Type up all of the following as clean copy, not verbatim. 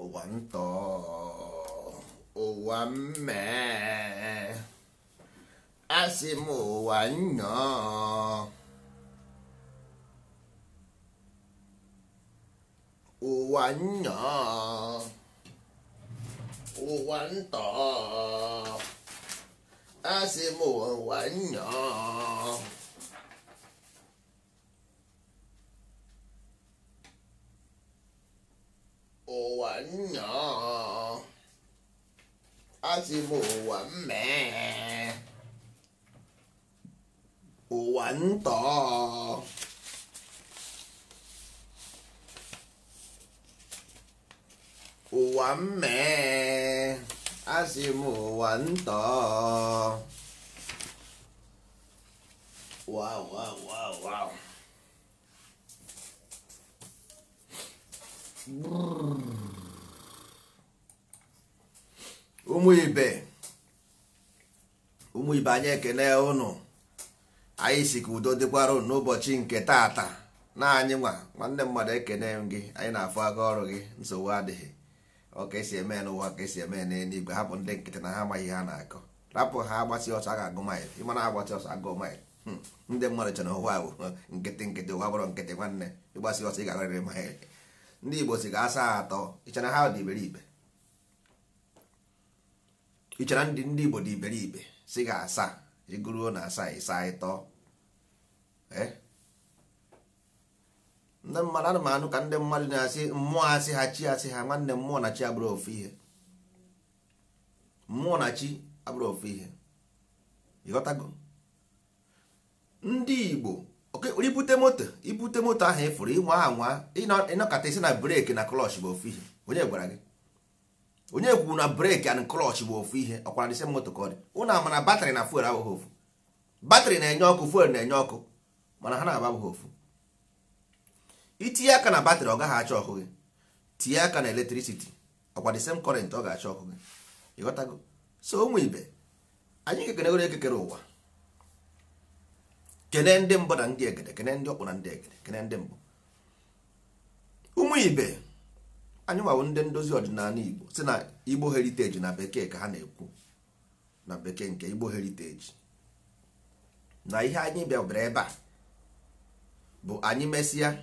Ụwa ntọ, ụwa mmee, asị m ụwa nnọọ, ụwa nnọọ, ụwa ntọ, asị m ụwa nnọọ. Ụwa nnọọ, asị m ụwa mmee, ụwa ntọ, ụwa mmee, asị m ụwa ntọ. Wow, wow, wow, wow. Ụmụ ibe, ụmụ ibe, anyị ekene ụnụ. Anyị si ka udo dịkwara ụnụ n'ụbọchị nke taata. Na anyị nwa nwanne mmadụ ekene m gị. Anyị na-afụ aka ọrụ gị, nsogbu adịghị. Ọ ka esi eme n'ụwa ka esi eme n'eluigwe. Hapụ ndị nkịtị na ha amaghị ihe ha na-akọ. Rapụ ha, agbasi ọsọ a ga-agụ maịlụ. Ịmana agbasi ọsọ agụ maịlụ. Ndị mmadụ chere na ụwa bụ nkịtị nkịtị. Ụwa bụrụ nkịtị nwanne, ịgbasi ọsọ ị ga-agarịrị maịlụ. Ndị Igbo si ga-asa atọ. Ịchana ha dị iberibe? Ịchana ndị Igbo dị iberibe si ga-asa iguruo na asaa ịsa ịtọ. Ndị mmadụ, ana m anụ ka ndị mmadụ na-asị mmụọ asị ha, chi asị ha. Nwanne, mmụọ na chi abụrụ ofu ihe. Mmụọ na chi abụrụ ofu ihe, ịghọtago? Ndị Igbo, ibute moto, ibute moto ahụ ịfụrụ ịnwa anwa ịnọkọta isi na brake na clutch bụ ofu ihe. Onye gwara gị? Onye kwuru na brake and clutch bụ ofu ihe? Ọkwara the same moto ka ọ dị. Ụnụ ama na battery na fuel abụghị ofu. Battery na-enye ọkụ, fuel na-enye ọkụ, mana ha na-aba abụghị ofu. Itinye aka na battery, ọ gaghị achọ ọkụ gị. Tinye aka na electricity, ọkwa the same current, ọ ga-achọ ọkụ gị, ịghọtago? So ụmụ ibe, anyị kekenegoro ekekere ụwa, kene ndị mbụ na ndị egede, kene ndị ọkpụ na ndị egede, kene ndị mbụ. Ụmụ ibe, anyị nwawo ndị ndozi ọdịnala Igbo si na Igbo heritage na bekee ka ha na-ekwu na bekee nke Igbo heritage. Na ihe anyị bịara ebe a bụ anyị mesịa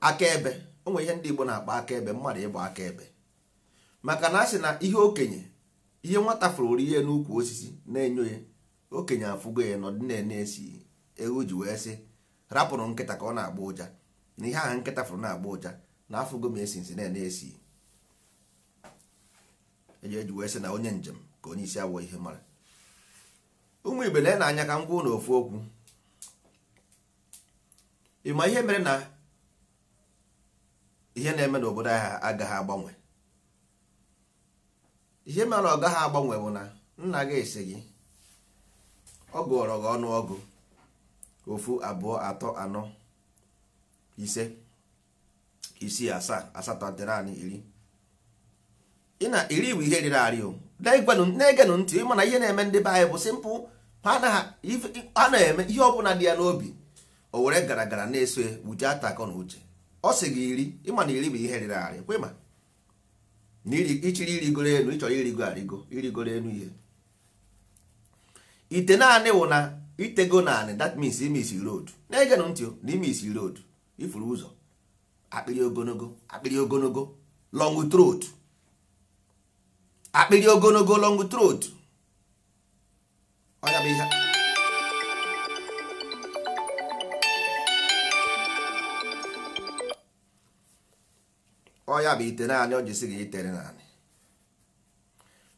akaebe. O nwere ihe ndị Igbo na-akpọ akaebe, mmadụ ịgba akaebe. Maka na a sị na ihe okenye, ihe nwata fụrụ ihe n'ukwu osisi na-enyo ya, okenye afụgo ya nọdụ na-ene esi ewu ji wee sị rapụrụ nkịta ka ọ na-agba ụja. Na ihe ahụ nkịta fụrụ na-agba ụja na afụgo m esi nsi na-ene esi eji eji wee sị na onye njem ka onye isi awọ ihe mara. Ụmụ ibe, na anya ka m gwuo na ofu okwu. Ịma ihe mere na ihe na-eme n'obodo anyị agaghị agbanwe? Ihe mere na ọ gaghị agbanwe bụ na nna gị esi gị ọ gụọrọ gị ọnụọgụ ofu, abụọ, atọ, anọ, ise, isii, asaa, asatọ, naanị iri. Ị na iri bụ ihe riri arị o. Na-egenụ ntị. Ịma na ihe na-eme ndị be anyị bụ simple. Ha na-eme ihe ọbụla dị ya n'obi, o were gara gara na-eso ya wuje ata akọ na uche. Ọ sị gị iri, ịma na iri bụ ihe riri arị kwe ma na ichiri irigoro elu, ịchọrọ irigo arịgo, irigoro elu ihe ite naanị wụ na itego naanị. That means ime isi road. Na-egenụ ntị o, na ime isi road, ifuru ụzọ akpịrị ogologo, akpịrị ogologo, long throat, akpịrị ogologo, long throat. Ọnya bụ ihe ọya bụ ite naanị. Ọ jisi gị itere naanị,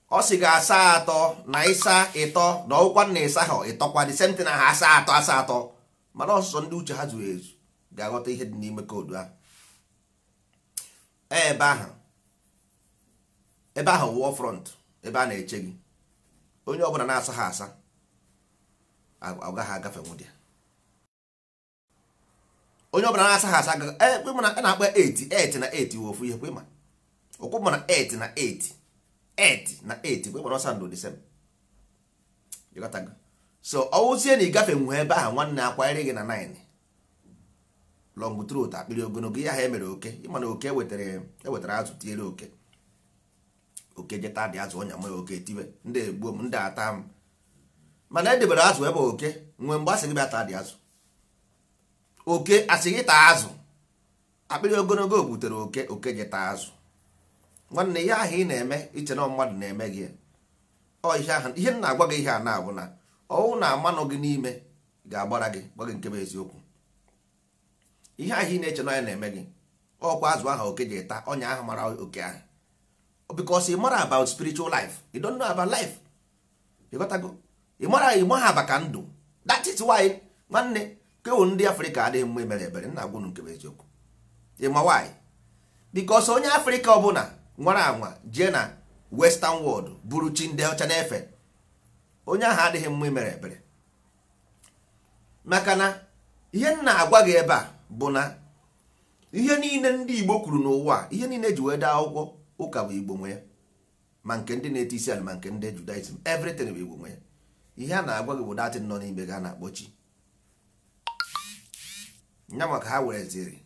ọ sị gị asa atọ na ịsa ịtọ na ọgwụkwa na ịsa ha ịtọkwa the same thing na ha asa atọ, asa atọ. Mana ọsụsọ ndị uche ha zuru ezu ga-aghọta ihe dị n'ime code ahụ. Ebe ahụ, ebe ahụ wụọ front, ebe a na-eche gị. Onye ọbụla na-asa ha asa ọ gaghị agafe nwụdị. Onye ọbụla na-asa ha asa a na-akpọ 8 8 na 8 wụ ofu ihe kwe ma okwu mana 8 na 8 8 na 8 kwe mana ọsa ndụ the same, ịghọtago? So ọwụzie na ịgafe nwe ebe ahụ, nwanne, akwanyere gị na 9. Long throat, akpịrị ogologo. Ihe ahụ emere oke, ịma na oke ewetara azụ tinyere oke, oke jeta dị azụ ọnya ma oke tibe ndị egbuo m, ndị ata m. Mana edebere azụ ebe oke nwee mgbe asị gị bịa taa dị azụ, oke asị gị taa azụ. Akpịrị ogologo butere oke, oke jeta azụ. Nwanne, ihe ahụ ị na-eme iche na mmadụ na-eme gị, ọ ihe ahụ ihe m na-agwa gị, ihe a na-abụ na ọwụ na amanụ gị n'ime ga-agbara gị, gwa gị nke bụ eziokwu. Ihe ahụ ị na-eche na ya na-eme gị, ọkwa azụ ahụ oke ji eta ọnya ahụ mara oke ahụ, because ị mara about spiritual life, you don't know about life. Ịghọtago? Ị mara, ị maha maka ndụ. That is why, nwanne, kewu ndị Afrịka adịghị mma imere ebere. Nna agwụnụ nke bụ eziokwu. Ịma why? Because onye Afrịka ọbụla nwara anwa jee na western world buru chi ndị ọcha na-efe, onye ahụ adịghị mma imere ebere. Maka na ihe m na-agwa gị ebe a bụ na ihe niile ndị Igbo kwuru n'ụwa, ihe niile eji wee dee akwụkwọ ụka bụ Igbo nwe ya, ma nke ndị na-ete isi ala, ma nke ndị Judaism, everything bụ Igbo nwe ya. Ihe a na-agwa gị bụ datin nọ n'ime gị a na-akpọ chi nya, maka ha wereziri,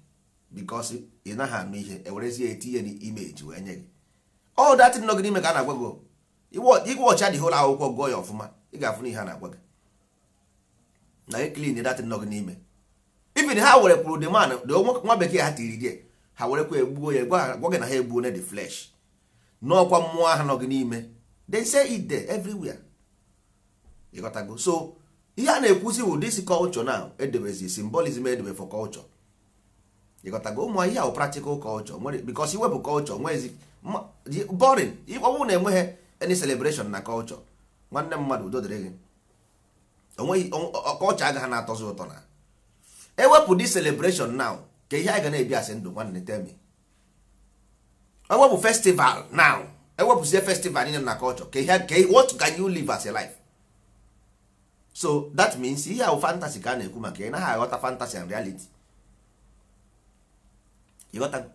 because ị naghị anụ ihe, ewerezie etinye n'imeji wee nye gị. All that nọ gị n'ime ka a na-agwa gị. Igwe ọcha dị hụrụ akwụkwọ, gụọ ya ọfụma, ị ga-afụ na ihe a na-agwa gị na ị clean that nọ gị n'ime. Even ha were kwuru the man, the nwa bekee ha tiri die, ha werekwa egbuo ya, gwa gị na ha egbuo the flesh n'ọkwa mmụọ ahụ nọ gị n'ime. They say it there everywhere. Ịghọtago? So ihe a na-ekwuzi bụ this culture now edebezi symbolism edebe for culture. Ịghọtago? Ụmụ ihe ahụ practical culture nwere, because iwepụ culture nwezi boring. Ọ bụrụ na enweghị any celebration na culture, nwanne mmadụ, udo dịrị gị. Onweghị culture agaghị na-atọzi ụtọ na ewepụ this celebration now. Ka ihe anyị ga na-ebi asị ndụ, nwanne, tell me. Ewepụ festival now, ewepụzie festival niile na culture, ka ihe ka what can you live as a life? So that means ihe ahụ fantasy ka a na-ekwu maka ya. Ị naghị aghọta fantasy and reality. Ịghọta?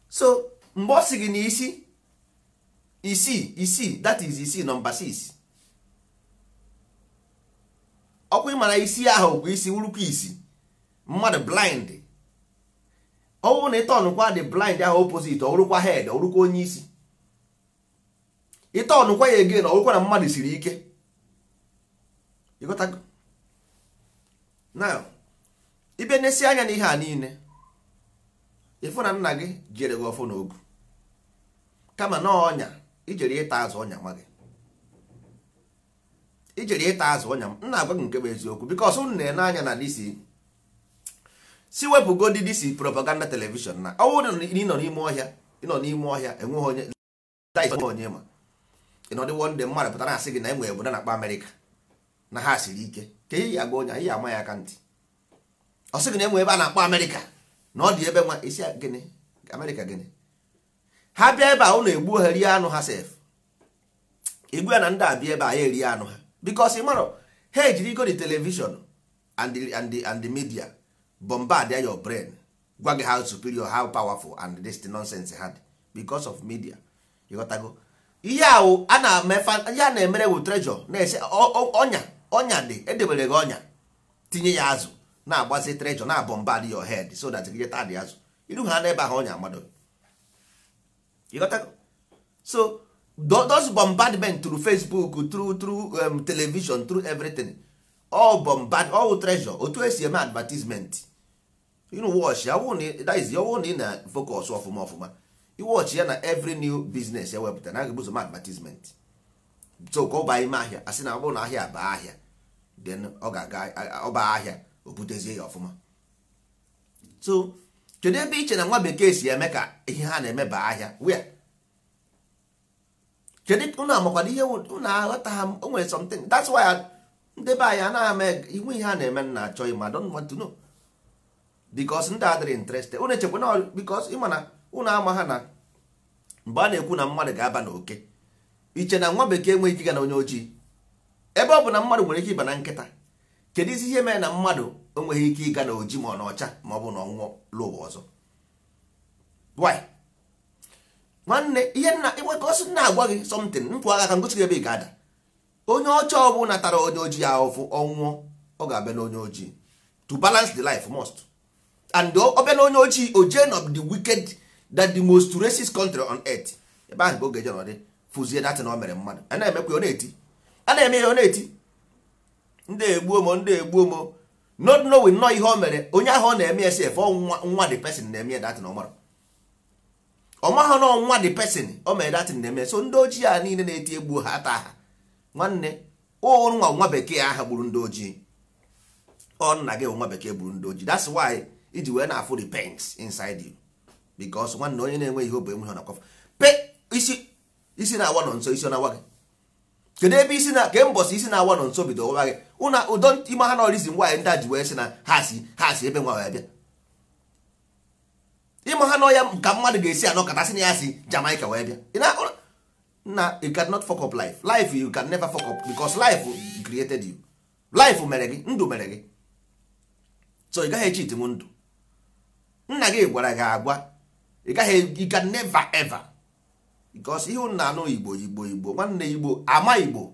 So mgbe ọ sị gị na isi isii isii, that is isii number 6, ọkwa ịmara isi ahụ bụ isi wurukwa isi mmadụ blind. Ọ bụrụ na ịtọnụkwa the blind ahụ opposite, ọ wụrụkwa head, ọ wụrụkwa onye isi. Ịtọnụkwa ya again, ọ wụrụkwa na mmadụ siri ike. Ịghọtago? Now ịbịa nesi anya n'ihe a niile, ịfụ na nna gị jere gị ọfụ n'ogu, kama na ọnya ijere ịta azụ, ọnya ma gị ijere ịta azụ ọnya. M na-agwa gị nke bụ eziokwu, because unu na-ene anya na disi si wepụgodi disi propaganda television na ọ bụrụ na ị nọ n'ime ọhịa, ị nọ n'ime ọhịa, enweghị onye onye ma ịnọdị. One day mmadụ pụtara asị gị na enwere obodo na-akpọ Amerịka na ha siri ike, ka ihe ya agwa onye ihe ama ya aka ntị. Ọ sị gị na enwe ebe a na-akpọ Amerịka na ọ dị ebe nwa isi gịnị, Amerịka gịnị? Ha bịa ebe a, ụnụ egbuo ha, rie anụ ha sef. Egbu ya na ndị abịa ebe a, ya erie anụ ha, because ị marọ ha ejiri go the television and the media bombard your brain, gwa gị how superior, how powerful and this nonsense ha dị because of media. Ịghọtago? Ihe ahụ a na-eme, ihe a na-emere wu treasure na-ese ọnya. Ọnya dị edebere gị ọnya, tinye ya azụ, na-agbazi treasure na bombard your head so that gị taa dị azụ iru ha n'ebe ahụ ọnya amado. Ịghọtago? So those bombardment through Facebook, through television, through everything, all bombard, all treasure. Otu esi eme advertisement, you know, watch ya wụ, that is, ọwụ na ị na focus ọfụma ọfụma, iwatch ya na every new business ewepụta na aga-ebuzo advertisement. So ka ọ baa ime ahịa, asị na ọ bụrụ na ahịa baa ahịa, then ọ ga-aga ọba ahịa, o butezie ya ọfụma. So kedu ebe iche na nwa bekee si eme ka ihe ha na-eme baa ahịa? Where? Kedu? Unu amakwado ihe unu aghọta ha. O nwere something, that's why ndị be anyị anaghị eme ihu ihe a na-eme na achọ ịma. I don't want to know because ndị adịrị interested. Unu echekwa na because ịma na unu ama ha na mgbe a na-ekwu na mmadụ ga-aba n'oke iche na nwa bekee enweghị ike ịga na onye ojii, ebe ọ bụ na mmadụ nwere ike ịba na nkịta, kedu isi ihe mere na mmadụ enweghị ike ịga na oji ma ọ na ọcha, ma ọ bụ na ọnwụọ lụwa ọzọ? Why? Nwanne, ihe nna ọsị na-agwa gị something mpụ agha ka ngosi gị ebe ị ga-ada. Onye ọcha ọbụla tara onye ojii ahụfụ, ọnwụọ, ọ ga-abịa na onye ojii to balance the life must. And ọbịa na onye ojii oje of the wicked, that the most racist country on earth, ebe ahụ ka oge je nọdị fụzie datin o mere mmadụ. A na-emekwa ọ na-eti, a na-eme ya ọ na-eti, ndị egbuo mo, ndị egbuo mo, not knowing nọ ihe o mere onye ahụ ọ na-eme ya sef. Nwa the person na-eme ya datin, ọ mara ọ maghị na nwa the person o mere datin na-eme. So ndị ojii a niile na-eti egbuo ha ata ha, nwanne, nwa nwa bekee aha gburu ndị ojii. Ọ nna gị bụ nwa bekee gburu ndị ojii. That's why iji wee na-afụ the pains inside you, because nwanne, onye na-enwe ihe obu enweghị na-akwafu pe isi isi na-awa nọ nso, isi ọ na-awa gị. Kedu ebe isi na ke mbọsị isi na-awa nọ nso bido ọwa gị? Ụna ụdọ ime ha na reason why ndị a ji wee sị na ha si ebe nwa wee bịa ịma ha nọ ya ka mmadụ ga-esi anọkọta sị na ya si Jamaica wee bịa. Na you cannot fuck up life. Life, you can never fuck up, because life created you. Life mere gị, ndụ mere gị, so ị gaghị echeat nwu ndụ. Nna gị gwara gị agwa, ị gaghị, you can never ever, because ihe unu na-anụ Igbo, Igbo, Igbo, nwanne, Igbo ama, Igbo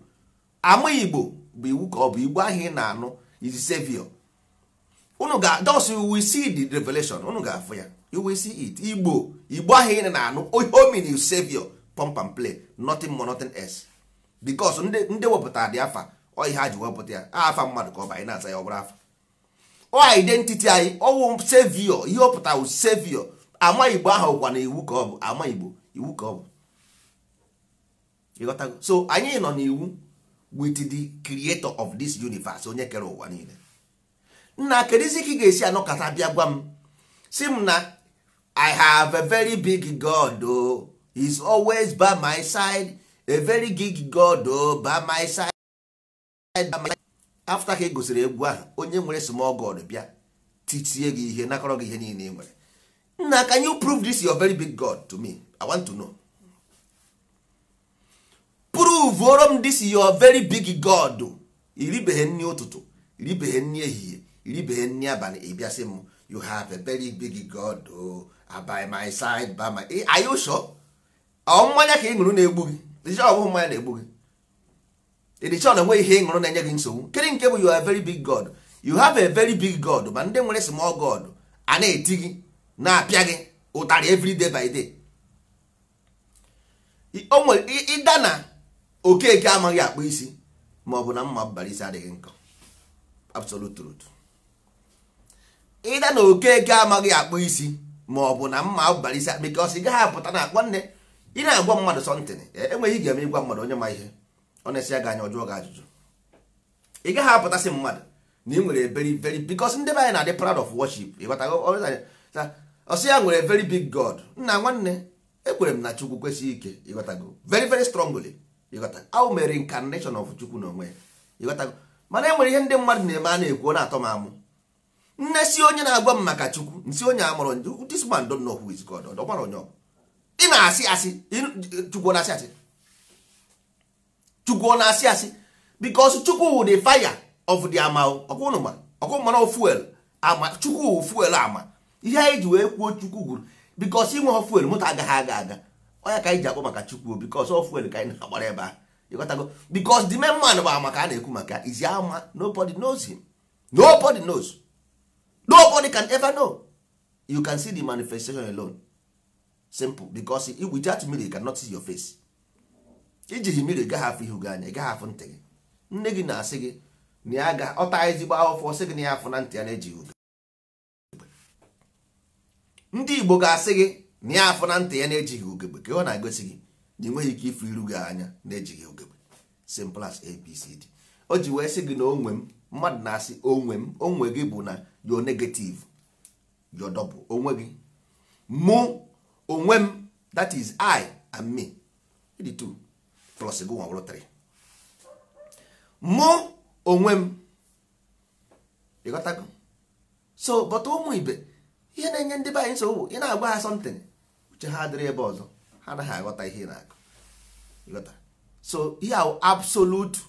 ama, Igbo bụ iwu ka ọ bụ. Igbo ahụ ị na-anụ is savior. Unu ga just, you will see the revelation. Unu ga-afụ ya, you will see it. Igbo, Igbo ahụ ị na-anụ, o mean savior, pump and play, nothing more, nothing else, because ndị wepụtara dị afa ọ ihe ha ji wepụta ya afa mmadụ ka ọ bụ anyị na-aza ya, ọ bụrụ afa ọ identity anyị, ọwụ savior. Ihe ọ pụtara wụ savior. Ama Igbo ahụ kwa na iwu ka ọ bụ. Ama Igbo iwu ka ọ bụ. Ịghọtago? So anyị nọ n'iwu with the creator of this universe, onye kere ụwa niile. Nna, kedụzi ka ị ga-esi anọkọta bịa gwa m, si m na "I have a very big God, oh, he's always by my side, a very big God, oh, by my side, by my..." After ka e gosiri egwu ahụ, onye nwere small god bịa titie gị ihe, nakọrọ gị ihe niile ị nwere. Nna, can you prove this your very big God to me? I want to know. Prove oro m this your very big God. Iribeghị nri ụtụtụ, iribeghị nri ehihie, iribeghị nri abalị, ị bịa sị m "You have a very big God, oh, by my side, by my..." Are you sure? Ọ mmanya ka ị ṅụrụ na-egbu gị? Ịdị sure ọ bụghị mmanya na-egbu gị? Ịdị sure na enweghị ihe ị ṅụrụ na-enye gị nsogbu? Kedu nke bụ you are a very big God? You have a very big God, ma ndị nwere small God a na-eti gị, na-apịa gị ụtarị every day by day. O nwere ịda na Okeke amaghị akpụ isi, ma ọ bụ na mma bara isi adịghị nkọ. Absolute truth. Ịda na Okeke amaghị akpụ isi, ma ọ bụ na mma bara isi, because ị gaghị apụta na nwanne, ị na-agwa mmadụ something, enweghị ị ga-eme ịgwa mmadụ onye ma ihe ọ na-esi ya gị anya, ọjụọ gị ajụjụ. Ị gaghị apụtasị mmadụ na ị nwere very very, because ndị be anyị na-adị proud of worship. Ịghọtago? Ọsị ya nwere very big God. Nna, nwanne, ekwere m na Chukwu kwesịghị ike. Ịghọtago? Very very strongly. Ịghọta ahụ mere incarnation of Chukwu n'onwe ya. Ịghọtago? Mana e nwere ihe ndị mmadụ na-eme a na-ekwu, ọ na-atọ m amụ. Nne si onye na-agwa m maka Chukwu, nsi onye amụrụ, this man don't know who is God. Ọ mara onye ọ bụ. Ị na-asị asị. Chukwu ọ na-asị asị? Chukwu ọ na-asị asị? Because Chukwu wụ the fire of the ama. Ọkwụnụ ma ọkwụ mana fuel ama. Chukwu wụ fuel ama. Ihe anyị ji wee kwuo Chukwu gwuru, because inwe fuel, moto agaghị aga aga. Ọnya ka anyị ji akpọ maka Chukwu, because ọ fuel ka anyị na-agbara ebe a. Ịghọtago? Because the main man bụ ama ka a na-ekwu maka izi ama. Nobody knows him. Nobody knows. Nobody can ever know. You can see the manifestation alone. Simple. Because without mirror, you cannot see your face. Ijighị mmiri, ị gaghị afụ ihu gị anya, ị gaghị afụ ntị gị. Nne gị na-asị gị na ya ga ọta ezigbo ahụfụ, sị gị na ya afụ na ntị ya na-ejighị ugegbe. Ndị Igbo ga-asị gị na ya afụ na ntị ya na-ejighị ugegbe, ka ọ na-egosi gị na ị nweghị ike ịfụ iru gị anya na-ejighị ugegbe. Simple as ABCD. O ji wee sị gị na onwe m, mmadụ na-asị onwe m, onwe gị bụ na your negative, your double onwe gị, mụ onwe m, that is I and me, the two plus gị nwa bụrụ three. Mụ onwe m. Ịghọtago? So but ụmụ ibe, ihe na-enye ndị be anyị nsogbu, ị na-agwa ha something, uche ha adịrị ebe ọzọ, ha anaghị aghọta ihe ị na-akụ. Ịghọta? So ihe ahụ absolute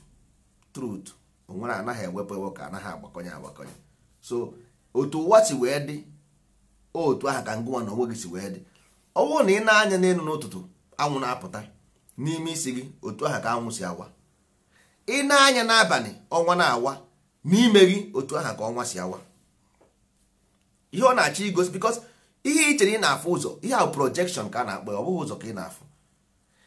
truth, o nwere anaghị ewepụ ewepụ, ka anaghị agbakọnye agbakọnye. So otu ụwa si wee dị, otu ahụ ka ngụnwa na onwe gị si wee dị. Ọ bụrụ na ị na-anya n'elu n'ụtụtụ, anwụ na-apụta n'ime isi gị, otu ahụ ka anwụ si awa. Ị na-anya n'abalị, ọnwa na-awa n'ime gị, otu ahụ ka ọnwa si awa. Ihe ọ na-achọ igosi, because ihe ị chere ị na-afụ ụzọ, ihe ahụ projection ka a na-akpọ ya, ọ bụghị ụzọ ka ị na-afụ.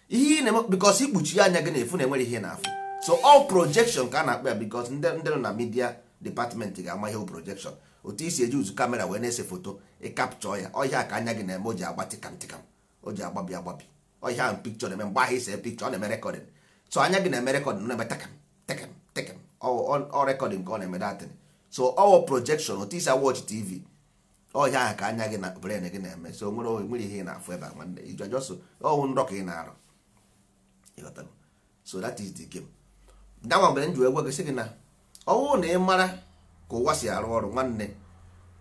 Ihe ị na-eme, because ikpuchi anya gị na-efu na enwere ihe ị na-afụ. So all projection ka a na-akpọ ya, because ndị nọ na media department ga-ama ihe projection. Otu isi eji uzu camera wee na-ese foto, ị capture ya, ọhịa ka anya gị na-eme, o ji agba tịkam tịkam, o ji agbabi agbabi. Ọhịa ahụ picture na-eme mgbe ahụ ise picture, ọ na-eme recording. So anya gị na-eme recording, na-eme takam takam takam, ọ recording ka ọ na-eme datin. So all projection, otu isi watch TV, ọhịa ahụ ka anya gị na brain gị na-eme. So nwere ihe ị na-afụ ebe a, nwanne, iju ajọsọ ọwụ nrọ ka ị na-arụ. Ịghọtago? So that is the game. Danwa mgbe m ji wee gwa gị sị gị na ọwụ na ị mara ka ụwa si arụ ọrụ, nwanne,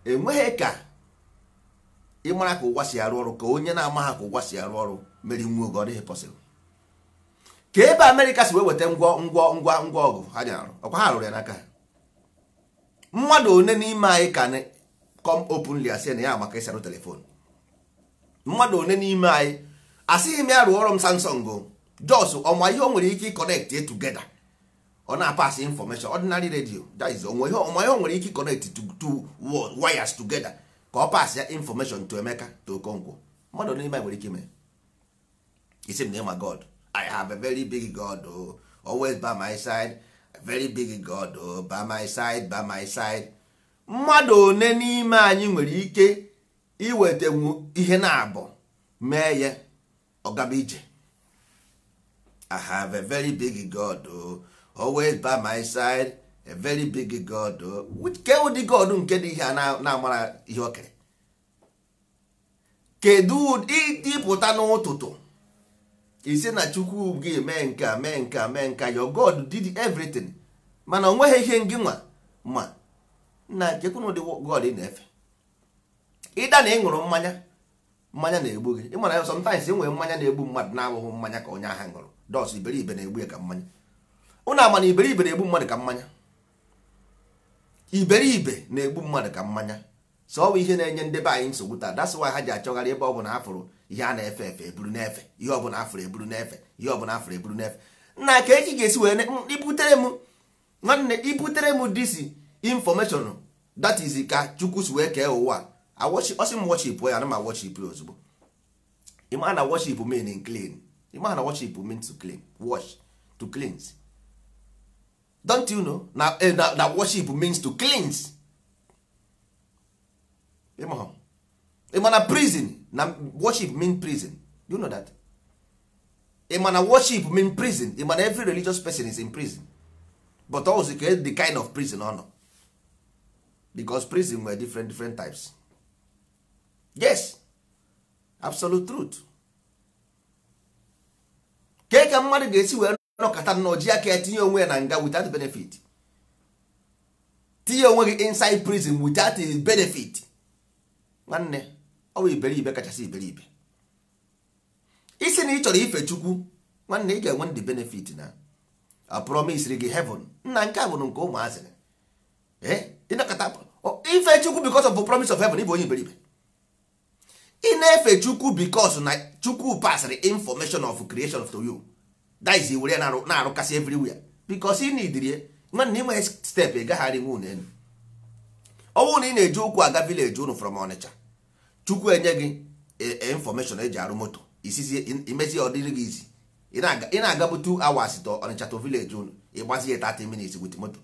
enweghị ka ị mara ka ụwa si arụ ọrụ ka onye na-amaghị ka ụwa si arụ ọrụ mere nwe oge. Ọ dịghị possible. Ka ebe Amerịka si wee weta ngwa ngwa ngwa ngwa ọgụ ha ji arụ ọkwa, ha rụrụ ya n'aka ha. Mmadụ one n'ime anyị ka come openly asị na ya maka isi arụ telephone? Mmadụ one n'ime anyị asịghị m ya rụọ ọrụ m Samsung o, just ọma ihe o nwere ike connect together, ọ na-pass information, ordinary radio, that is onwe ihe ọma ihe o nwere ike connect to two wires together ka ọ pass ya information to Emeka, to Okonkwo. Mmadụ n'ime anyị nwere ike ime? Isi m na ịma God, I have a very big God, oh, always by my side, a very big God, oh, by my side, by my side. Mmadụ one n'ime anyị nwere ike iwetanwu ihe na-abụ mee ya ọgaba ije? I have a very big God, oh, always by my side, a very big God, oh. Which ke ụdị God nke dị ihe a na-amara ihe o kere? Kedu ịpụta n'ụtụtụ isi na Chukwu gị mee nke a, mee nke a, mee nke a? Your God did everything, mana o nweghị ihe ngị nwa ma na chekwuna ụdị God ị na-efe. Ịda na ị ṅụrụ mmanya, mmanya na-egbu gị. Ị mara sometimes e nwere mmanya na-egbu mmadụ na-abụghị mmanya ka onye ahụ ṅụrụ dos. Iberibe na-egbu ya ka mmanya. Ụnụ ama na iberibe na-egbu mmadụ ka mmanya? Iberibe na-egbu mmadụ ka mmanya. So ọ bụ ihe na-enye ndị be anyị nsogbu taa. That's why ha ji achọgharị ebe ọ bụ na ha fụrụ ihe a na-efe efe eburu na-efe, ihe ọ bụla afụrụ eburu na-efe, ihe ọ bụla afụrụ eburu na-efe. Nna, ka echi ga-esi wee ibutere m, nwanne, ibutere m this information, that is ka Chukwu si wee kee ụwa. Ọsị m worship ya, ana m worship ya ozugbo. Ịma na worship mean clean? Ịma na worship mean to clean, wash, to cleanse? Don't you know na worship means to cleanse? Ịma na prison, na worship mean prison? You know that? Ịma na worship mean prison? Ịma na every religious person is in prison? But also the kind of prison ọ nọ, because prison nwere different different types. Yes, absolute truth. Kee ka mmadụ ga-esi wee nọkọta nnọọ ji aka ya tinye onwe ya na nga without benefit? Tinye onwe gị inside prison without benefit, nwanne, ọ bụ iberibe kachasị iberibe. Isi na ị chọrọ ife Chukwu, nwanne, ị ga-enwe ndị benefit na a promise gị heaven. Nna, nke a bụ nke ụmụazị. Ịnọkọta ife Chukwu because of the promise of heaven, ịbụ onye iberibe. Ị na-efe Chukwu because na Chukwu pasịrị information of creation to you, that is were na-arụkasị everywhere because ị nidiri. Nwanne, ị nwere step ị gaghị arịnwu unu elu. Ọ bụrụ na ị na-eji ụkwụ aga village unu from Ọnịcha, Chukwu enye gị information eji arụ moto, isizie imezi ọ dịrị gị izi. Ị na-agabu 2 hours to Ọnịcha to village unu, ịgbazie 30 minutes with moto.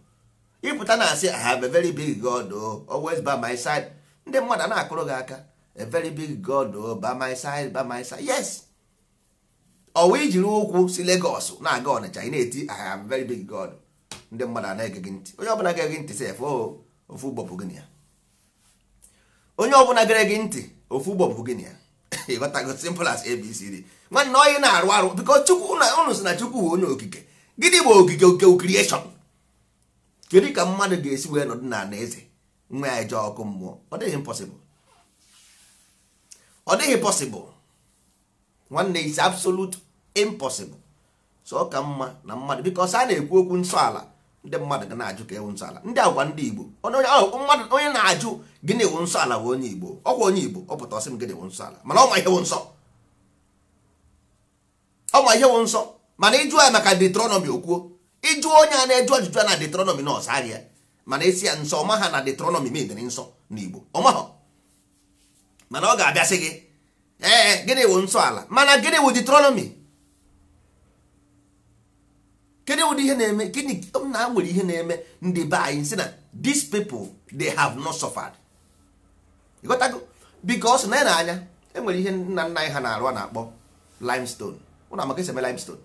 Ịpụta na asị, "I have a very big God, oh, always by my side." Ndị mmadụ a na-akụrụ gị aka. "A very big God, oh, by my side, by my side." Yes, ọwa ijiri ụkwụ si Lagos na-aga Ọnịcha, ị na-eti, "I have a very big God." Ndị mmadụ a na-ege gị ntị. Onye ọbụla gere gị ntị sef, ofu ụgbọpụ gị na ya. Onye ọbụla gere gị ntị, ofu ụgbọpụ gị na ya. Ịghọtago? Simple as ABCD. Nwanne, onye na-arụ arụ because Chukwu na unu si na Chukwu bụ onye okike. Gịnị bụ okike? Oke creation. Kedu ka mmadụ ga-esi wee nọdụ na ana eze nwa ya jee ọkụ mmụọ? Ọ dịghị impossible, ọ dịghị possible, nwanne. Is absolute impossible. So ọ ka mma na mmadụ, because a na-ekwu okwu nsọ ala, ndị mmadụ ga na-ajụ ka ewu nsọ ala. Ndị agwa ndị Igbo, mmadụ onye na-ajụ gịnị ewu nsọ ala bụ onye Igbo. Ọkwa onye Igbo ọ pụta ọsị m gịnị ewu nsọ ala, mana ọ ma ihe wụ nsọ, ọ ma ihe wụ nsọ. Mana ịjụọ ya maka Deuteronomy, okwuo. Ịjụọ onye a na-eju ajụjụ a na Deuteronomy na ọsọ ya, mana esi ya nsọ, ọma ha na Deuteronomy medere nsọ n'Igbo, ọmahọ. Mana ọ ga-abịasị gị ee, gịnị wụ nsọ ala? Mana gịnị wụ Deuteronomy? Kedu ụdị ihe na-eme? Gịnị na nwere ihe na-eme ndị be anyị sị na these people, they have not suffered? Ịghọtago? Because na ya anya enwere ihe nna nna anyị ha na-arụ a na-akpọ limestone. Ụnụ amaka esi eme limestone?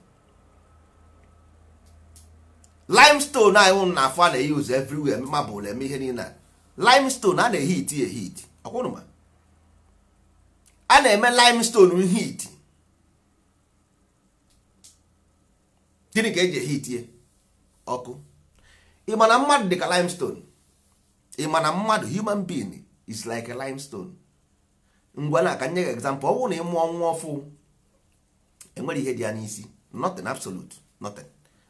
Limestone anyị ụnụ na-afụ a na-use everywhere, marble, eme ihe niile a. Limestone a na-ehit ya ehit, ọkwụnụ ma a na-eme limestone heat. Gịnị ka eji ehit ya? Ọkụ. Ị ma na mmadụ dị ka limestone? Ị ma na mmadụ, human being is like a limestone? Ngwa, na ka nye gị example. Ọ bụrụ na ị mụọ nwa ọfụ, enwere ihe dị ya n'isi? Nothing, absolute nothing,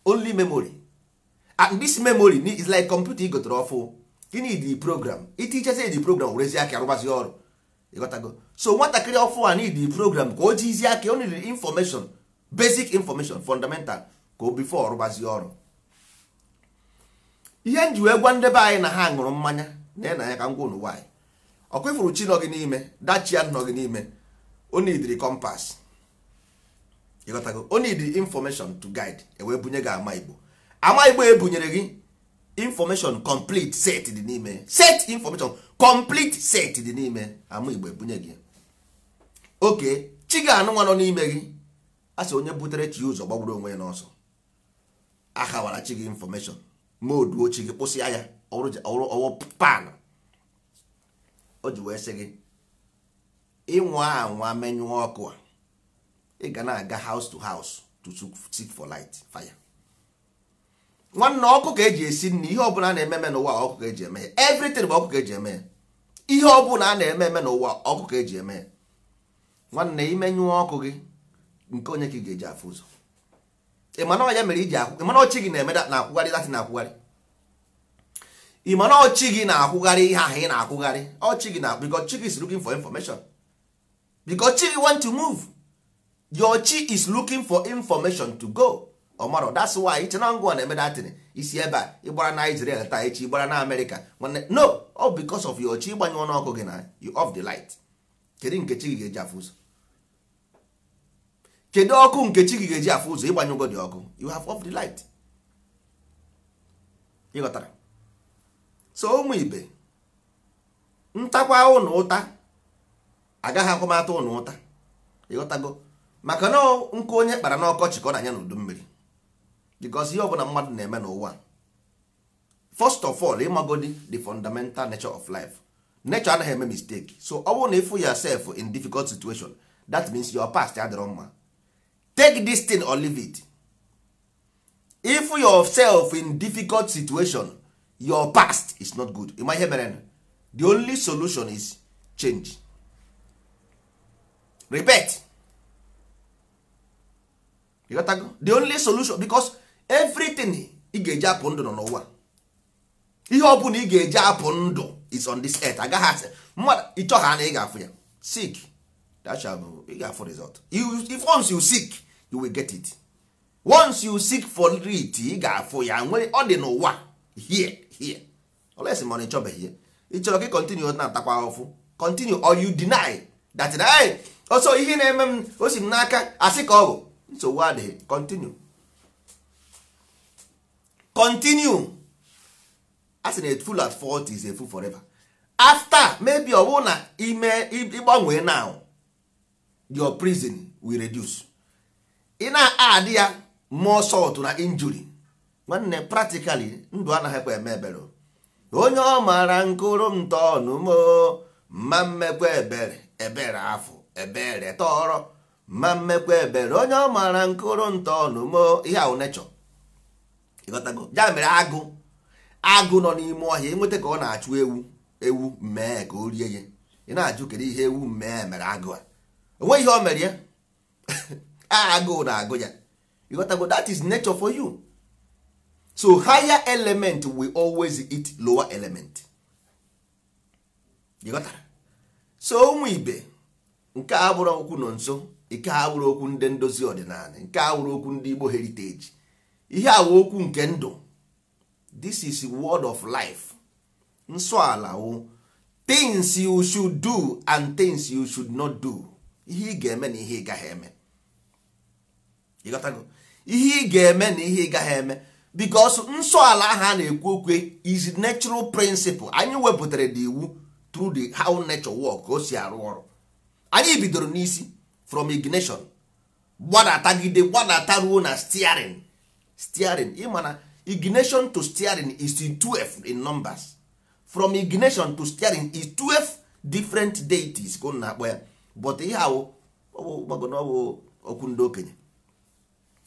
only memory. And this memory is like computer ị gotere ọfụ. Gịnị dị program itichezi the program, werezi aka arụbazi ọrụ. Ịghọtago? So nwatakịrị ọfụ a need program ka o jizi aka. O need information, basic information, fundamental, ka o before ọrụbazi ọrụ. Ihe nji wee gwa ndebe anyị na ha ṅụrụ mmanya na na ya ka ngwa unu nwaanyị ọkwa ifuru chi nọ gị n'ime, dachi ya nọ gị n'ime, o needri compass. Ịghọtago? O need information to guide. Ewee bunye gị ama Igbo. Ama Igbo ebunyere gị information, complete set dị n'ime, set information, complete set dị n'ime ama Igbo ebunye gị. Oke chi ga-anụ nwa nọ n'ime gị. A sị onye butere chi ụzọ gbagburu onwe ya n'ọsọ. Aghawara chi gị information, ma oduo chi gị kwụsịa ya ọrụ ọwụ pan o ji wee sị gị ịnwa anwa menyụọ ọkụ a, ị ga na-aga house to house to seek for light fire. Nwanne, ọkụ ka eji esi nri. Ihe ọbụla a na-eme eme n'ụwa, ọkụ ka eji eme ya. Everything bụ ọkụ ka eji eme ya. Ihe ọbụla a na-eme eme n'ụwa, ọkụ ka eji eme ya. Nwanne, imenyụọ ọkụ gị, nke onye ka ị ga-eji afụ ụzọ? Ịmana ọ ya mere iji akwụ? Ịmana ọchị gị na-eme na-akwụgharị datị na-akwụgharị? Ịmana ọchị gị na-akwụgharị ihe ahụ ị na-akwụgharị? Ọchị gị na, because chi gị is looking for information, because chi gị want to move. Your chi is looking for information to go. Ọmarọ, that's why iche na ngwa na-eme datin isi ebe a ịgbara na Israel taa, echi ịgbara na America. Nwanne, no, all because of your chi. Ịgbanyụ ọnụ ọkụ gị na you off the light. Kedu nke chi gị ga-eji afụ ụzọ? Kedu ọkụ nke chi gị ga-eji afụ ụzọ? Ịgbanyụgo dị ọkụ, you have off the light. Ịghọtara? So ụmụ ibe, ntakwa ụnụ ụta agaghị akwamata ụnụ ụta. Ịghọtago? Maka na nkụ onye kpara n'ọkọchị ka ọ na-anya n'udu mmiri. Because ihe ọbụla mmadụ na-eme n'ụwa, first of all, ịmagodi the fundamental nature of life. Nature anaghị eme mistake. So ọ bụrụ na ịfụ yourself in difficult situation, that means your past adịrọ mma. Take this thing or leave it. If yourself in difficult situation, your past is not good. Ịma ihe mere? The only solution is change, repeat. You got to go. The only solution, because everything ị ga-eji apụ ndụ nọ n'ụwa. Ihe ọ bụla ị ga-eji apụ ndụ is on this earth. Agaghị asị mmadụ ịchọ ha na ị ga-afụ ya. Seek, that shall be, ị ga-afụ result. If once you seek, you will get it. Once you seek for it, ị ga-afụ ya. Nwere ọ dị n'ụwa here, here, unless ma ọ na-ịchọbeghị ya. Ị chọrọ ka ị continue na-atakwa ahụfụ, continue, or you deny that, hey, ọsọ ihe na-eme m, o si m n'aka, asị ka ọ bụ nsogbu adịghị. Continue, continue. A sị na a fool at 40 is a fool forever. After maybe ọ bụrụ na ime ịgbanwee now, your prison will reduce. Ị na-add ya more salt na injury. Nwanne, practically, ndụ anaghịkwa eme ebere. Onye ọ mara nkụrụ m tọnụ mo mma mmekwa ebere, ebere afọ ebere tọrọ mma mmekwa ebere. Onye ọ mara nkụrụ ntọnụ mo ihe ahụ nature. Ịghọtago? Ya mere agụ, agụ nọ n'ime ọhịa, enweta ka ọ na-achụ ewu, ewu mee ka o rie ya. Ị na-ajụ kedu ihe ewu mee mere agụ a? Onweghị ihe o mere ya. Agụụ na-agụ ya. Ịghọtago? That is nature for you. So higher element will always eat lower element. Ịghọtara? So ụmụ ibe, nke a bụrụ okwu nọ nso, nke a bụrụ okwu ndị ndozi ọdịnala, nke a bụrụ okwu ndị Igbo heritage. Ihe a wụ okwu nke ndụ. This is word of life. Nsọ ala wụ Things you should do and things you should not do. Ihe ị ga-eme na ihe ị gaghị eme. Ịghọtago? Ihe ị ga-eme na ihe ị gaghị eme, because nsọ ala ahụ a na-ekwu okwu is natural principle. Anyị wepụtara the iwu through the how nature work, ka o si arụ ọrụ. Anyị bidoro n'isi from ignition gbadatagide gbadata ruo na steering. Steering, ịma na ignition to steering is 12 in numbers. From ignition to steering is 12 different deities ka unu na-akpọ ya, but ihe ahụ ọ bụ okwu ndị okenye.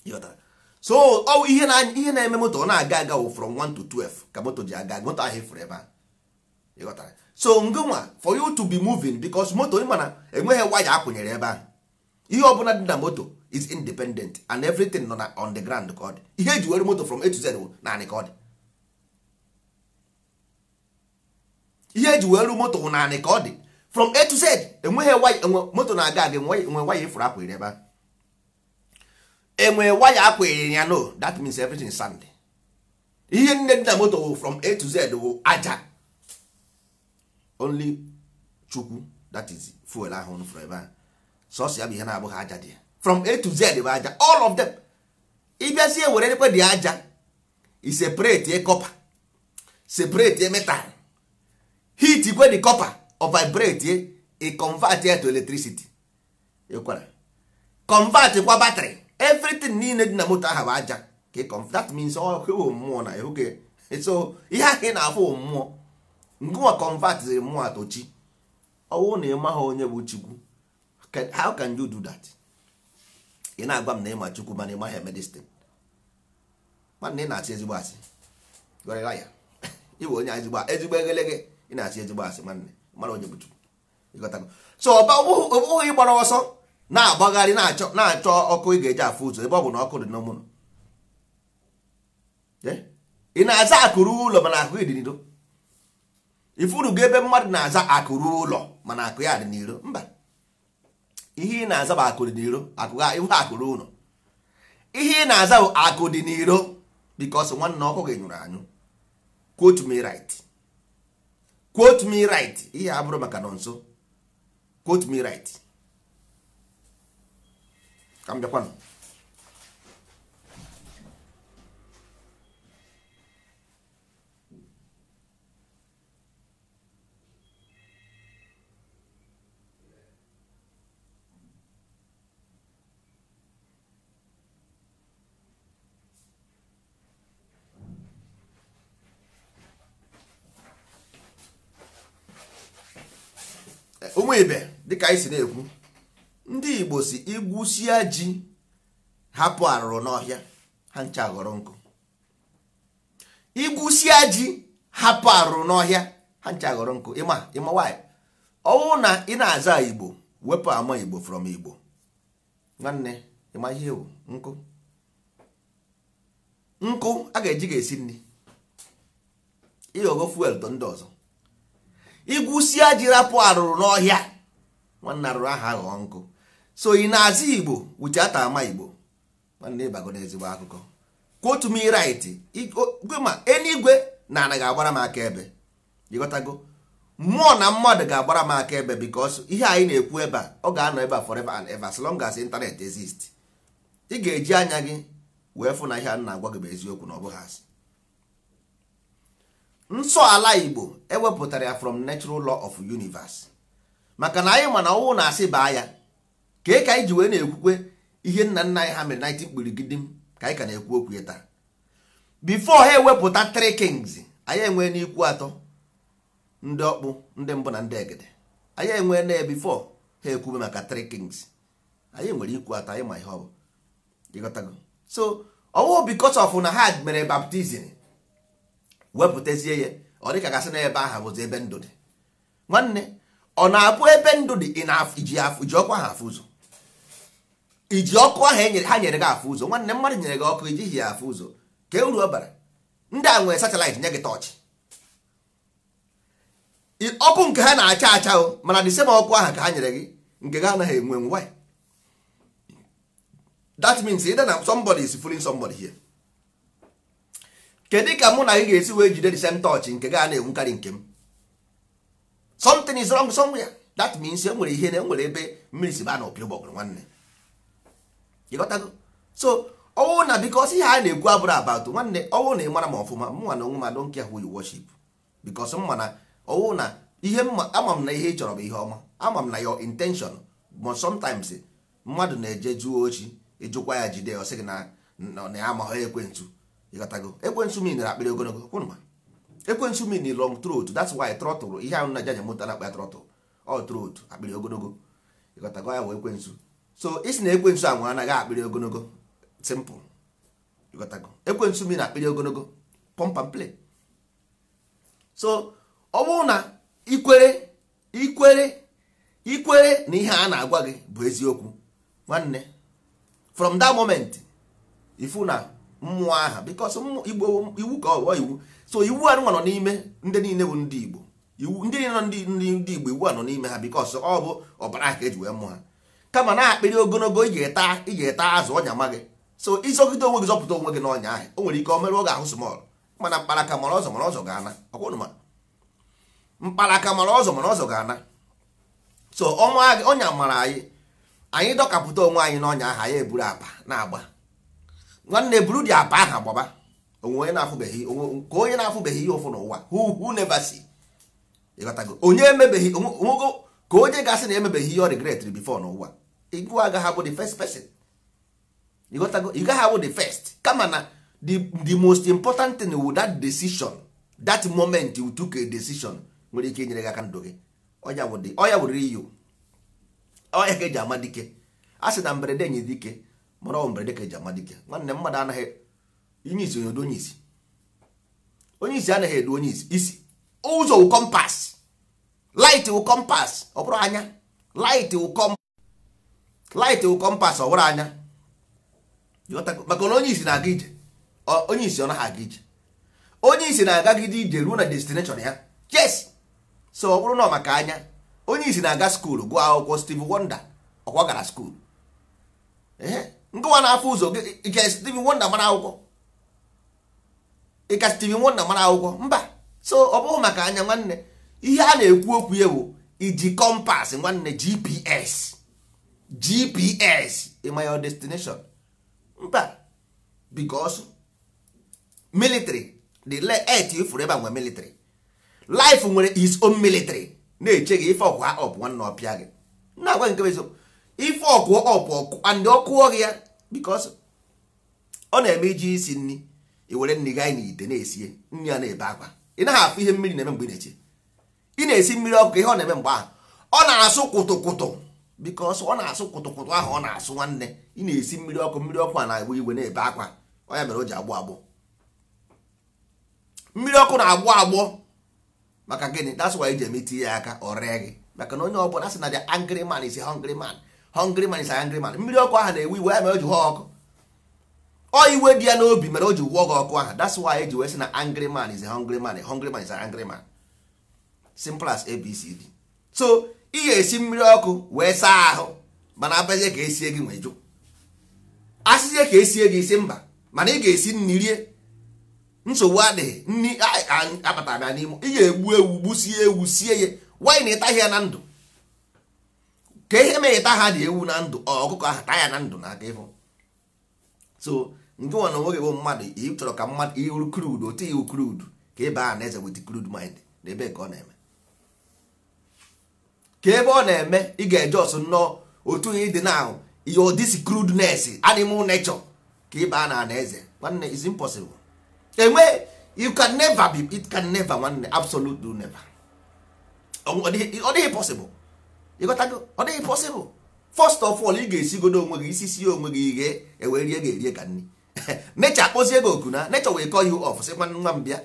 Ịghọtara? So ọ ihe na ihe na-eme moto ọ na-aga aga wụ from 1 to 12 ka moto ji aga. Moto ahụ efuru ebe a. Ịghọtara? So ngịnwa, for you to be moving, because moto, ịma na enweghị waya akwụnyere ebe ahụ. Ihe ọbụla dị na moto is independent and everything nọ na on the ground ka ọ dị. Ihe eji were moto from A to Z bụ naanị ka ọ dị. Ihe eji were moto bụ naanị ka ọ dị from A to Z. Enweghị waya enwe moto na-aga aga. Enwe waya ifuru akwụnyere ebe ahụ? Enwe waya akwụnyere ya? No. That means everything is sand. Ihe nne dị na moto wụ from A to Z wụ aja. Only Chukwu, that is fuel ahụ unu fụrụ ebe ahụ, sọsọ ya bụ ihe na-abụghị aja dị ya. From A to Z bụ aja, all of them. Ịbịazie were ekwe dị aja, i separate copper, separate metal, heat kwe the copper or vibrate, i convert ya to electricity. Ịkwara convert kwa battery, everything niile dị na moto ahụ bụ aja ka ị. That means ọ bụ mmụọ na ehuke. So ihe ahụ ị na-afụ bụ mmụọ. Ngụwa convert ziri mmụọ atọ chi. Ọwụ na ịmaghị onye bụ Chukwu, how can you do that? Ị na-agwa m na ịma Chukwu mana ịmaghị eme this thing. Nwanne, ị na-asị ezigbo asị. Gọrịla ya, ị bụ onye ezigbo ezigbo egelege. Ị na-asị ezigbo asị, nwanne. Mara onye bụ Chukwu. Ịghọtago? So ọ bụghị ịgbara ọsọ na-agbagharị na-achọ ọkụ ị ga-eji afụ ụzọ, ebe ọ bụ na ọkụ dị n'ụmụnụ. Ị na-aza akụrụ ụlọ mana akụ dị n'iro. Ifurugo ebe mmadụ na-aza akụrụ ụlọ mana akụ ya dị n'iro? Mba. Ihe ị na-aza bụ akụ dị n'iro. Akụ ga ihu akụrụ ụlọ. Ihe ị na-aza bụ akụ dị n'iro, because nwanne, ọkụ gị nyụrụ anyụ. Quote me right, quote me right. Ihe abụrụ maka nọ nso. Quote me right. Ka m bịakwanụ. Ụmụ ibe, dịka anyị si na-ekwu, ndị Igbo si igwusia ji hapụ arụrụ n'ọhịa, ha ncha ghọrọ nkụ. Igwusia ji hapụ arụrụ n'ọhịa, ha ncha ghọrọ nkụ. Ịma ịma nwanyị ọwụ na ị na-aza Igbo, wepụ ama Igbo from Igbo. Nwanne, ịma ihe ewu nkụ? Nkụ a ga-eji ga-esi nri, ịghọgo fuel to ndị ọzọ. Igwusia ji rapụ arụrụ n'ọhịa, nwanne, arụrụ ahụ aghọọ nkụ. So ị na-aza Igbo without ama Igbo, nwanne, ịbago n'ezigbo akụkọ. Quote me right. Ma eluigwe na ana ga-agbara m aka ebe. Ịghọtago? Mmụọ na mmadụ ga-agbara m aka ebe, because ihe anyị na-ekwu ebe a, ọ ga-anọ ebe a forever and ever, as long as internet exist. Ị ga-eji anya gị wee fụ na ihe a na-agwa gị bụ eziokwu na ọ bụghị asị. Nsọ ala Igbo ewepụtara ya from natural law of universe, maka na anyị ma na ọnwụ na-asị baa ya kee ka anyị ji wee na-ekwukwe ihe nna nna anyị ha mere 19 kpirigidim ka anyị ka na-ekwu okwu ya taa. Before ha ewepụta three kings, anyị enwee n'ikwu atọ, ndị ọkpụ, ndị mbụ na ndị egede. Anyị enwee na before ha ekwube maka three kings, anyị nwere ikwu atọ. Anyị ma ihe ọ bụ. Ịghọtago? So ọwụ because of na ha mere baptism wepụtazie ya, ọ dịka gasị na ebe ahụ bụzi ebe ndụ dị. Nwanne, ọ na-abụ ebe ndụ dị, ị na-iji iji ọkụ ahụ afụ ụzọ? Iji ọkụ ahụ enyere ha nyere gị afụ ụzọ? Nwanne, mmadụ nyere gị ọkụ, ijighị ya afụ ụzọ, ka uru ọ bara? Ndị a nwere satellite nye gị tọọchị ọkụ nke ha na-acha acha o, mana the same ọkụ ahụ ka ha nyere gị, nke gị anaghị enwe enwe. Why? That means either na somebody is fooling somebody here. Kedu ka mụ na gị ga-esi wee jide the same torch, nke gị a na-enwukarị nke m? Something is wrong somewhere. That means e nwere ihe na enwere ebe mmiri si baa na opi ụgbọgụrụ, nwanne. Ịghọtago? So ọwụ na because ihe a na-ekwu abụrụ about, nwanne, ọwụ na ị mara m ọfụma, mụnwa na onwe m, I don't care who you worship, because mma na ọwụ na ihe mma, ama m na ihe ị chọrọ bụ ihe ọma, ama m na your intention. But sometimes mmadụ na-eje juo ochi, ịjụkwa ya jide, ọ sị gị na ya amaghị ekwensu. Ịghọtago? Ekwensu mean akpịrị ogologo kwụnụ ma ekwensu mean long throat. That's why throttle, ihe ahụ na jaja moto na-akpa ya throttle, ọ throat, akpịrị ogologo. Ịghọtago? Ya bụ ekwensu. So isi na ekwensu anwa anaghị akpịrị ogologo, simple. Ịghọtago? Ekwensu mean akpịrị ogologo, pump and play. So ọ bụrụ na ikwere na ihe a na-agwa gị bụ eziokwu, nwanne, from that moment ifu na mmụọ aha, because Igbo iwu ka ọ iwu. So iwu anụnwa nọ n'ime ndị niile bụ ndị Igbo, iwu ndị niile nọ ndị Igbo, iwu a nọ n'ime ha, because ọ bụ ọbara ka eji wee mụ ha. Kama na akpịrị ogologo, ị ga-eta azụ ọnya ma gị. So ịzọgide onwe gị, zọpụta onwe gị n'ọnya ahụ, o nwere ike o merụọ gị ahụ small, mana mkparaka mara ọzọ, mara ọzọ ga-ana. Ọkwụnụ ma mkparaka mara ọzọ, mara ọzọ ga-ana. So ọnwa ọnya mara anyị, anyị dọkapụta onwe anyị n'ọnya ahụ, anyị eburu apa na-agba. Nwanne, buru dị apa ahụ agbaba onwe onye na-afụbeghị ka onye na-afụbeghị ihe ụfụ n'ụwa, who never see. Ịghọtago? Onye emebeghị onwego ka onye ga-asị na emebeghị ihe ọ regret before n'ụwa. Ịgụ agaghị abụ the first person. Ịghọtago? Ị gaghị abụ the first. Kama na the most important thing with that decision, that moment you took a decision, nwere ike inyere gị aka ndụ gị. Ọya wụrịrị iyo, ọya ka eji ama dike. A sị na mberede enyi dike, mana ọ mberede ka eji ama dike. Nwanne, mmadụ anaghị inye isi onye edu onye isi. Onye isi anaghị edu onye isi isi ụzọ wụ compass, light wụ compass, ọ bụrụ anya. Light wụ compass, ọ bụrụ anya. Maka na onye isi na-aga ije, onye isi ọ naghị aga ije, onye isi na-agagide ije ruo na destination ya. Yes. So ọ bụrụ na ọ maka anya, onye isi na-aga school gụọ akwụkwọ. Steve Wonder ọkwa gara school. Ee, ngụwa na-afụ ụzọ ike. Steve Wonder mara akwụkwọ ịka Steve Wonder mara akwụkwọ mba. So ọ bụghị maka anya, nwanne. Ihe a na-ekwu okwu ya bụ iji compass, nwanne, GPS, GPS ịma your destination mba, because military, the earth ifuru ebe a nwere military, life nwere his own military na-eche gị. Ife ọkwa up, nwanne, ọpịa gị na-agwa nke eziokwu. Ife ọkụ up ọkụ and ọkụọ gị ya, because ọ na-eme iji isi nri, i were nri gaa n'ite na-esie nri, a na-ebe akwa, ị naghị afụ ihe mmiri na-eme mgbe ị na-eche ị na-esi mmiri ọkụ. Ihe ọ na-eme mgbe ahụ, ọ na-asụ kwụtụkwụtụ, because ọ na-asụ kwụtụkwụtụ ahụ ọ na-asụ. Nwanne, ị na-esi mmiri ọkụ, mmiri ọkụ a na-agba igwe na-ebe akwa. Ọ ya mere o ji agbụ agbụ. Mmiri ọkụ na-agbụ agbụ maka gịnị? That's why eji eme itinye ya aka, ọ ree gị, maka na onye ọbụla sị na the angry man is a hungry man, hungry man is an angry man. Mmiri ọkụ ahụ na-ewe iwe, ya mere o ji hụọ ọkụ. Ọ iwe dị ya n'obi mere o ji wụọ gị ọkụ ahụ. That's why eji wee sị na angry man is a hungry man, a hungry man is an angry man. Simple as ABCD. So ị ga-esi mmiri ọkụ wee saa ahụ, mana abazie ka esie gị nwee jụ, asịzie ka esie gị isi mba, mana ị ga-esi nri rie, nsogbu adịghị. Nri akpatara ya n'ime, ị ga-egbu ewu, gbusie ewu, sie ya. Wanyị na ịtaghị ya na ndụ, ka ihe mere ịta ha dị ewu na ndụ, ọkụkọ ahụ taa ya na ndụ na aka ịhụ. So nke nwa na onwe gị bụ mmadụ, ị chọrọ ka mmadụ iru crude, otu iwu crude ka ị baa na eze with crude mind. Na ebe ka ọ na-eme, ka ebe ọ na-eme, ị ga-eje ọsụ nnọọ otu ị dị now, your this crudeness, animal nature, ka ị baa na ana eze. Nwanne, is impossible. Enwe, you can never be, it can never, nwanne, absolutely never. Ọ dịghị possible. Ịghọtago? Ọ dịghị possible. First of all, ị ga-esigodo onwe gị isi, sie onwe gị ighe, ewee rie, ga-erie ka nri. Nature akpọzie gị oku na nature will call you off, sị nwa m bịa,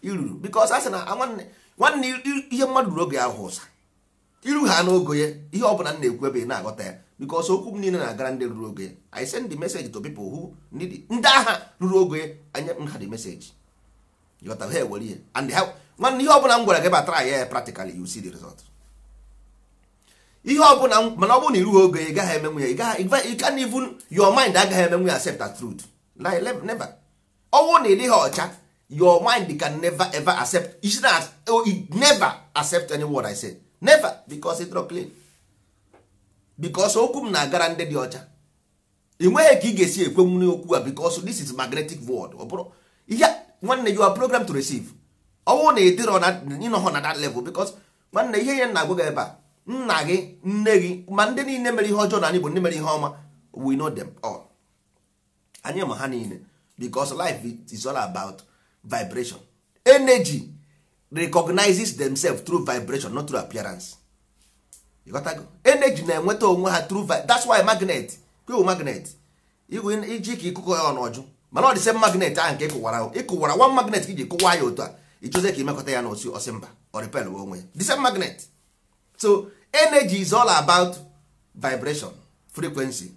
iruru, because a sị na nwanne, nwanne, ihe mmadụ ruru oge ahụ ụsa iru ha n'ogo ya. Ihe ọ bụla m na-ekwu ebe ị na-aghọta ya, because okwu m niile na-agara ndị ruru ogo ya. I send the message to people who need it. Ndị agha ruru ogo ya, anya m ha the message. Ịghọta? Ha ewere ihe and ha, nwanne, ihe ọ bụla m gwara gị batara ya practically, you see the result. Ihe ọbụla, mana ọ bụrụ na irughị ogo ya, ị gaghị emenwu ya. Ị gaghị, you can even, your mind agaghị emenwu ya accept as truth. Like, never. Ọ bụrụ na ị dịghị ọcha, your mind can never ever accept. You should not, oh, it never accept any word I say. Never, because it's not clean. Because okwu m na-agara ndị dị ọcha. Ị nweghị ka ị ga-esi ekwe m n'okwu a, because this is magnetic world. Ọ bụrụ ihe, nwanne, you are programmed to receive. Ọwụ na ịdịrọ na ịnọghọ na that level, because nwanne, ihe ya na-agwa gị ebe a, nna gị, nne gị, ma ndị niile mere ihe ọjọọ na anyị bụ ndị mere ihe ọma, we know them all. Anyị ma ha niile, because life is all about vibration. Energy recognizes themselves through vibration, not through appearance. You got go? Energy na-enweta onwe ha through that's why magnet kwewu magnet igwe iji ka ịkụkọ ya ọnọjụ, mana ọ dị same magnet ahụ nke ịkụwara ịkụwara one magnet ka iji kụwa ya otu a, ichozie ka imekọta ya na osi osi mba, ọ repel onwe ya, the same magnet. So energy is all about vibration, frequency,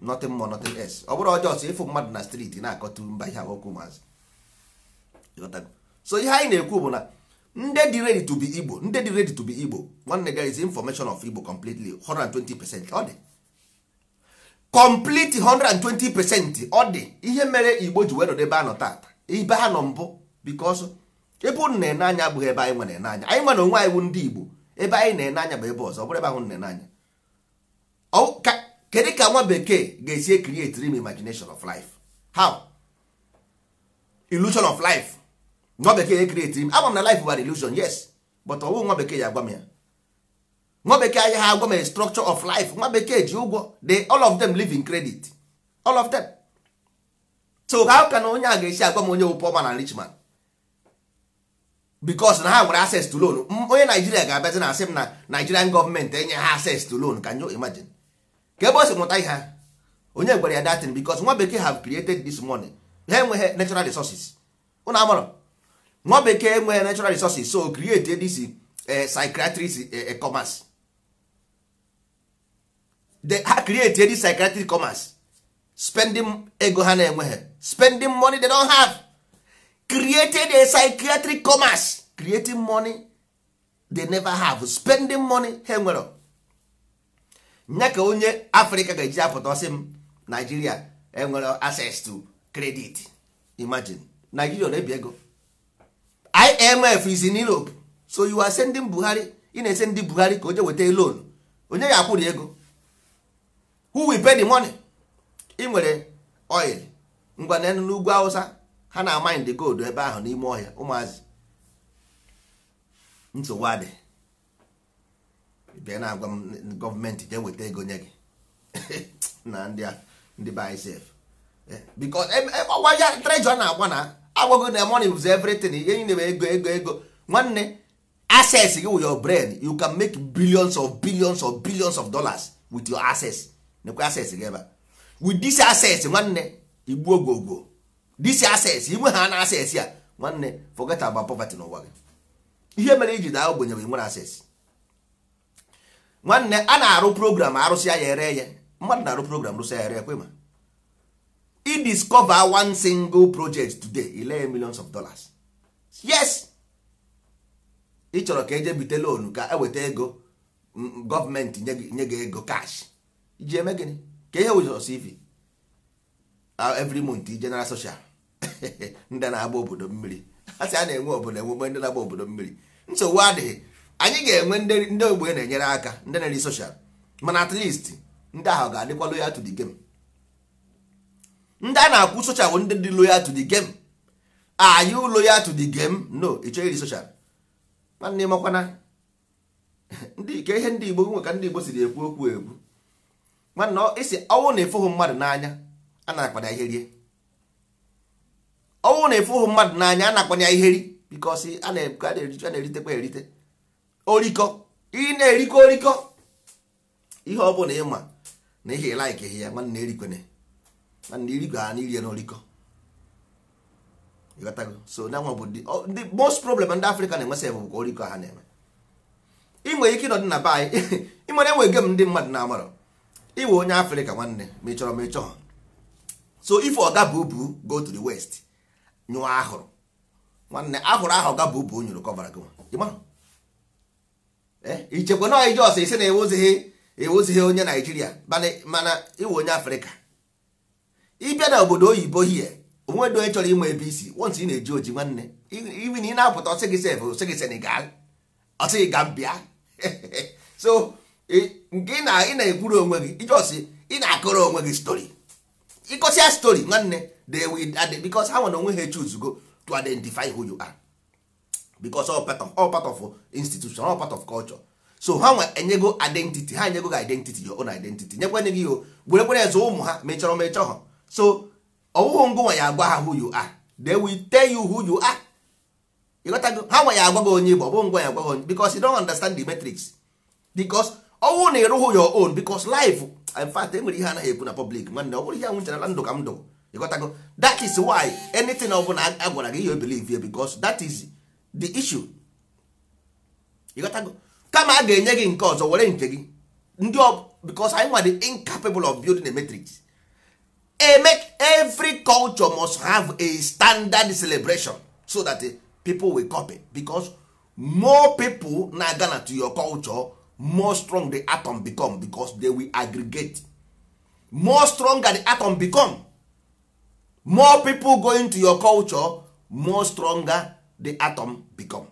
nothing more, nothing else. Ọ bụrụ ọjọọ sọ ịfụ mmadụ na street na-akọtu mba, ihe okwu maazị. Ịghọtago? So ihe anyị na-ekwu bụ na ndị dị ready to be Igbo, ndị dị ready to be Igbo, nwanne, there is information of Igbo completely 120%. Ọ dị complete 120%. Ọ dị ihe mere Igbo ji wee nọdụ ebe a nọ tata, ebe ha nọ mbụ, because ebe unu na-ene anya abụghị ebe anyị nwe na-ene anya. Anyị nwe na onwe anyị bụ ndị Igbo. Ebe anyị na-ene anya bụ ebe ọzọ, ọ bụrụ ebe ahụ na-ene anya. Kedu ka nwa bekee ga-esi create dream, imagination of life? How? Illusion of life. Nwa bekee create dream. Ama m na life bụ illusion, yes, but ọwụ nwa bekee ya agwa m ya. Nwa bekee anya ha agwa m a structure of life. Nwa bekee ji ụgwọ. They, all of them, live in credit, all of them. So how can onye a ga-esi agwa m onye wụ poor man and rich man? Because na ha nwere access to loan. Onye Naijiria ga-abịazi na asị m na Nigerian gọọmenti enye ha access to loan. Can you imagine? Ka ebe o si mụta ihe ha, onye gwara ya datin? Because nwa bekee have created this money. Ha enweghị natural resources. Ụnụ amarọ nwa bekee enweghị natural resources, so create this psychiatrist commerce. They ha create this psychiatric commerce, spending ego ha na-enweghị, spending money they don't have, created a psychiatric commerce, creating money they never have, spending money ha enwere. Nya ka onye Afrịka ga-eji apụta ọsị m Nigeria enwere access to credit. Imagine, Nigeria na-ebi ego. IMF is in Europe. So you are sending Buhari, ị na-ese ndị Buhari ka o je weta loan. Onye ya akwụrụ ego? Who will pay the money? Ị nwere oil, ngwa na n'ugwu Hausa ha na mine the gold ebe ahụ n'ime ọhịa. Ụmụazị, nsogbu adị. Bịa na-agwa m gọọmenti jee weta ego nye gị na ndị ndị be anyị sef, because ọgwa ya treasure na-agba na agwago na money is everything. Ihe niile bụ ego, ego, ego. Nwanne, access gị with your brain, you can make billions of billions of billions of dollars with your access. Nekwe access gị ebe a. With this access, nwanne, igbu ogwogwo this access inwe ha na access ya, nwanne, forget about poverty n'ụwa gị. Ihe mere iji daa ogbenye bụ nwere access. Nwanne, a na-arụ program, arụsịa ya, ere ya. Mmadụ na-arụ program, rụsịa ya, ere ya. Kwe ma i discover one single project today, ile millions of dollars. Yes, ị chọrọ ka eje bite loan ka eweta ego, gọọmenti nye gị ego cash iji eme gịnị? Ka ihe wụzọ CV every month, general social. Ndị na-agba obodo mmiri, a sị a na-enwe obodo enwe ndị na-agba obodo mmiri. Nsogbu adịghị. Anyị ga-enwe ndị ogbenye na-enyere aka, ndị na-eri social, mana at least ndị ahụ ga-adịkwa loyal to the game. Ndị a na-akwụ social bụ ndị dị loyal to the game. Are you loyal to the game? No, ị chọrọ iri social. Nwanne, makwana ndị ka ihe ndị Igbo nwe, ka ndị Igbo siri ekwu okwu ekwu. Nwanne, isi ọnwụ na ịfụhụ mmadụ n'anya, a na-akwana ihe rie. Ọnwụ na ịfụhụ mmadụ n'anya, a na-akwana ya ihe ri, because a na-eritekwa erite orikọ. Ị na-erikọ orikọ ihe ọ bụla ịma na ihe like ya. Nwanne, erikwene. Nwanne, irikọ ha na irie n'orikọ. Ịghọtago? So na nwa bụ the most problem ndị Afrịka na-enwesị bụ ka orikọ ha na-eme. Ị nwere ike ịnọdụ na be anyị, ị nwere enwe game ndị mmadụ na-amarọ. Iwe onye Afrịka, nwanne, ma ị chọrọ ma ị chọghọ. So if oga bubu go to the west nyụọ ahụrụ, nwanne, ahụrụ ahụ ọga bubu nyụrụ kọvara gị nwa. Ichekwa na ije ọsọ isi na ewuzighị onye Naijiria, mana iwe onye Afrịka, ịbịa na obodo oyibo hie, onwedo onye chọrọ inwe ebe isi. Once ị na-eji oji, nwanne, even ị na-apụta, ọsị gị sef, ọsị gị Senegal, ọsị gị Gambia. So nke ị na-ekwuru onwe gị, ijọsi ị na-akọrọ onwe gị story. Ịkọsịa story nwanne, they will, because ha nwere onwe ha choose go to identify who you are, because all part of institution, all part of culture. So ha nwe enyego identity, ha enyego gị identity, your own identity, nyekwenye gị o werekwere eze ụmụ ha mechọrọ mechọ ha. So ọwụhụ ngụnwa ya agwa ha who you are, they will tell you who you are. Ịghọtago? Ha nwa ya agwa gị onye Igbo, ọ bụghị ngwa ya agwa gị onye, because you don't understand the matrix, because ọwụ na ịrụhụ your own, because life, in fact, enwere ihe anaghị ekwu na public. Nwanne, ọ bụrụ ihe anwụ na ndụ ka m ndụ, ịghọtago? That is why anything ọ bụla a gwara gị, you believe ya, because that is the issue. Ịghọtago? Kama a ga-enye gị nke ọzọ, were nke gị ndị ọ, because anyị nwa dị incapable of building a matrix. A make every culture must have a standard celebration so that people will copy, because more people na-aga na to your culture, more strong the atom become, because they will aggregate. More stronger the atom become, more people going to your culture, more stronger the atom become.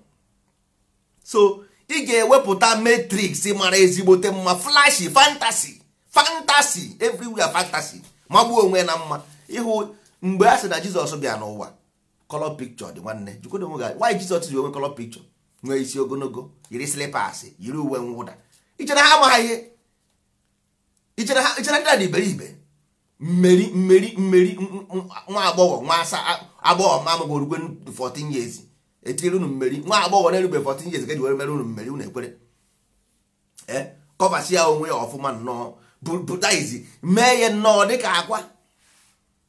So ị ga-ewepụta matrix mara ezigbote mma, flashy, fantasy, fantasy everywhere, fantasy magbuo onwe na mma. Ịhụ mgbe a sị na Jizọs bịa n'ụwa, color picture dị. Nwanne, jikọta onwe gị, why Jizọs ji onwe color picture, nwee isi ogologo, yiri slippers, yiri uwe mwụda? Ichere ha amaghị ihe? Ichere ndị a dị iberibe? Mmeri, mmeri, mmeri, nwa agbọghọ, nwa asa agbọghọ ma amụghị orugwe 14 years, etiri unu mmeri. Nwa agbọghọ na-erube 14 years ka eji were mere unu mmeri. Unu ekwere ee, kọvasi ya onwe ya ọfụma nnọọ, butaizi mee ya nnọọ dịka akwa.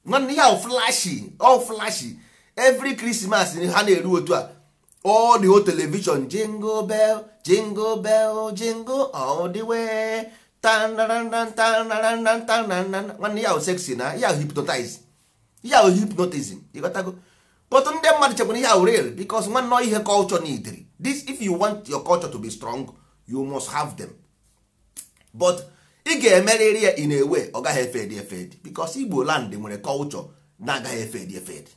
Nwanne, ihe ahụ flashy, all flashy. Every Christmas ha na-eru otu a, all the whole television, "Jingle bell, jingle bell, jingle all the way," tan. Nwanne, ya ahụ sexy na ya ahụ hypnotize, ihe ahụ hypnotism. Ịghọtago? But ndị mmadụ chekwara ihe ahụ real, because nwanne, ihe culture need this. If you want your culture to be strong, you must have them, but ị ga-emerịrị ya in a way ọ gaghị efedi efedi, because Igbo land nwere culture na-agaghị efedi efedi,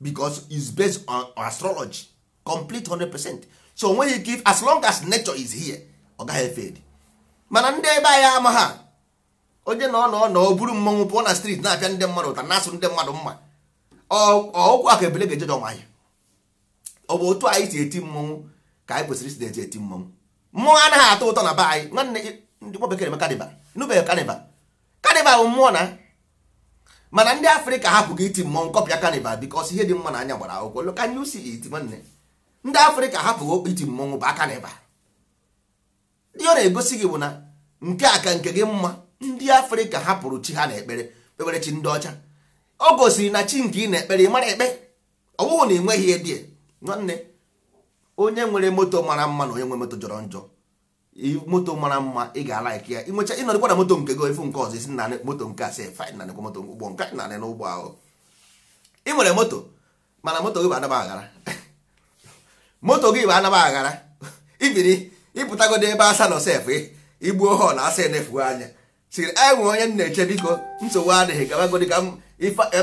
because it's based on astrology complete 100%. So o nweghị ike, as long as nature is here, ọ gaghị efedi. Mana ndị ebe anyị ama ha, onye nọ nọ nọ o buru mmọnwụ pụọ na street na-apịa ndị mmadụ ụta, na-asụ ndị mmadụ mma. Ọgwụ aka ebele ga-ejeje ọmanya. Ọ bụ otu anyị si eti mmọnwụ ka anyị kwesịrị isi na-eti eti mmọnwụ. Mmọnwụ anaghị atọ ụtọ na be anyị. Nwanne, ndị nwa bekee eme carnival, nụbeghị carnival? Carnival bụ mmụọ na, mana ndị Afrịka hapụghị iti mmọnwụ, kọpịa carnival, because ihe dị mma na anya gbara akwụkwọ. Can you see it? Nwanne, ndị Afrịka hapụghị iti mmọnwụ bụ carnival. Ndị ọ na-egosi gị bụ na nke a ka nke gị mma. Ndị Afrịka hapụrụ chi ha na-ekpere, kpebere chi ndị ọcha. Ọ gosiri na chi nke ị na-ekpere, ị mara ekpe, ọ bụghị na ị nweghị ihe dị. Nwanne, onye nwere moto mara mma na onye nwe moto jọrọ njọ, moto mara mma ị ga-alaiki ya. Ịnwecha ịnọdịkwa na moto nke gị, ifu nke ọzọ, isi na moto nke a sị fine, na nekwa moto ụgbọ nke na n'ụgbọ ahụ. Ị nwere moto, mana moto gị bụ anaba aghara, moto gị bụ anaba aghara. Ibiri ịpụtagodo ebe asa nọ sef, igbuo họn, asa enefuo anya, siri e nwere onye m na-eche, biko nsogbu adịghị, gabagodi ka m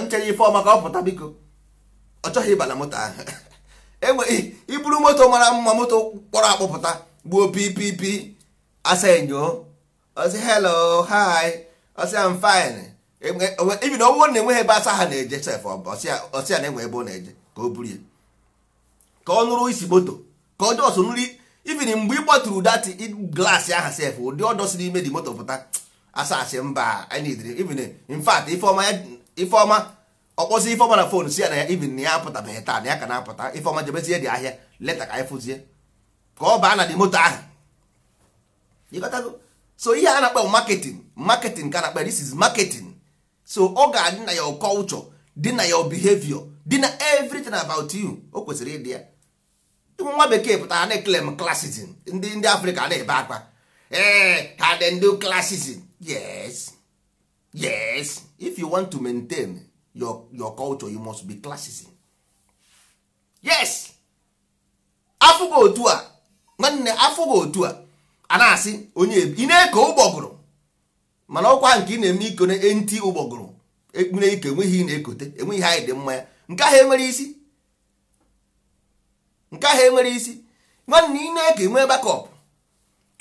chere ife ọma ka ọ pụta, biko. Ọ chọghị ịba na moto ahụ. Enwe iburu moto mara mma, moto kpọrọ akpọpụta, gbuo ppp, asa enyo, ọsị "Hello, hi," ọsị "I'm fine." Ibi na ọwụwa na enweghị ebe asa ha na-eje sef, ọsị ya na-enwe ebe ọ na-eje, ka o buru ya, ka ọ nụrụ isi moto, ka ọ jọsụ nri. Even mgbe ị gbatụrụ that glass ahụ sef, ụdị ọdọ si n'ime dị moto pụta, asa asị mba, I need even, in fact, ifeọma, ifeọma ọkpọzi ifeọma na phone, si ya na ya even na ya apụtabeghị taa, na ya ka na-apụta. Ifeọma jebezie dị ahịa leta ka anyị fụzie ka ọ baa na dị moto ahụ. Ịghọtago? So ihe a na-akpọ marketing, marketing ka na-akpọ, this is marketing. So ọ ga-adị na your culture, dị na your behavior, dị na everything about you. O kwesịrị ịdị ya. Ịhụ nwa bekee pụtara na claim classism, ndị Afrịka na-ebe akwa, ee, ha dị ndị classism. Yes, yes, if you want to maintain your culture, you must be classism. Yes, afụgo otu a. Nwanne, afụgo otu a, a na-asị onye ị na-eko ụgbọgụrụ, mana ọkwa nke ị na-eme iko na enti ụgbọgụrụ ekpere ike, enweghị ị na-ekote, enweghị anyị dị mma ya. Nke ahụ enwere isi, nke ahụ enwere isi. Nwanne, ị na-eke nwee backup.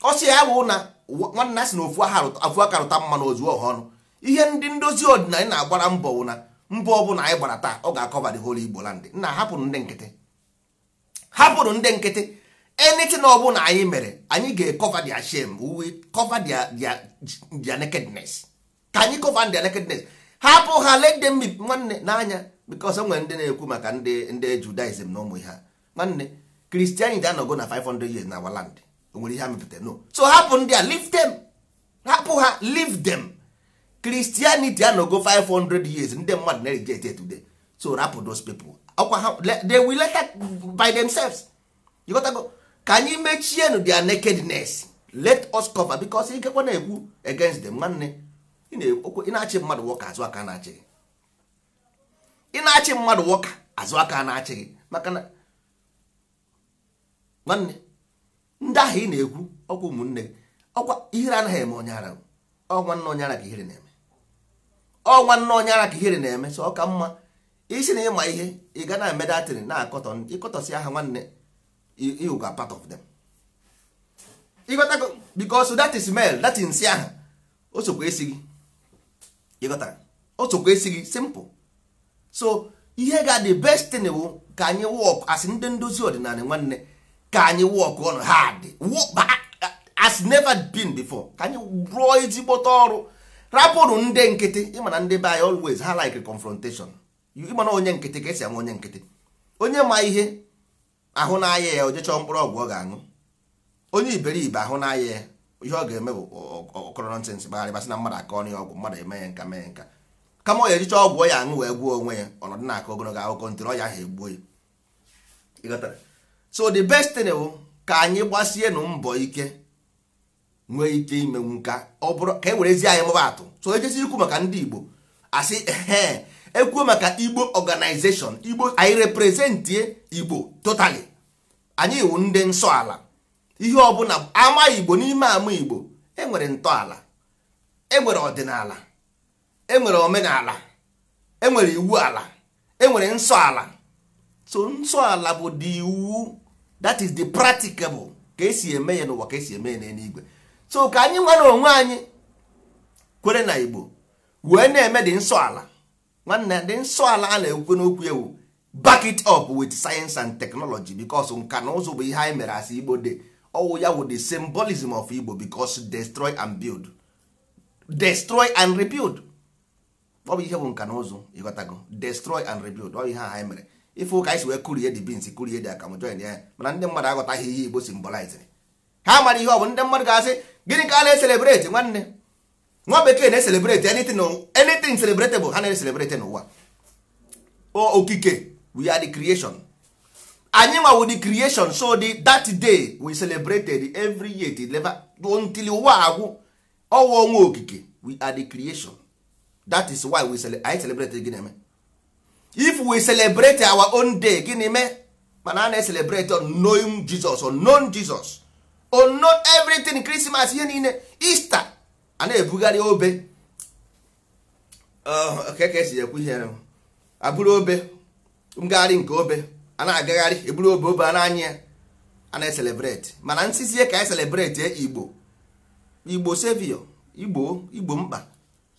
Ọsị ya bụ na nwanne asị na ofu aka rụta mma na ozu ọha ọnụ. Ihe ndị ndozi ọdịnala na-agbara mbọ bụ na mbọ ọbụla anyị gbara taa ọ ga-akọva the whole Igbo land. Nna, hapụrụ ndị nkịtị, hapụrụ ndị nkịtị. Anything ọbụla anyị mere, anyị ga-ekọva their shame. We will cover their nakedness. Ka anyị cover their nakedness, hapụ ha, let them be. Nwanne, n'anya, because enwere ndị na-ekwu maka ndị Judaism na ụmụ ihe ha. Nwanne, Christianity anọgo na 500 years na our land. O nwere ihe ha mepụtara? No. So hapụ ndị a, leave them, hapụ ha, leave them. Christianity anọgo 500 years, ndị mmadụ na-reject it today. So rapụ those people. Ọkwa ha, they will later by themselves. You got to go. Ka anyị mechienụ their nakedness. Let us cover, because ikekwe na-ekwu against them. Nwanne, ị na-achị mmadụ wọka, azụ aka na-achị gị. Ị na-achị mmadụ wọka, azụ aka na-achị gị. Maka na nwanne, ndị ahụ ị na-ekwu ọkwa ụmụnne gị. Ọkwa ihere anaghị eme onye ara. Ọ nwanne onye ara ka ihere na-eme. Ọ nwanne onye ara ka ihere na-eme. So ọ ka mma isi na ịma ihe ị ga na-eme datin na-akọtọ ịkọtọsi aha. Nwanne, you are part of them. Ịghọtago? Because that is smell, that nsị ahụ, o sokwa esi gị. Ịghọtara? O sokwa esi gị. Simple. So ihe ga the best thing bụ ka anyị work as ndị ndozi ọdịnala. Nwanne, ka anyị work on hard as never been before. Ka anyị rụọ ezigbote ọrụ, rapụrụ ndị nkịtị. Ịma na ndị be anyị always ha like confrontation. Ịma na onye nkịtị ka esi ama onye nkịtị. Onye ma ihe ahụ n'anya ya, oje chọọ mkpụrụ ọgwụ ọ ga-aṅụ. Onye iberibe ahụ n'anya ya, ihe ọ ga-eme bụ ọkọrọ nonsense, gbagharị na mmadụ aka ọnụ ya ọgwụ, mmadụ eme ya nka, mee ya nka. Kama ọ ya ejicha ọgwụ ọ ya aṅụ wee gwuo onwe ya, ọnọdụ na-akọ ogologo akụkọ ntịrị ọya ahụ egbuo ya. Ịghọtara? So the best thing bụ ka anyị gbasienụ mbọ ike, nwee ike imenwu nka. Ọ bụrụ ka e werezie anyị mụba atụ. So ejesi ikwu maka ndị Igbo, asị ehe, ekwuo maka Igbo organization, Igbo, anyị representie Igbo totally. Anyị wụ ndị nsọ ala. Ihe ọbụla ama Igbo, n'ime ama Igbo enwere ntọala, enwere ọdịnala, enwere omenala, enwere iwu ala, enwere nsọ ala. So nsọ ala bụ the iwu, that is the practicable, ka esi eme ya n'ụwa, ka esi eme ya n'eluigwe. So ka anyị nwere onwe anyị kwere na Igbo wee na-eme dị nsọ ala. Nwanne, dị nsọ ala a na-ekwu n'okwu ewu, back it up with science and technology, because nka na ụzụ bụ ihe anyị mere asị Igbo dị. Ọwụ ya wụ the symbolism of Igbo, because destroy and build, destroy and rebuild, ọ bụ ihe bụ nka na ụzụ. Ịghọtago? Destroy and rebuild, ọ bụ ihe anyị mere. Ife ụka anyị si wee kurie the beans, kurie the akamụ, join ya. Mana ndị mmadụ aghọtaghị ihe Igbo symbolize. Ha mara ihe ọ bụ. Ndị mmadụ ga-asị, "Gịnị ka a na-ecelebrate?" Nwanne, nwa bekee na-ecelebrate anything, anything celebratable ha na-ecelebrate n'ụwa. Okike, we are the creation. Anyị nwa the creation. So that day we celebrated every year till never, until ụwa agwụ. Ọnwa ọnwa okike, we are the creation. That is why we anyị celebrate. Gịnị eme if we celebrate our own day? Gịnị mee? Mana a na-celebrate unknown Jesus, unknown Jesus, unknown everything, Christmas, ihe niile, Easter, a na-ebugharị obe. Ka esi ekwu ihe abụrụ obe, ngagharị nke obe a na-agagharị, eburu obe, obe a na-anya ya, a na-ecelebrate. Mana nsizie ka anyị celebrate Igbo, Igbo savior, Igbo, Igbo mkpa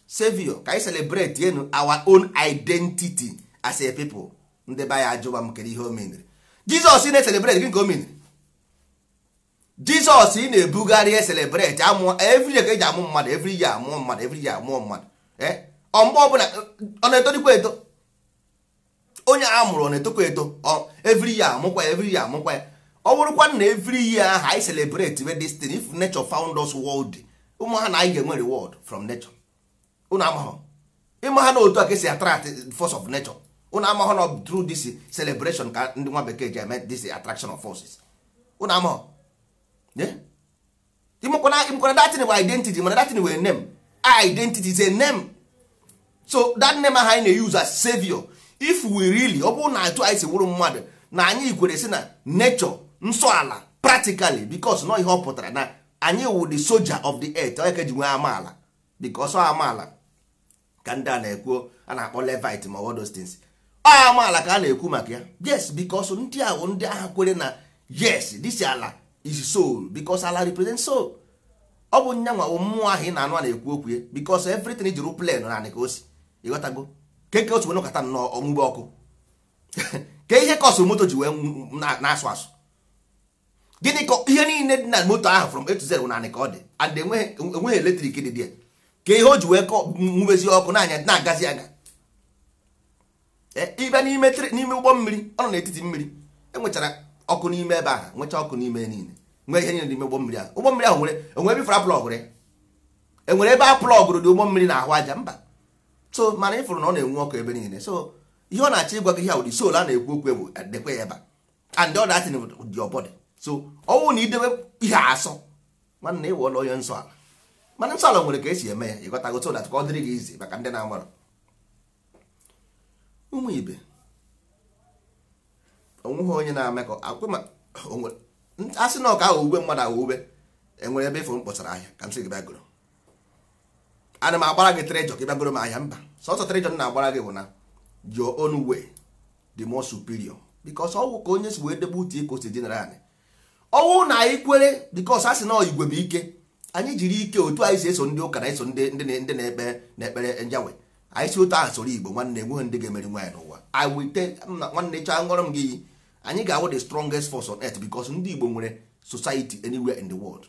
savior, ka anyị celebrate enu our own identity as a people. Ndị be anyị ajụba m, kedu ihe o meniri? Jizọs ị na-ecelebrate, gịnị ka o meniri? Jizọs ị na-ebugharị ecelebrate amụọ every year, ka eji amụ mmadụ every year, amụọ mmadụ every year, amụọ mmadụ. Ọ mgbe ọbụla ọ na-etodikwa eto, onye a mụrụ ọ na-etokwa eto every year, amụkwa ya every year, amụkwa ya. Ọ bụrụkwa na every year ahụ anyị celebrate with this thing, if nature found us worthy, ụmụ ha na anyị ga-enwe reward from nature. Unu amaghọ? Ịma ha na otu a ka esi attract force of nature. Unu amaghọ na through this celebration ka ndị nwa bekee ji eme this attraction of forces? Unu amaghọ? Ịmakwana that thing bụ identity? Mana that thing were name. Identity is a name. So that name ahụ anyị na-use as savior, if we really, ọ bụrụ na atụ anyị si wụrụ mmadụ na anyị kwere si na nature, nsọ ala practically, because nọ ihe ọ pụtara na anyị wụ the soldier of the earth. Onye ka eji nwee amaala? Because ọ amaala ka ndị a na-ekwu, a na-akpọ Levite ma all those things. Ọ amaala ka a na-ekwu maka ya. Yes, because ndị ahụ, ndị agha kwere na yes, this ala is soul, because ala represent soul. Ọ bụ nyanwa mmụọ ahụ ị na-anụ a na-ekwu okwu ya, because everything jiri plane naanị ka o si. Ịghọtago? Ke otu wee nọkọta nnọọ ọnwụgbe ọkụ, ke ihe kọsụ moto ji wee na-asụ asụ. Gịnị ka ihe niile dị na moto ahụ from A to Z naanị ka ọ dị, and enweghị eletrik dị dị ya. Ka ihe o ji wee nwubezi ọkụ na-anya na-agazi aga. Ịbịa n'ime ụgbọ mmiri, ọ nọ n'etiti mmiri, enwechara ọkụ n'ime ebe ahụ, nwechaa ọkụ n'ime niile, nwee ihe niile n'ime ụgbọ mmiri ahụ. Ụgbọ mmiri ahụ nwere enwere ebe ifuru plọgụrụ ya, enwere ebe a plọgụrụ dị ụgbọ mmiri na-ahụ aja mba. So mana ịfụrụ na ọ na-enwu ọkụ ebe niile. So ihe ọ na-achọ ịgwa gị ihe ụdị soul a na-ekwu okwu bụ dekwe ya ebe a, and the other thing with your body. So ọnwụ na idebe ihe asọ, nwanne, ịwụọla onye nsọ ala. Mana nsọ ala nwere ka esi eme ya, ịghọtago? So that ka ọ dịrị gị izi maka ndị na-amara ụmụ ibe. Onweghị onye na-amekọ a sị na ọka ahụ ugbe mmadụ ahụ ube enwere ebe ịfụrụ m kpọsara ahịa ka m sị gị bịa goro. Ana m agbara gị treasure ka ị bịa goro m ahịa? Mba. Sọsọ treasure m na-agbara gị bụ na your own way the more superior, because ọwụ ka onye si wee debe uche ka o si dinara anyị. Ọwụ na anyị kwere, because a sị na igwe bụ ike, anyị jiri ike otu anyị si eso ndị ụka na eso ndị ndị na-ekpe na-ekpere njawe, anyị si otu ahụ soro Igbo. Nwanne, enweghị ndị ga-emeri nwaanyị n'ụwa. I will tell nwanne, chọọ ngọrọ m gị iyi, anyị ga-awụ the strongest force on earth, because ndị Igbo nwere society anywhere in the world.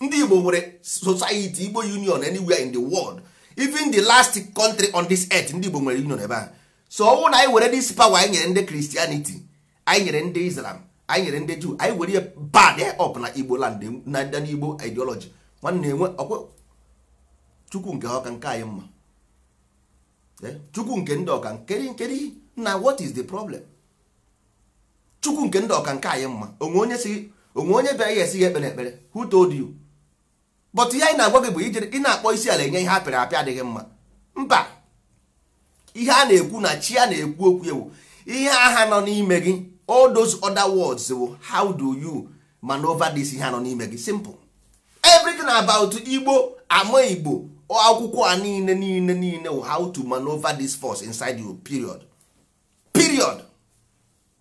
Ndị Igbo nwere society, Igbo union anywhere in the world, even the last country on this earth, ndị Igbo nwere union ebe ahụ. So ọnwụ na anyị were this power anyị nyere ndị Christianity, anyị nyere ndị Islam, anyị nyere ndị Jew, anyị were bad up na Igbo land na Igbo ideology. Nwanne, enwe ọkwa Chukwu nke ọka nke anyị mma, Chukwu nke ndị ọka nkeri nkeri na what is the problem? Chukwu nke ndị ọka nke anyị mma. Onwe onye si onwe onye bịara ya esi ya ekpere ekpere? Who told you? But ihe anyị na-agwa gị bụ ijere ị na-akpọ isi ala enye ihe apịrị apị adịghị mma. Mba, ihe a na-ekwu na chi a na-ekwu okwu ewu ihe agha nọ n'ime gị. All those other words bụ how do you maneuver this ihe nọ n'ime gị. Simple. Everything about Igbo, ama Igbo akwụkwọ a niile niile niile, how to maneuver this force inside you, period, period.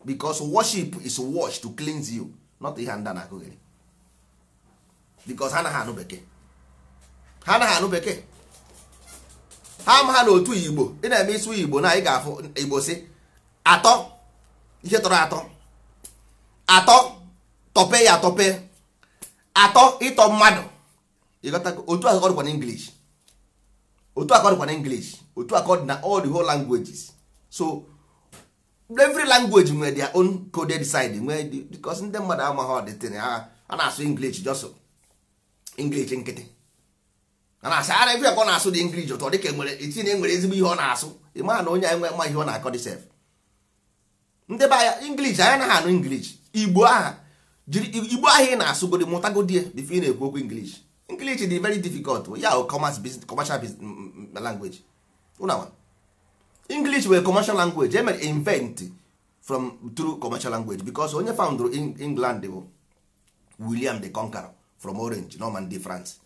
Because worship is wash to cleanse you, not ihe ndị na-akụghịrị, because ha anaghị anụ bekee, ha anaghị anụ bekee, ha ama ha n'otu Igbo. Ị na-eme ịsụ Igbo na ị ga-afụ Igbo si atọ ihe tọrọ atọ atọ tọpe ya atọpe atọ ịtọ mmadụ. Ịghọtago? Otu a ọ dịkwa na English, otu aka ọ dịkwa na English, otu aka ọ dị na all the whole languages. So every language nwere their own coded side nwere, because ndị mmadụ amaghị ọdịtịn ha a na-asụ English, just English nkịtị a na-asị ara ebe ka ọ na-asụ dị English ụtọ dịka enwere eti na enwere ezigbo ihe ọ na-asụ. Ị maa na onye enwe ma ihe ọ na-akọ dị sef. Ndị be anya English, anyị anaghị anụ English. Igbo aha jiri Igbo ahụ ị na-asụgodi, mụtagodi ya before ị na-ekwu okwu English. English dị very difficult ya, commerce business, commercial business language. Una English were commercial language emere invent from through commercial language, because onye found England bụ William the Conqueror from Orange, Normandy, France,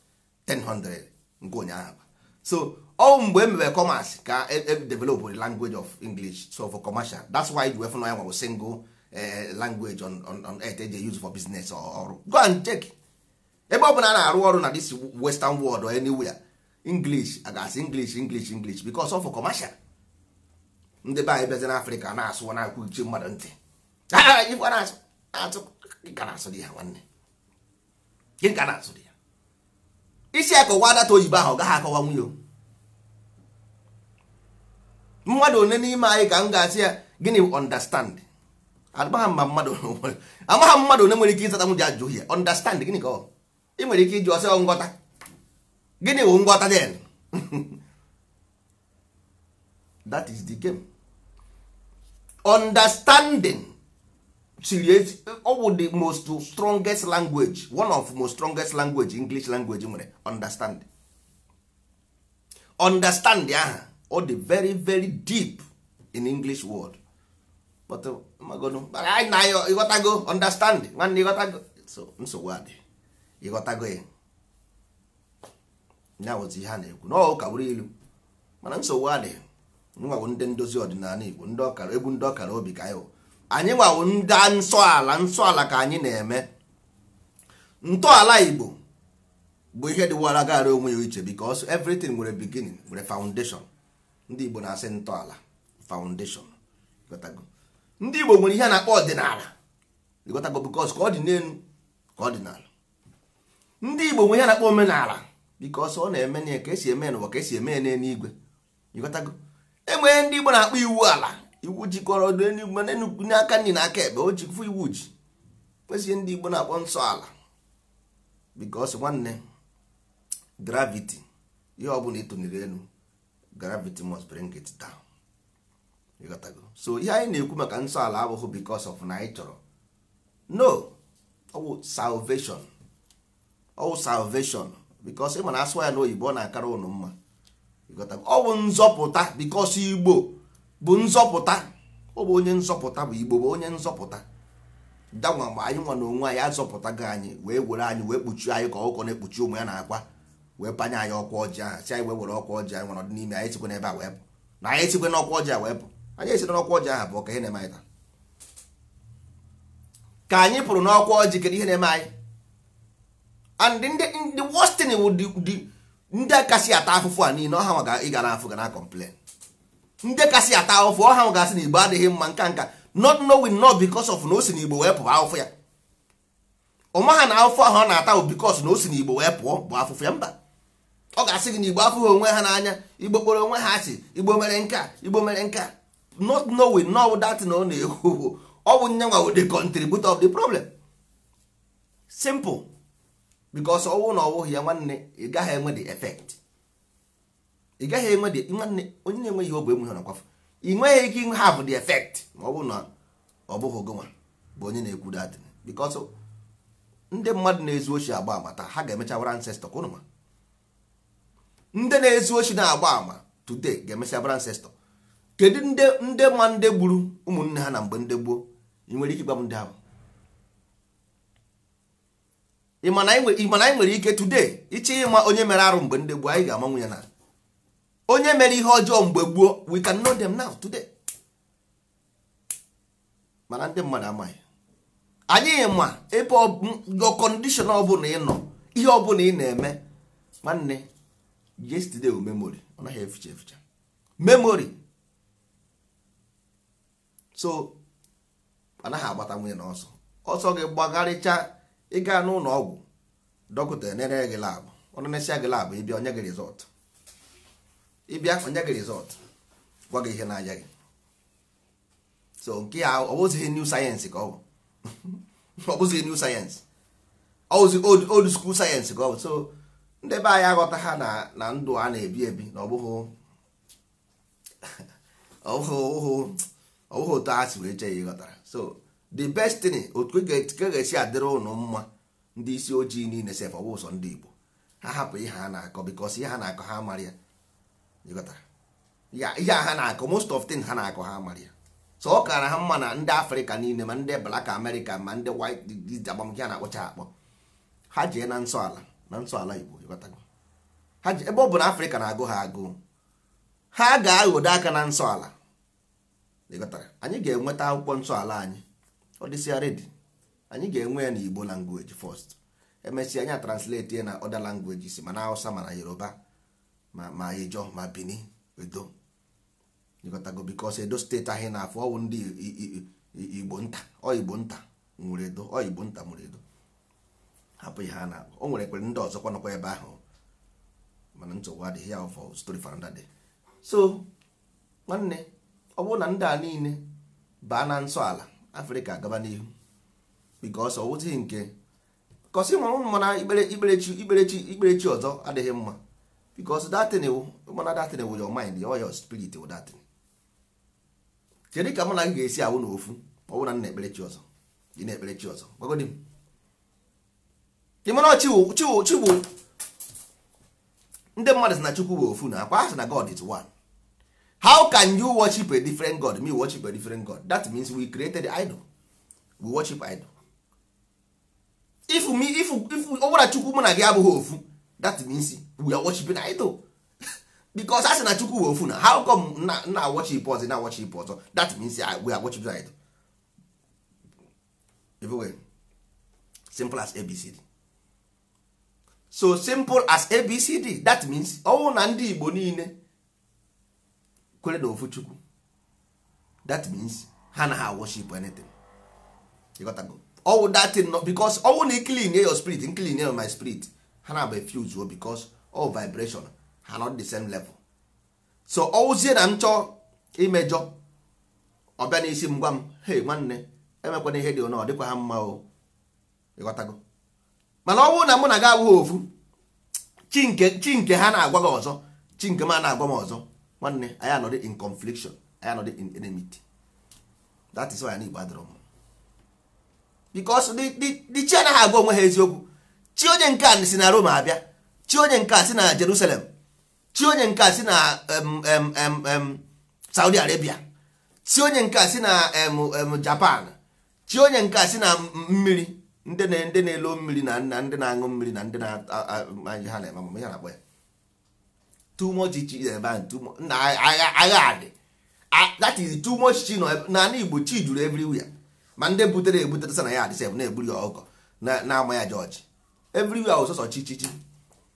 1000 nke ụnyaahụ. So ọ mgbe e mebere commerce ka e develop the language of English. So for commercial, that's why you wee ya nwa single language on earth eji use for business or ọrụ. Go and check ebe ọ bụla a na-arụ ọrụ na this western world or anywhere, English a ga-asị English, English, English, because of for commercial. Ndị be anyị bịazi n'Afrịka na-asụ na-akwuchi mmadụ ntị. Ife na-asụ na-asụ ka na-asụ dị ya, nwanne, gịnị ka na-asụ dị ya? Isi akọwa data oyibo ahụ ọ gaghị akọwa nwunye mmadụ. One n'ime anyị ka m ga-asị ya gịnị understand? Amaghị mma mmadụ, amaghị mmadụ one nwere ike ịzata m ji ajụ ya understand gịnị ka ọ ị nwere ike iji ọsọ nghọta. Gịnị bụ nghọta then? That is the game. Understanding siri ọ bụ the most strongest language, one of most strongest language English language nwere. Understand, understand aha ọ dị very very deep in English word, but magono anyị na ịghọtago understand, nwanne, ịghọtago? So nsogbu adị, ịghọtago ya? Ya wụzi ihe a na-ekwu na ọ ka bụrụ ilu, mana nsogbu adịghị. Nwawo ndị ndozi ọdịnala Igbo, ndị ọkara egwu, ndị ọkara obi ka anyị anyị nwawo ndị nsọ ala, nsọ ala ka anyị na-eme. Ntọala Igbo bụ ihe dịwara gara onwe ya iche, because everything nwere beginning, nwere foundation. Ndị Igbo na-asị ntọala, foundation. Ịghọtago? Ndị Igbo nwere ihe a na-akpọ ọdịnala. Ịghọtago? Because ka ọ dị n'elu ka ọ dị n'ala. Ndị Igbo nwere ihe a na-akpọ omenala, because ọ na-eme na ka esi eme n'ụwa ka esi eme n'eluigwe. Ịghọtago? Enwere ndị Igbo na-akpọ iwu ala, iwu jikọrọ n'eluigwe n'aka nri na aka ekpe, o ji fụ iwu ji kwesịrị. Ndị Igbo na-akpọ nsọ ala, because nwanne, gravity, ihe ọbụla ịtụnyere elu, gravity must bring it down. Ịghọtago? So ihe anyị na-ekwu maka nsọ ala abụghị because of na anyị chọrọ, no, ọ bụ salvation, ọ bụ salvation, because ị ma na asụ ya n'oyibo, ọ na-akara ụnụ mma. Ịghọtago? Ọ bụ nzọpụta, because Igbo bụ nzọpụta. Ọ bụ onye nzọpụta bụ Igbo, bụ onye nzọpụta danwa. Mgbe anyị nwa na onwe anyị azọpụtago anyị, wee were anyị wee kpuchie anyị ka ọkụkọ na-ekpuchi ụmụ ya na akwa, wee panye anyị ọkwa ọjị ahụ, si anyị wee were ọkwa ọjị anyị nwere ọdị n'ime anyị, sikwe n'ebe a wee pụ, na anyị esikwe n'ọkwa ọjị a wee pụ. Anyị esi n'ọkwa ọjị ahụ pụọ, ka ihe na-eme anyị taa? Ka anyị pụrụ n'ọkwa ọjị, kedu ihe na-eme anyị? And ndị the worst thing wụ ndị kasị ata afụfụ a niile, ọha nwa ị ga na-afụ ga na complain. Ndị kasị ata ahụfụ, ọha nwa ga-asị na Igbo adịghị mma, nka nka, not knowing, not because of na o si n'Igbo wee pụọ ahụfụ ya. Ọma ha na ahụfụ ahụ ọ na-ata bụ because na o si n'Igbo wee pụọ bụ afụfụ ya. Mba, ọ ga-asị gị na Igbo afụghị onwe ha n'anya, Igbo kpọrọ onwe ha asị, Igbo mere nka, Igbo mere nka, not knowing no that na ọ na-ekwu ọ bụ nye nwa the contributor of the problem. Simple. Because ọwụ na ọwụghị ya, nwanne, ị gaghị enwe the effect, ị gaghị enwe the, nwanne, onye na-enweghị ọ bụ enwe ha nakwafu. Ị nweghị ike inwe have the effect ma ọ bụ na ọ bụghị gịnwa bụ onye na-ekwu that, because ndị mmadụ na-ezu ochi agba ama taa, ha ga-emecha wara ancestor ka ụnụ ma. Ndị na-ezu ochi na-agba ama today ga-emesịa bụrụ ancestor. Kedu ndị ma ndị gburu ụmụnne ha na mgbe ndị gboo? Ị nwere ike ịgwa m ndị ahụ? Ị ma na anyị nwere ike today ịchọ ịma onye mere arụ mgbe ndị gboo, anyị ga-ama nwunye na onye mere ihe ọjọọ mgbe gboo. We can know them now today, mana ndị mmadụ amaghị. Anyị ma ebe your condition ọbụla ị nọ, ihe ọbụla ị na-eme, nwanne, yesterday o memory, ọ naghị eficha eficha memory. So anaghị agbata nwunye n'ọsọ ọsọ gị gbagharịcha ịga n'ụlọ ọgwụ, dọkịta enere gị lab, ọ nenesịa gị lab, ịbịa onye gị result, ịbịa onye gị result, gwa gị ihe na-aya gị. So nke ya ọ bụzighị new science ka ọ bụ, ọ bụzighị new science, ọ bụzi old old school science ka ọ bụ. So ndị be anyị aghọta ha na ndụ a na-ebi ebi na ọ bụghị otu ha si wee chee ya. Ịghọtara? So the best thing, otu ka ga-esi adịrị ụnụ mma, ndị isi ojii niile sef, ọ bụ ụsọ ndị Igbo, ha hapụ ihe ha na-akọ, because ihe ha na-akọ, ha amara ya. Ịghọtara ya? Ihe a ha na-akọ, most of things ha na-akọ, ha amara ya. So ọ kara ha mma na ndị Afrịka niile, ma ndị Black America, ma ndị white agbamke a na-akpọcha akpọ, ha jee na nsọ ala, na nsọ ala Igbo. Ịghọtago? Ha ji ebe ọ bụ na Afrịka na-agụ ha agụụ, ha ga-aghọdo aka na nsọ ala. Ịghọtara? Anyị ga-enweta akwụkwọ nsọ ala anyị, ọ dịsịa ready. Anyị ga-enwe ya n'Igbo language first, emesịa anyị translate ya na other languages, ma na Hausa, ma na Yoruba, ma Ijaw, ma Bini, Edo. Ịghọtago? Because Edo Steeti ahụ na-afụ, ọwụ ndị Igbo nta, ọ Igbo nta nwere Edo, ọ Igbo nta nwere Edo. Hapụ ihe ha na-akpọ, o nwere kwere ndị ọzọkwa nọkwa ebe ahụ, mana nsogbu adịghị ya, for story for another day. So nwanne, ọ bụrụ na ndị a niile baa na nsọ ala, Afrịka agaba n'ihu, because ọ wụzighị nke kọsi nwere ụmụ mana ikpere ikperechi ikperechi ikperechi ọzọ adịghị mma, because that thing wụ, mana that thing wụ your mind or your spirit wụ that thing. Kedu ka mụ na gị ga-esi awụ n'ofu ma ọ bụ na m na-ekpere chi ọzọ, ị na-ekpere chi ọzọ? Gwagodi m. Ị mara chi wụ chi wụ chi bụ ndị mmadụ sị na Chukwu bụ ofu, na akwa ha sị na God is one. How can you worship a different God, me worship a different God? That means we created the idol, we worship idol. If me if ọ bụrụ na Chukwu mụ na gị abụghị ofu, that means we are worshiping idol, because a sị na Chukwu bụ ofu, na how come na worship ọzọ, na worship ọzọ? That means we are worshiping idol. If we simple as ABCD. So simple as ABCD. That means ọnwụ na ndị Igbo niile kwere na ofu Chukwu, that means ha na ha worship anything. You got to go ọwụ that thing no, because ọwụ na clean your spirit, clean your my spirit, ha na abụ fuse o, because all vibration ha not the same level. So ọwụzie na m chọọ imejọ, ọbịa n'isi m gwa m, hey nwanne, emekwana ihe dị ono, ọ dịkwa ha mma o. Ịghọtago? Mana ọ bụrụ na mụ na gị abụghị ofu chi nke ha na-agwa gị ọzọ, chi nke m a na-agwa m ọzọ, nwanne, anyị anọdị in confliction, anyị anọdị in enmity. That is why anyị Igbo adịrọ mma, because the chi anaghị agwa onwe ha eziokwu. Chi onye nke a si na Rome abịa, chi onye nke a si na Jerusalem, chi onye nke a si na Saudi Arabia, chi onye nke a si na Japan, chi onye nke a si na mmiri, ndị na-elo mmiri na ndị na-aṅụ mmiri na ndị na ha na-eme amụma ihe na-akpọ ya too much chi ebe ahụ, too much na agha adị. That is too much chi nọ n'ala Igbo. Chi juru everywhere, ma ndị butere ebutere sị na ya adị sef na-egburi ya ọkụkọ na-ama ya jọji everywhere, ọsọsọ chi chi chi.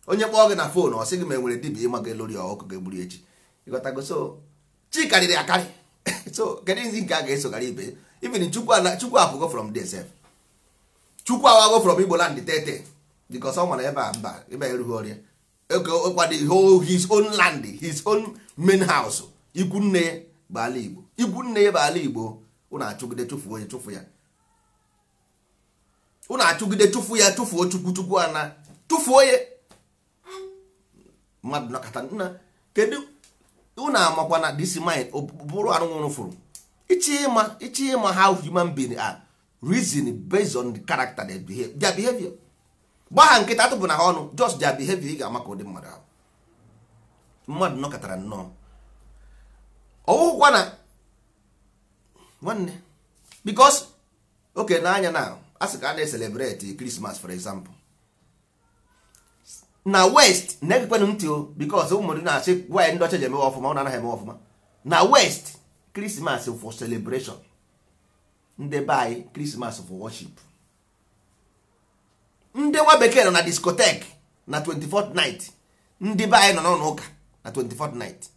Onye kpọọ gị na phone, ọ sị gị ma enwere dibịa ịma gị elori ọkụkọ ga-egburi echi. Ịghọtago? So chi karịrị akarị. So kedu nzi nke a ga-esogara ibe? Even Chukwu Chukwu apụgo from there sef. Chukwu awago from Igbo land tete, because ọ mara ebe a mba ebe a erughị ọrịa kwado his own land, his own main house, ikwu nne ya bụ ala Igbo, ikwu nne ya bụ ala Igbo. Unu achụgide chụfuo ya, chụfu ya, unu achụgide chụfu ya, chụfuo Chukwu, Chukwu ana tụfuo ya. Mmadụ nọkọta nna, kedu unu amakwa na this mind bụrụ arụ nwụrụ fụrụ ichi ịma, ichi ịma how human being are reason based on the character they behave, their behavior. Gba ha nkịta, atụpụ na ha ọnụ, just their behavior, ị ga-ama ka ụdị mmadụ ahụ. Mmadụ nọkọtara nnọọ ọwụkwa na nwanne, because oke n'anya na a sị ka a na-celebrate Christmas, for example, na West. Na-egekwenụ ntị o, because ụmụ ndị na-asị gwa ndị ọcha ji emewe ọfụma, ọ na-anaghị eme ọfụma na West. Christmas for celebration, ndị be anyị Christmas for worship. Ndị nwa bekee nọ na discotheque na 24th night, ndị be anyị nọ n'ụlọ ụka na 24th night.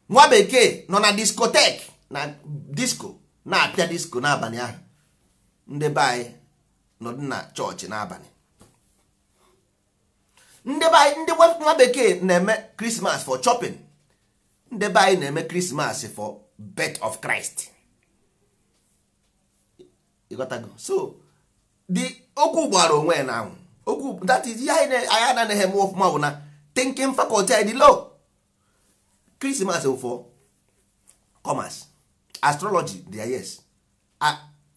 Nwa bekee nọ na discotheque, na disco, na-apịa disco n'abalị ahụ, ndị be anyị nọdụ na chọọchị n'abalị. Ndị be anyị, ndị nwa bekee na-eme Christmas for shopping, ndị be anyị na-eme Christmas for birth of Christ. Ịghọtago? So the okwu gbara onwe ya na okwu, that is ihe anyị anaghị eme ọfụma bụ na thinking faculty anyị dị low. Christmas for commerce, astrology there, yes,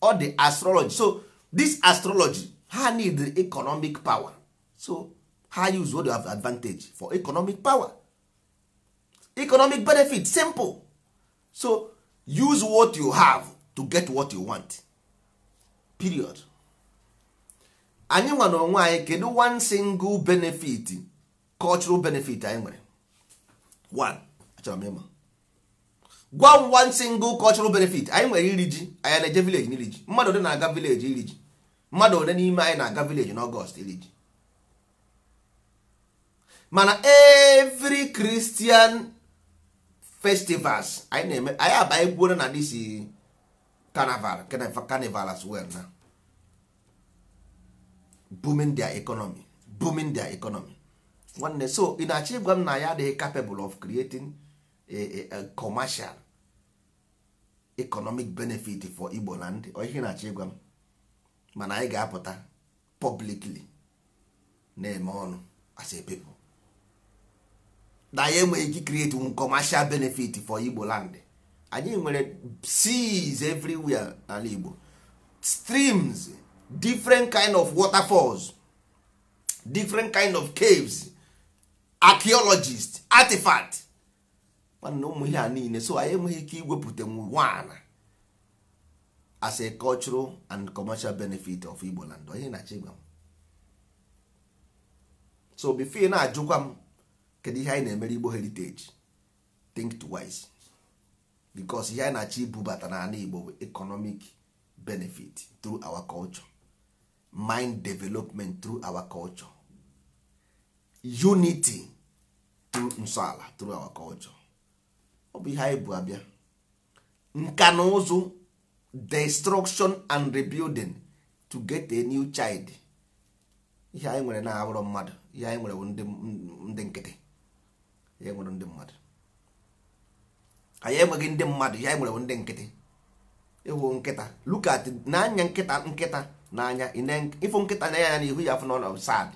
all the astrology. So this astrology, ha need the economic power, so ha use what they have advantage for economic power, economic benefit, simple. So use what you have to get what you want, period. Anyị nwa na onwe anyị, kedu one single benefit, cultural benefit anyị nwere? One, achọrọ m ịma, gwa m one single cultural benefit anyị nwere. Iri ji, anyị na-eje village n'iri ji? Mmadụ ole na-aga village iri ji? Mmadụ ole n'ime anyị na-aga village n'August iri ji? Mana every Christian festivals anyị na-eme, anyị abanyekwuo na this carnival, carnival as well, na booming their economy, booming their economy, nwanne. So ị na-achọ ịgwa m na ya adịghị capable of creating a commercial economic benefit for Igbo land? Ọ ihe na-achọ ịgwa m, mana anyị ga-apụta publicly na-eme ọnụ as a people na anyị enweghị ike create un commercial benefit for Igbo land. Anyị nwere seas everywhere n'ala Igbo, streams, different kind of waterfalls, different kind of caves, archaeologists, artifact, nwanne, ụmụ ihe a niile. So anyị enweghị ike iwepụta one as a cultural and commercial benefit of Igbo land? Onye na-achọ ịgwa m? So before ị na-ajụkwa m kedu ihe anyị na-emere Igbo heritage, think twice, because ihe anyị na-achọ ibubata n'ala Igbo bụ economic benefit through our culture, mind development through our culture. Unity through nsọala, through our culture. Ọ bụ ihe anyị bụ abịa. Nka na ụzụ, destruction and rebuilding to get a new child. Ihe anyị nwere na-abụrụ mmadụ, ihe anyị nwere bụ ndị nkịtị. Ihe nwere ndị mmadụ, anyị enweghị ndị mmadụ. Ihe anyị nwere bụ ndị nkịtị. Ịhụ nkịta, look at n'anya nkịta, nkịta n'anya, ịfụ nkịta n'anya ya n'ihu ya, afụ na ọ nọ sad.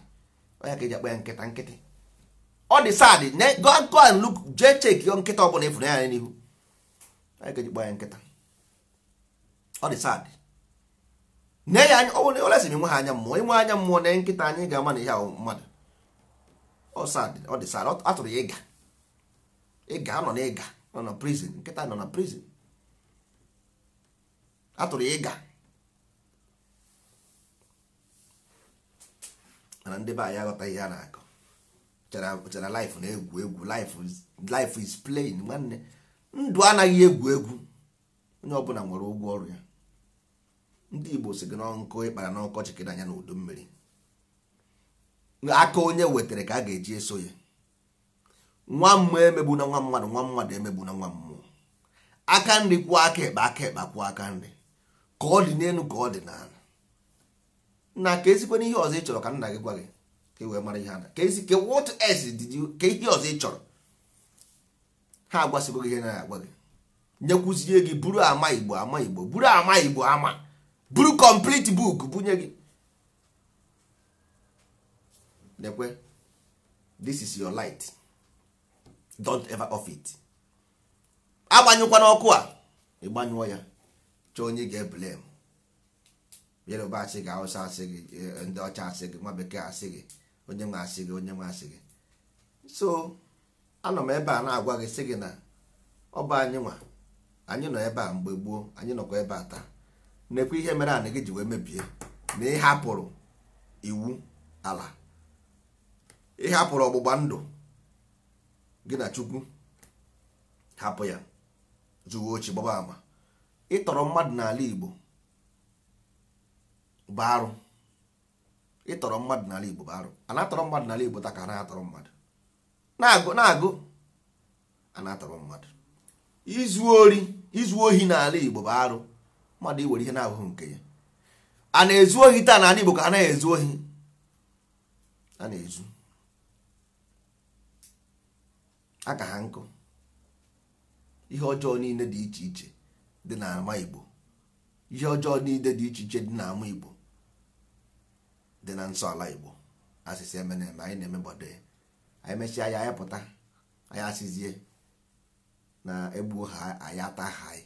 Ọ ya ka eji akpọ ya nkịta nkịtị. Ọ dị sad. Go and look, jee check yo nkịta ọbụla ịfụrụ ya n'ihu, ya ka eji kpọ ya nkịta. Ọ dị sad. Nee ya anya, ọ bụrụ olesi m enwe ha anya mmụọ, inwe anya mmụọ na nkịta, anyị ga-ama na ihe ahụ mmadụ. Ọ sad, ọ dị sad. A tụrụ ya ịga, ịga nọ na ịga nọ na prison. Nkịta nọ na prison, a tụrụ ya ịga. Mana ndị be anyị aghọta ihe a na-akọ. Chere life na-egwu egwu. Life is playing. Nwanne, ndụ anaghị egwu egwu. Onye ọbụla nwere ụgwọ ọrụ ya. Ndị Igbo si gị na nkụ ịkpara n'ọkọchị kere anya n'udu mmiri. Aka onye wetara ka a ga-eji eso ya. Nwa mmụọ emegbu na nwa mmadụ, nwa mmadụ emegbu na nwa mmụọ. Aka nri kwụọ aka ekpe, aka ekpe kwụọ aka nri. Ka ọ dị n'elu, ka ọ dị n'ala. Na ka ezikwe n'ihe ọzọ ị chọrọ ka nna gị gwa gị ka ị wee mara ihe a na ka ezi ka what else did you, ka ihe ọzọ ị chọrọ. Ha agwasịgo gị ihe na-agwa gị, nyekwuzie gị buru ama Igbo, ama Igbo, buru ama Igbo, ama buru complete book bunye gị. Nekwe, this is your light, don't ever off it. Agbanyụkwana ọkụ a, ịgbanyụọ ya chọọ onye ga-eblame. Yoruba asị gị, Hausa asị gị, ndị ọcha asị gị, nwa bekee asị gị, onye nwe asị gị, onye nwe asị gị. So anọ m ebe a na-agwa gị, sị gị na ọ bụ anyị nwa, anyị nọ ebe a mgbe gboo, anyị nọkwa ebe a taa. Nekwa ihe mere anị gị ji wee mebie na ịhapụrụ iwu ala, ịhapụrụ ọgbụgba ndụ gị na Chukwu, hapụ ya zuo ochi gbaba ama. Ịtọrọ mmadụ n'ala Igbo bụ arụ. Ịtọrọ mmadụ n'ala Igbo bụ arụ. A na-atọrọ mmadụ n'ala Igbo taa ka a na-atọrọ mmadụ na-agụ na-agụ, a na-atọrọ mmadụ. Izu ori, izu ohi n'ala Igbo bụ arụ. Mmadụ iwere ihe na-abụghị nke ya. A na-ezu ohi taa n'ala Igbo ka a na-ezu ohi? A na-ezu aka ha nkụ. Ihe ọjọọ niile dị iche iche dị n'ama Igbo, ihe ọjọọ niile dị iche iche dị n'ama Igbo dị na nsọ ala Igbo. Asịsị eme na-eme anyị na-eme gbado ya. Anyị mesịa ya, anyị pụta, anyị asịzie na egbuo ha, anyị ata ha. Anyị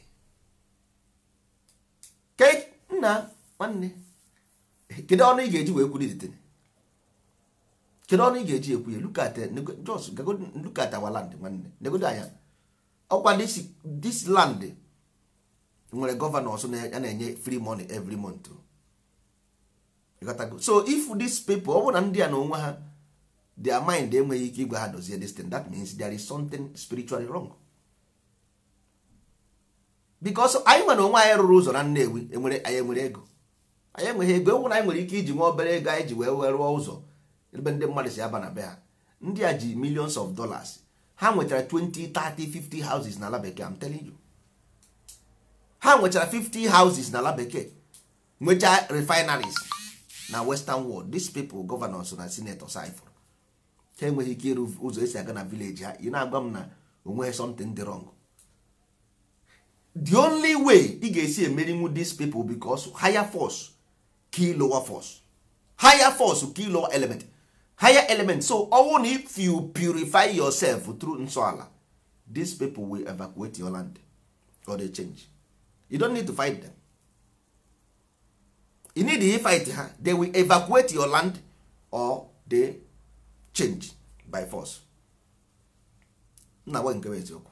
ke nna nwanne, kedu ọnụ ị ga-eji wee kwuru idite? Kedu ọnụ ị ga-eji ekwu ya? Look at, just look at our land. Nwanne, negodo anya. Ọkwa this land nwere governors a na-enye free money every month. So if these people, ọ bụrụ na ndị a na onwe ha, their mind enweghị ike igwe ha dozie this thing, that means there is something spiritually wrong. Because anyị nwere onwe anyị rụrụ ụzọ na Nnewi, enwere anyị enwere ego? Anyị enweghị ego. Ewu na anyị nwere ike iji nwa obere ego anyị ji wee wee rụọ ụzọ ebe ndị mmadụ si aba na be ha. Ndị a ji millions of dollars, ha nwechara 20, 30, 50 houses na ala bekee. I'm telling you, ha nwechara 50 houses na ala bekee, nwechaa refineries na western world. These people, governors na senators, anyị fụrụ ha enweghị ike ịrụ ụzọ esi aga na village ha. Ị na-agwa m na onweghị something dị wrong? The only way ị ga-esi emerinwu these people, because higher force kill lower force, higher force kill lower element, higher element. So ọwụ na if you purify yourself through nsọ ala, these people will evacuate your land or they change. You don't need to fight them. You need to fight ha, they will evacuate your land or they change by force. Nna gwa nke bụ eziokwu,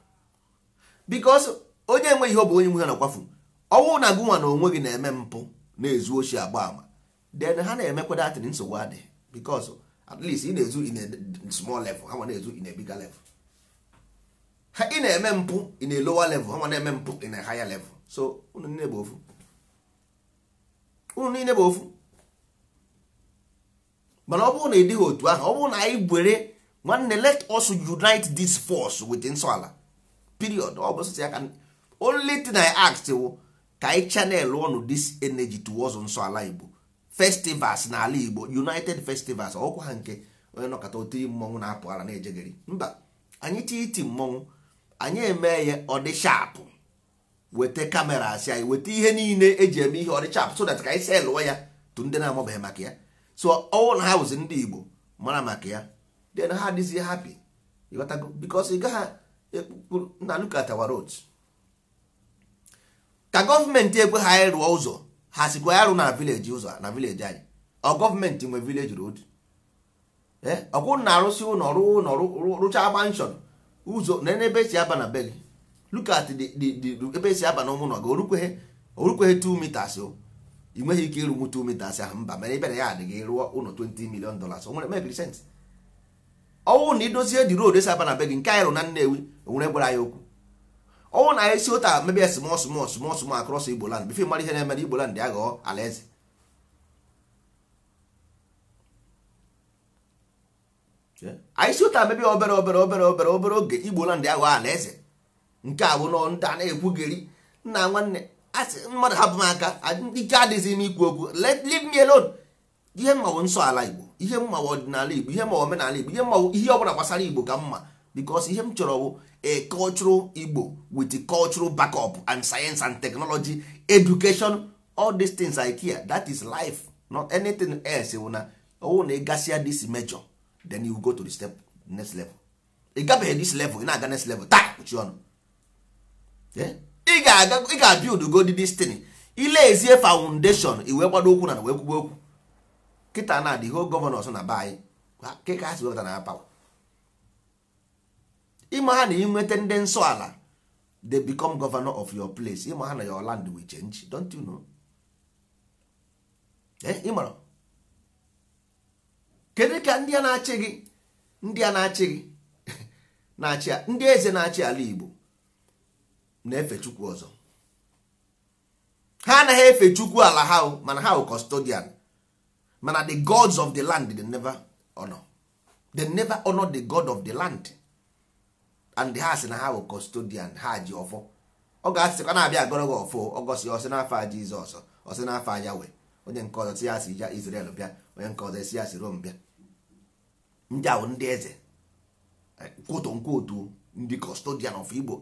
because onye enweghị ihe ọ bụ onye nwe ha na-akwafu. Ọnwụ na gụnwa na onwe gị na-eme mpụ, na-ezu ochi, agba ama, then ha na-emekwa datin, nsogbu adịghị, because at least ị na-ezu in a small level, ha nwa na-ezu in a bigger level. Ha ị na-eme mpụ in a lower level, ha nwa na-eme mpụ in a higher level. So unu niile bụ ofu, unu niile bụ ofu. Mana ọ bụrụ na ị dịghị otu ahụ, ọ bụrụ na anyị were Nwanne, let us unite this force with nsọ ala, period. Ọ bụ sọsọ ya ka only thing I ask wụ ka anyị channel ọnụ this energy towards nsọ ala Igbo festivals n'ala Igbo, united festivals. Ọkwa ha nke onye nọkọta otiri mmọnwụ na-apụ ara na-ejegeri mba. Anyị ti iti mmọnwụ, anyị eme ya ọ dị sharp, weta camera, asị anyị weta ihe niile eji eme ihe, ọ dị sharp, so that ka anyị selụọ ya tụ ndị na-amabeghị maka ya. So ọwụ na ha wụzi ndị Igbo mara maka ya, then ha adịghị happy. Ịghọtago? Because ị gaghị na look at our roads, ka gọọmenti ekwe ha anyị rụọ ụzọ, ha sikwa ya rụ na village, ụzọ na village anyị. Ọ gọọmenti nwe village road? Ọkwụ na arụsị ụlọ, rụọ ụlọ, rụchaa mansion, ụzọ na ebe esi aba na be gị. Look at the ebe esi aba na ụmụ gị, orukweghị 2 meters. O ị nweghị ike ịrụnwu 2 meters ahụ mba, mana ebe na ya adịghị rụọ ụlọ $20 million. O nwere make sense? Ọnwụ na idozie the road esi aba na be gị, nke anyị rụ na Nnewi, o nwere gwara anyị okwu. Ọnwụ na anyị si ụta mebe small small small small across Igbo land, before mara ihe na-eme na Igbo land aghọọ alaeze. Anyị si ụta mebe obere obere obere obere obere oge, Igbo land aghọọ alaeze. Nke a bụ nọ ndị a na-ekwugheri nna nwanne, asị mmadụ hapụ m aka, ike adịghịzi m ikwu okwu. Let leave me alone. Ihe mma bụ nsọ ala Igbo, ihe mma bụ ọdịnala Igbo, ihe mma bụ omenala Igbo, ihe mma bụ ihe ọbụla gbasara Igbo ka mma. Because ihe m chọrọ bụ a cultural Igbo with cultural backup and science and technology education. All these things I care, that is life, not anything else. Wụ na ọwụ na ị gasịa this major, then you go to the step next level. Ị gabeghị this level, ị na-aga next level taa, kpuchi ọnụ. Ị ga-aga, ị ga-build go this thing, ilezie foundation, i wee gbado okwu na wee kwugbo okwu. Kịta na the whole governors na be anyị ka ha si wepụta na power, ịma ha na inweta ndị nsọ ala, they become governor of your place. Ịma ha na your land will change, don't you know? Ịmara kedu ka ndị a na-achị gị, ndị a na-achị gị na-achị, ndị eze na-achị ala Igbo na-efe Chukwu ọzọ. Ha anaghị efe Chukwu ala ha, mana ha bụ custodian. Mana the gods of the land, they never honor, they never honor the god of the land. And ha sị na ha bụ custodian, ha ji ọfọ. Ọ ga-asịkwa na-abịa agọrọ gị ọfọ, ọgọsi ọsị n'afọ Jizọs, ọsị n'afọ Yahweh, onye nke ọzọ si ya si ya Israel bịa, onye nke ọzọ si ya si Rome bịa. Ndị ahụ ndị eze kwoto nkwoto, ndị custodian of Igbo.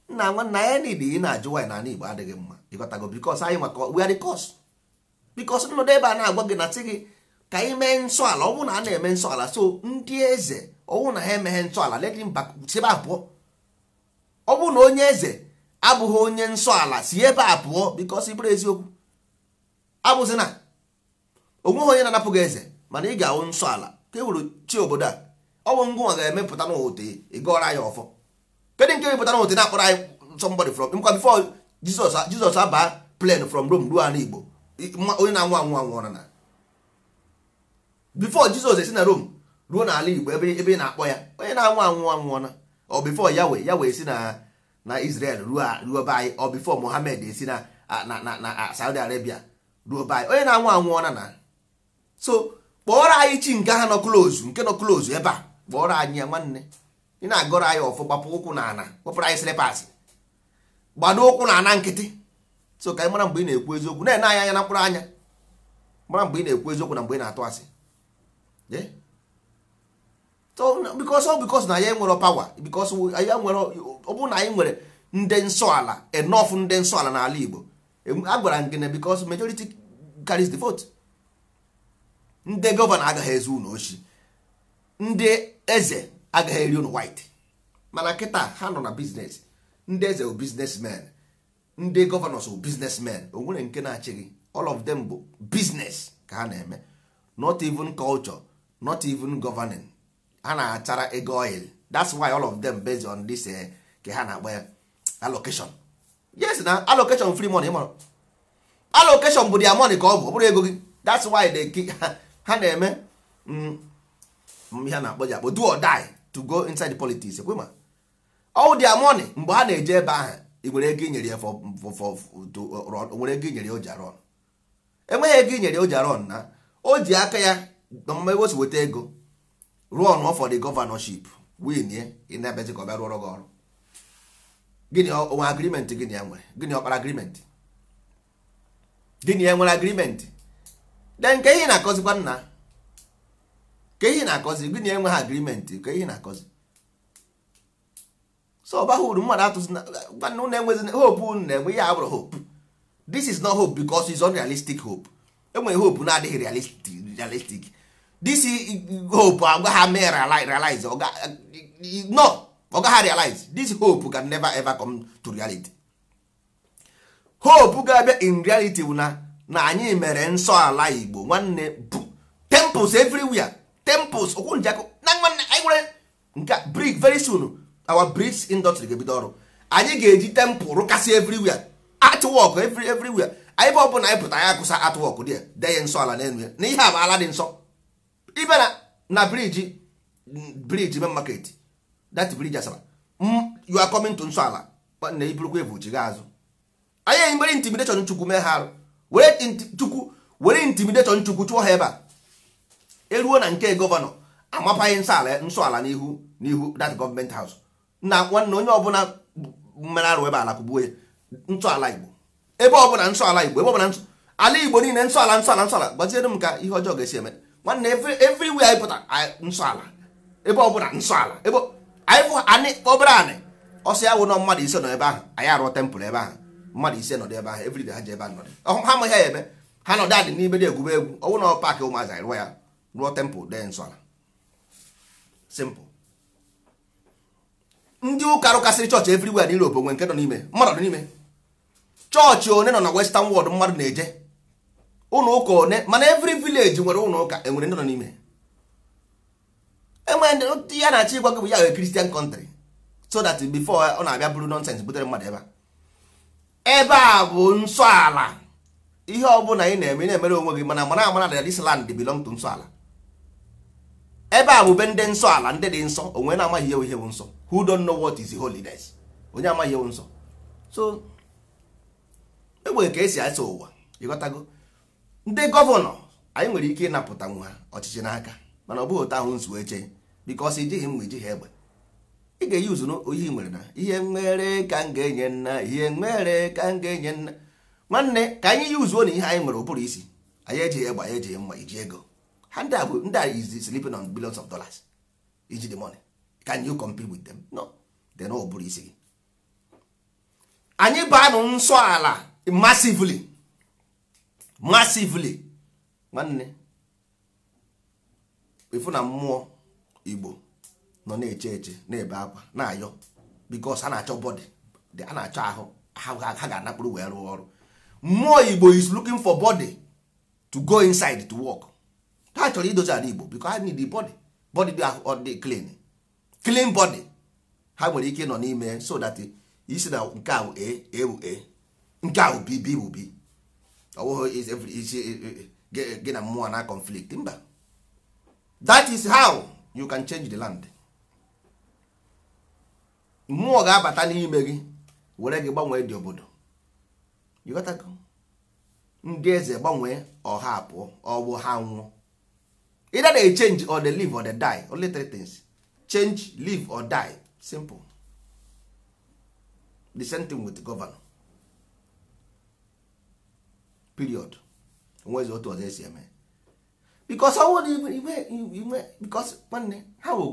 Nna nwanna ya need ị na-ajụ nwaanyị n'ala Igbo adịghị mma. Ịghọtago? Because anyị maka we are the cause. Because nnọdụ ebe a na-agwa gị na sị gị ka anyị mee nsọ ala, ọ bụrụ na a na-eme nsọ ala, so ndị eze ọwụ na ha emeghe nsọ ala, let him back, si ebe a pụọ. Ọ bụrụ na onye eze abụghị onye nsọ ala, si ebe a pụọ. Because ịbụrụ eziokwu abụzi na onweghị onye na-anapụ gị eze, mana ị ga-awụ nsọ ala ka e wuru chi obodo a. Ọ bụ ngụnwa ga-emepụta n'ụtụ ịgọrọ ya ọfọ. Kedu nke mepụtara n'ụtụ na-akpọrọ anyị somebody from nkwa before Jesus aba plane from Rome ruo ala Igbo, onye na-anwụ anwụ anwụọra na before Jesus esi na Rome ruo n'ala Igbo, ebe ebe ị na-akpọ ya, onye na-anwụ anwụ anwụọna. Ọ before Yahweh esi na Israel ruo be anyị, ọ before Mohammed esi na Saudi Arabia ruo be anyị, onye na-anwụ anwụọna na. So kpọrọ anyị chi nke ha nọ close, nke nọ close ebe a, kpọrọ anyị ya. Nwanne, ị na-agọrọ anyị ọfọ, gbapụ ụkwụ na ana, wepụrụ anyị slippers, gbado ụkwụ na ana nkịtị. So ka anyị mara mgbe ị na-ekwu eziokwu, na-ene anyị anya na mkpụrụ anya, mara mgbe ị na-ekwu eziokwu na mgbe ị na-atụ asị. So because all because na ya nwere power, because anyị nwere, ọ bụrụ na anyị nwere ndị nsọ ala enough, ndị nsọ ala n'ala Igbo, a gwara m gị na because majority carries the vote, ndị governor agaghị ezu unu ochi, ndị eze agaghị eri unu white. Mana kịta ha nọ na business, ndị eze bụ businessmen, ndị governors bụ businessmen. O nwere nke na-achị gị, all of them bụ business ka ha na-eme, not even culture, not even governing. Ha na-achara ego oil. That's why all of them based on this ka ha na-akpọ ya allocation. Yes, na allocation, free money. Ịmara allocation bụ their money ka ọ bụ, ọ bụrụ ego gị. That's why they ha na-eme ihe a na-akpọ ji akpọ do or die to go inside the politics. Ekwe ma all their money mgbe ha na-eje ebe ahụ, ị nwere ego inyere ya for to run, nwere ego inyere ya o ji arụ ọrụ? Enweghị ego inyere ya o ji arụ ọrụ. Na o ji aka ya mma ebe o si weta ego. Rụọ for the governorship, win ye, ị na-abịazi ka ọ bịa rụọrọ gị ọrụ. Gịnị onwe agreement gịnị ya nwere? Gịnị ọkpara agreement? Gịnị ya nwere agreement? Then nke ihe na-akọzikwa nna, ka ihe na-akọzi, gịnị enweghị agreement? Ka ihe na-akọzi? So ọ baghị uru mmadụ atụzi gwanna unu enwezi hope. Unu na-enwe ihe abụrụ hope. This is not hope because it's unrealistic hope. Enwere hope na-adịghị realistic. This hope agwa ha mee realize, no, ọ gaghị realize. This hope can never ever come to reality. Hope ga-abịa in reality bụ na anyị mere nsọ ala Igbo. Nwanne, bụ temples everywhere, temples okwu njakụ na nwanne anyị nwere nke brick. Very soon our bricks industry ga-ebido ọrụ. Anyị ga-eji temple rụkasị everywhere, artwork everywhere. Anyị bụ ọbụla anyị pụtara ya akụsa artwork dị dee ya nsọ ala n'elu ya na ihe a bụ ala dị nsọ. Ibe na bridge main market, that bridge Asaba, you are coming to nsọ ala na iburukwa evu chiga azụ. Anyị enyi nwere intimidation Chukwu mee ha arụ, were Chukwu, were intimidation Chukwu chụọ ha ebe a. Eruo na nke governor, amapaghị nsọ ala n'ihu that government house. Na nwanne, onye ọbụla mere arụ ebe ala kụgbuo ya. Nsọ ala Igbo ebe ọbụla, nsọ ala Igbo ebe ọbụla, nsọ ala Igbo niile, nsọ ala, nsọ ala, nsọ ala. Gbaziere m ka ihe ọjọọ ga-esi eme. Nwanne, everywhere anyị pụtara, nsọ ala ebe ọbụla, nsọ ala ebe anyị fụ anị, obere anị ọsọ ya wụ nọ mmadụ 5 nọ ebe ahụ, anyị arụọ temple ebe ahụ. Mmadụ 5 nọdụ ebe ahụ everyday, ha ji ebe ahụ nọdụ, ha amaghị ya eme, ha nọdụ adị n'ime dị egwube egwu. Ọwụ na paakị ụmụazị, anyị rụọ ya, rụọ temple dee nsọ ala. Simple. Ndị ụka rụkasịrị chọọchị everywhere na Europe, onwe nke nọ n'ime mmadụ nọ n'ime chọọchị? One nọ na western world mmadụ na-eje ụlọ ụka one? Mana every village nwere ụlọ ụka. Enwere ndị nọ n'ime? Enwere ndị ya na-achọ ịgwa gị bụ ya nwere Christian country, so that before ọ na-abịa bụrụ nonsense butere mmadụ ebe a. Ebe a bụ nsọ ala. Ihe ọbụla ị na-eme, ị na-emere onwe gị, mana mara amara na this land belong to nsọ ala. Ebe a bụ be ndị nsọ ala, ndị dị nsọ. Onwe na-amaghị ihe bụ nsọ, who don't know what is holiness, onye amaghị ihe bụ nsọ. So enwere ka esi asa ụwa, ịghọtago? Ndị governor anyị nwere ike ịnapụta nwa ha ọchịchị n'aka, mana ọ bụghị otu ahụ nsu eche, because ijighị mma, ijighị egbe. Ị ga-eyuzu ihe nwere na ihe nwere ka m ga-enye nna, ihe nwere ka m ga-enye nna. Nwanne, ka anyị yuzuo na ihe anyị nwere, ụbụrụ isi anyị. Ejighị egbe, anyị ejighị mma, iji ego ha. Ndị a bụ ndị a is sleeping on billions of dollars. Iji the money, can you compete with them? No. Then ọ bụrụ isi gị, anyị baanụ nsọ ala massively, massively. Nwanne, ịfụ na mmụọ Igbo nọ na-eche eche, na-ebe akwa, na-ayọ, because ha na-achọ body, ha na-achọ ahụ ha ga-anakpụrụ wee rụọ ọrụ. Mmụọ Igbo is looking for body to go inside to work. Ha chọrọ idozi ala Igbo because ha need the body, body dị ahụ dị clean, clean body ha nwere ike ịnọ n'ime, so that isi na nke a bụ A, A bụ A, nke a bụ B, B bụ B. Ọ bụghị is every isi gị na mmụọ na conflict. Mba. That is how you can change the land. Mmụọ ga-abata n'ime gị, were gị gbanwee dị obodo. You got to go. Ndị eze gbanwee, ọha pụọ, ọ bụ ha nwụọ. Either they change or they live or they die. Only three things: change, live or die. Simple. The same thing with the governor, period. Onwezi otu ọzọ esi eme, because ọ bụrụ ime ime, because nwanne, ha bụ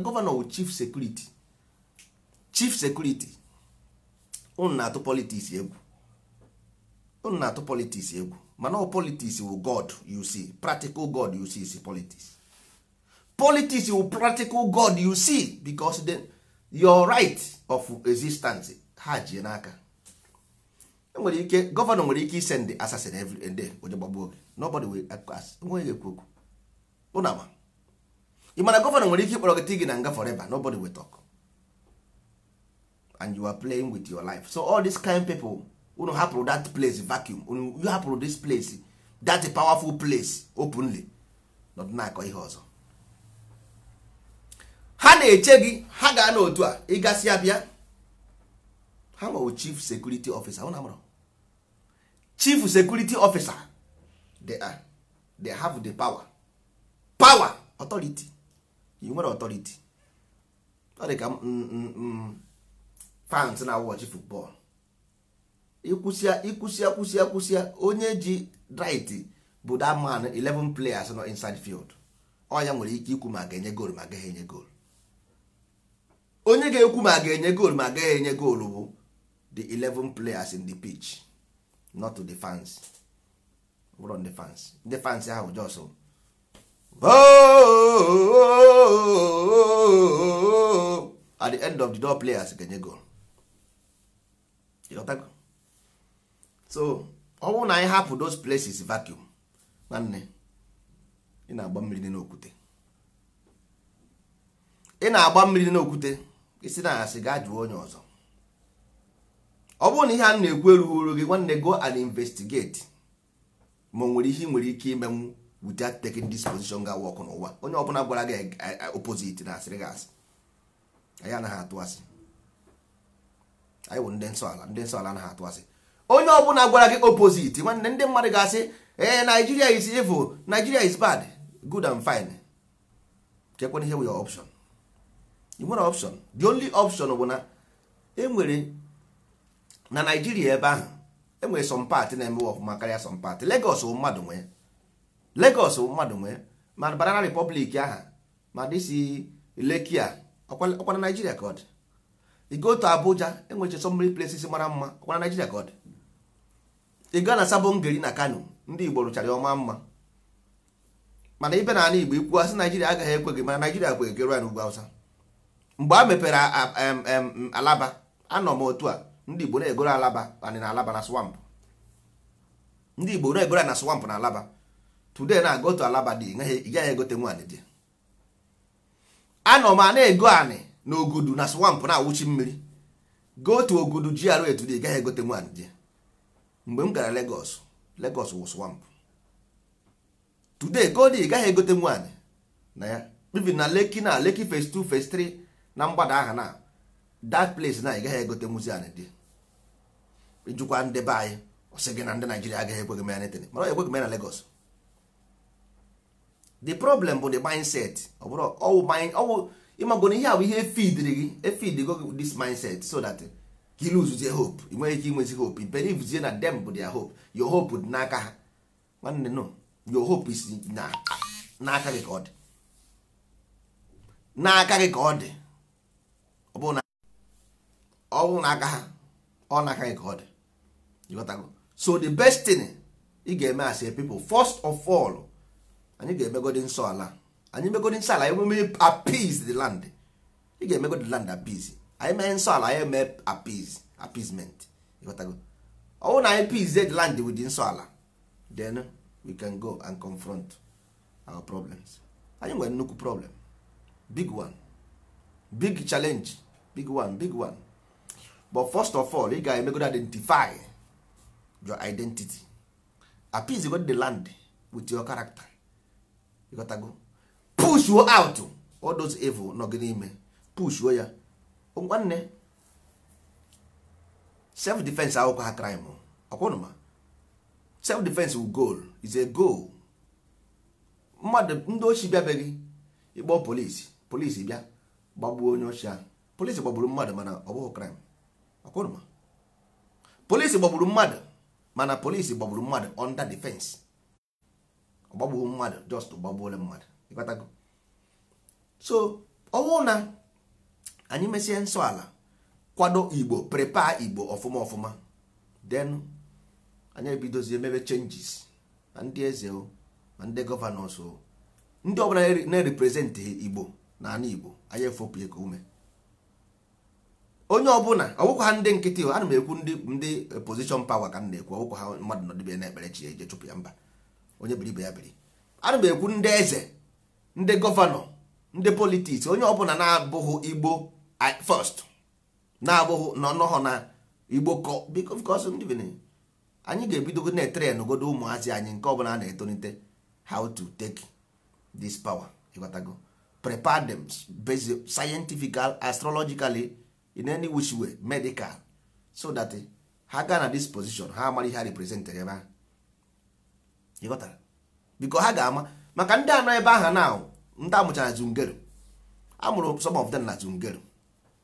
governor wụ chief security, chief security. Unu na-atụ politics egwu, unu na-atụ politics egwu, mana ọ politics wụ God you see. Practical God you see is politics. Politics wụ practical God you see, because then your right of existence ha ji n'aka. Enwere ike, governor nwere ike isend assassin every day, onye gbagbuo gị, nobody will ask. Onwe ga-ekwu okwu. Unu ama ị mana governor nwere ike ịkpọrọ gị tii gị na nga forever, nobody will talk, and you are playing with your life. So all these kind people, unu hapụrụ that place vacuum, unu you hapụrụ this place, that powerful place openly, nọdụ na-akọ ihe ọzọ. Ha na-eche gị, ha ga n'otu a ịgasị abịa. Ha nwewo chief security officer. Unu amụrụ chief security officer? They are, they have the power, power, authority. Ị nwere authority. Ọ dị ka fans na watch football. Ikwụsịa, ikwụsịa, kwụsịa, kwụsịa, onye ji right bụ that man. 11 players nọ inside field, ọ ya nwere ike ikwu ma ga-enye goal ma agaghị enye goal. Onye ga-ekwu ma ga-enye goal ma agaghị enye goal bụ the 11 players in the pitch, not to the fans. Bụrụ ndị fans, ndị fans ahụ just at the end of the door, players ga-enye goal. Ịghọtago? So ọ bụrụ na anyị hapụ those places vacuum, nwanne, ị na-agba mmiri n'okwute, ị na-agba mmiri n'okwute. Isi na asị gaa jụọ onye ọzọ. Ọ bụrụ na ihe a na-ekwu erughị uru gị, nwanne, go and investigate ma o nwere ihe ị nwere ike imenwu without taking this position ga work n'ụwa. Onye ọbụla gwara gị opposite na asịrị gị asị. Anyị anaghị atụ asị. Anyị bụ ndị nsọ ala. Ndị nsọ ala anaghị atụ asị. Onye ọbụla gwara gị opposite, nwanne, ndị mmadụ ga-asị, "Ee, Nigeria is evil, Nigeria is bad." Good and fine. Kekwana ihe bụ your option? Ị nwere option? The only option bụ na enwere na Nigeria ebe ahụ, enwere some part na-emewe ọfụma karịa some part. Lagos bụ mmadụ nwee, Lagos bụ mmadụ nwee, ma Banana Republic aha, ma dịsi Lekki a, ọkwa na Nigeria ka ọ dị. You go to Abuja, enweche so many places mara mma, ọkwa na Nigeria ka ọ dị. Ị gaa na Sabon Gari na Kano, ndị Igbo rụchara ya ọma mma. Mana ibe na ala Igbo, ikwu asị Naijiria agaghị ekwe gị. Mana Naijiria kwe gị ruo ya n'ugwu Awụsa. Mgbe a mepere Alaba, anọ m otu a, ndị Igbo na-egoro Alaba anị na Alaba na swamp. Ndị Igbo na-egoro ya na swamp na Alaba. Today na go to Alaba dị, ị gaghị egote nwaanyị dị. Anọ m a na-ego anị na Ogudu na swamp na-awụchi mmiri. Go to Ogudu GRA today, ị gaghị egote nwaanyị dị. Mgbe m gara Lagos, Lagos wụ swamp. Today go there, ị gaghị egote nwaanyị na ya. Even na Lekki, na Lekki Phase 2, Phase 3 na mgbada aha na that place na ị gaghị egote nwuzi anị dị. Ijukwa ndị be anyị, ọ sị gị na ndị Naijiria agaghị ekwe gị mee anything, mana ọ ekwe gị mee na Lagos. The problem bụ the mindset. Ọ bụrụ ọwụ mind, ọwụ ịmago na ihe a bụ ihe efidiri gị, efidigo gị this mindset so that ka ị lose hope. Ị nweghị ike inwezi hope. I believe na them bụ their hope. Your hope dị n'aka ha. Nwanne, no, your hope is na n'aka gị ka ọ dị, n'aka gị ka ọ dị. Ọ bụrụ na ọ bụrụ n'aka ha, ọ n'aka gị ka ọ dị. Ịghọtago? So the best thing ị ga-eme as a people, first of all, anyị ga-emegodi nsọ ala. Anyị megodi nsọ ala, anyị mee appease the land. Ị ga-emegodi the land appease. Anyị mee nsọ ala, anyị mee appease, appeasement. Ịghọtago? Ọ bụrụ na anyị appease the land with the nsọ ala, then we can go and confront our problems. Anyị nwere nnukwu problem, big one, big challenge, big one, big one. But first of all, ị ga-emegodi identify your identity, appease go the land with your character. Ịghọtago? Push you out all those evil nọ gị n'ime, push ya. Nwanne, self defense akwụkwọ ha crime ọkwụnụma. Self defense wu goal, is a goal. Mmadụ ndị ochi bịabeghị ịkpọ polisi, polisi bịa gbagbuo onye ochi ahụ. Polisi gbagburu mmadụ, mana ọ bụghị crime. Ọkwụnụma, polisi gbagburu mmadụ, mana polisi gbagburu mmadụ under defense. Ọ gbagbuo mmadụ, just gbagbuole mmadụ. Ịghọtago? So ọwụ na anyị mesie nsọ ala, kwado Igbo, prepare Igbo ọfụma ọfụma, then anyị ebidozie mebe changes. Ma ndị eze o, ma ndị governors o, ndị ọbụla na-represent Igbo na ala Igbo, anyị efopụ ka ume. Onye ọbụla, ọbụkwa ha ndị nkịtị o, ana m ekwu ndị position power ka m na-ekwu. Ọbụkwa ha mmadụ nọdịbe na-ekpere chi eje chụpụ ya. Mba, onye biri ibe ya biri. Ana m ekwu ndị eze, ndị governor, ndị politics, onye ọbụla na-abụghị Igbo first, na-abụghị nọnọhọ na Igbo. Because ndị Benin, anyị ga-ebidogo na-etrain godo ụmụazị anyị nke ọbụla a na-etolite how to take this power. Ịghọtago? Prepare them basic, scientific, astrologically, in any which way, medical, so that ha gaa na this position, ha amara ihe ha represent ebe ahụ. Ịghọtara? Biko, ha ga-ama maka ndị anọ ebe ahụ na ndị amụchara zungero. Amụrụ some of them na Zungeru,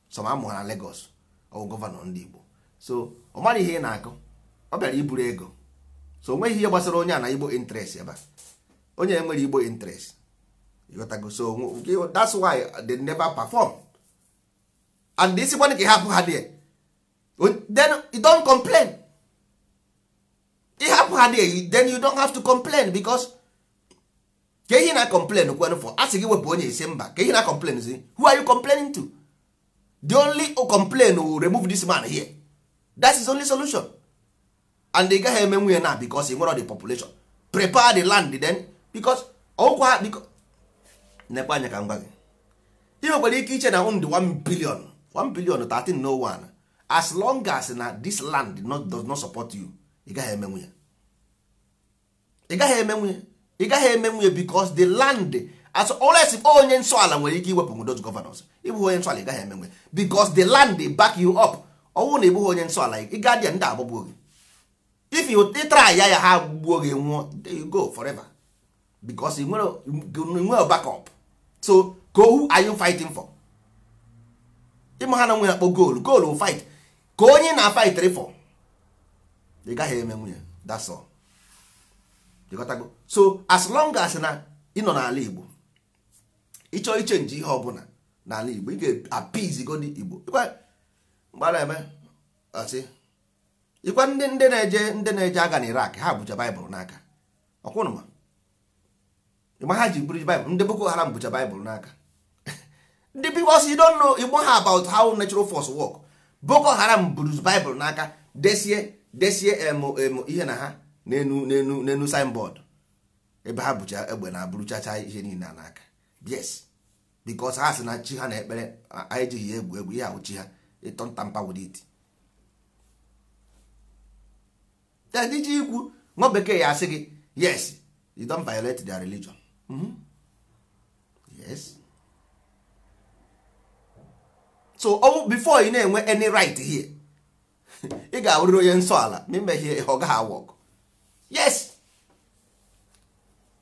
some amụrụ na Lagos, ọ gọvanọ ndị Igbo. So ọ mara ihe ị na-akọ, ọ bịara iburu ego. So o nweghị ihe gbasara onye a na Igbo interest ebe a. Onye enwere Igbo interest, ịghọtago? So that's why they never perform. And this one ka hapụ ha there, then you don't complain. Ịhapụ ha there, then you don't have to complain, because ka ihe na complain kwenu for a sị gị wepụ onye isi mba, ka ihe na complain si, who are you complaining to? The only complain will remove this man here. That is only solution. And ị gaghị eme nwunye na because ị nwere the population. Prepare the land then, because ọkwa nekwa anya ka m gwa gị, ị nwekwara ike iche na ndị 1 billion, 1 billion 13 no one, as long as na this land does not support you, ị gaghị eme nwunye, ị gaghị eme nwunye, ị gaghị eme nwunye, because the land as always onye nsọ ala nwere ike iwepụ those governors. Ịbụghị onye nsọ ala, ị gaghị eme nwunye, because the land back you up. Ọnwụ na ịbụghị onye nsọ ala, ị ga dị ndị agbagbuo gị. If you try ya, ya ha gbuo gị, nwụọ, there you go forever, because ị nwere backup. So go, who are you fighting for? Ịma ha na nwere akpọ goal, goal will fight ka onye na fight for. Ị gaghị eme nwunye, that's all. You got to go. So as long as na ị nọ n'ala Igbo, ịchọ ichange ihe ọbụla n'ala Igbo, ị ga-appease godi Igbo. Mgbe eme asị ịkwa ndị na-eje agha na Iraq, ha bucha Baịbụl n'aka. Ọkwụnụma ịma ha ji buru Baịbụl, ndị Boko Haram bucha Baịbụl n'aka. Ndị, because you don't know Igbo ha about how natural force work. Boko Haram buru Baịbụl n'aka, desie em em ihe na ha n'enu signboard ebe ha bucha egbe na buruchacha ihe niile n'aka. Yes, because ha sị na chi ha na-ekpere anyị ejighị ya egwu egwu. Ihe ahụ chi ha ịtọ ntampa with it. Iji ikwu nwa bekee ya asị gị, yes, you don't violate their religion. Yes, so ọ before ị na-enwe any right here, ị ga-awụrịrị onye nsọ ala. Ma imehie, ọ gaghị work. Yes,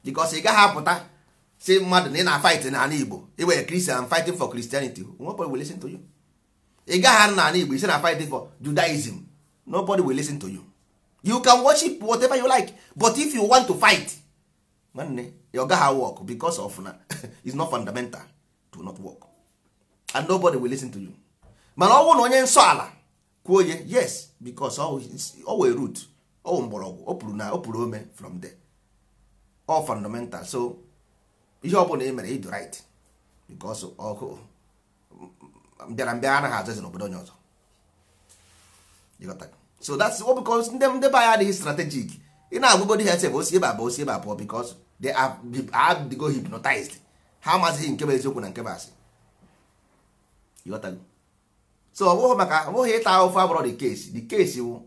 because ị gaghị apụta si mmadụ na ị na-fight n'ala Igbo, ị were Christian fighting for Christianity, nobody will listen to you. Ị gaghị n'ala Igbo isi na fighting for Judaism, nobody will listen to you. You can worship whatever you like, but if you want to fight, nwanne, ọ gaghị work, because of na it's not fundamental to not work and nobody will listen to you. Mana ọ bụrụ na onye nsọ ala kwuo ye, yes, because ọ wee root, ọ wụ mgbọrọgwụ, o pụrụ na o pụrụ ome from there, all fundamental. So ihe ọ bụla ị mere, ịdụ right, because ọkụ mbịara mbịa anaghị azụ eze n'obodo onye ọzọ. So that's what, because ndị be anyị adịghị strategic. Ị na-agwagodi ha sef, osi ebe abụọ, osi ebe abụọ, because they are go hypnotized. Ha amazighị nke bụ eziokwu na nke bụ asị. So ọ bụghị maka ọ bụghị ịta ahụfụ abụrọ the case. The case wụ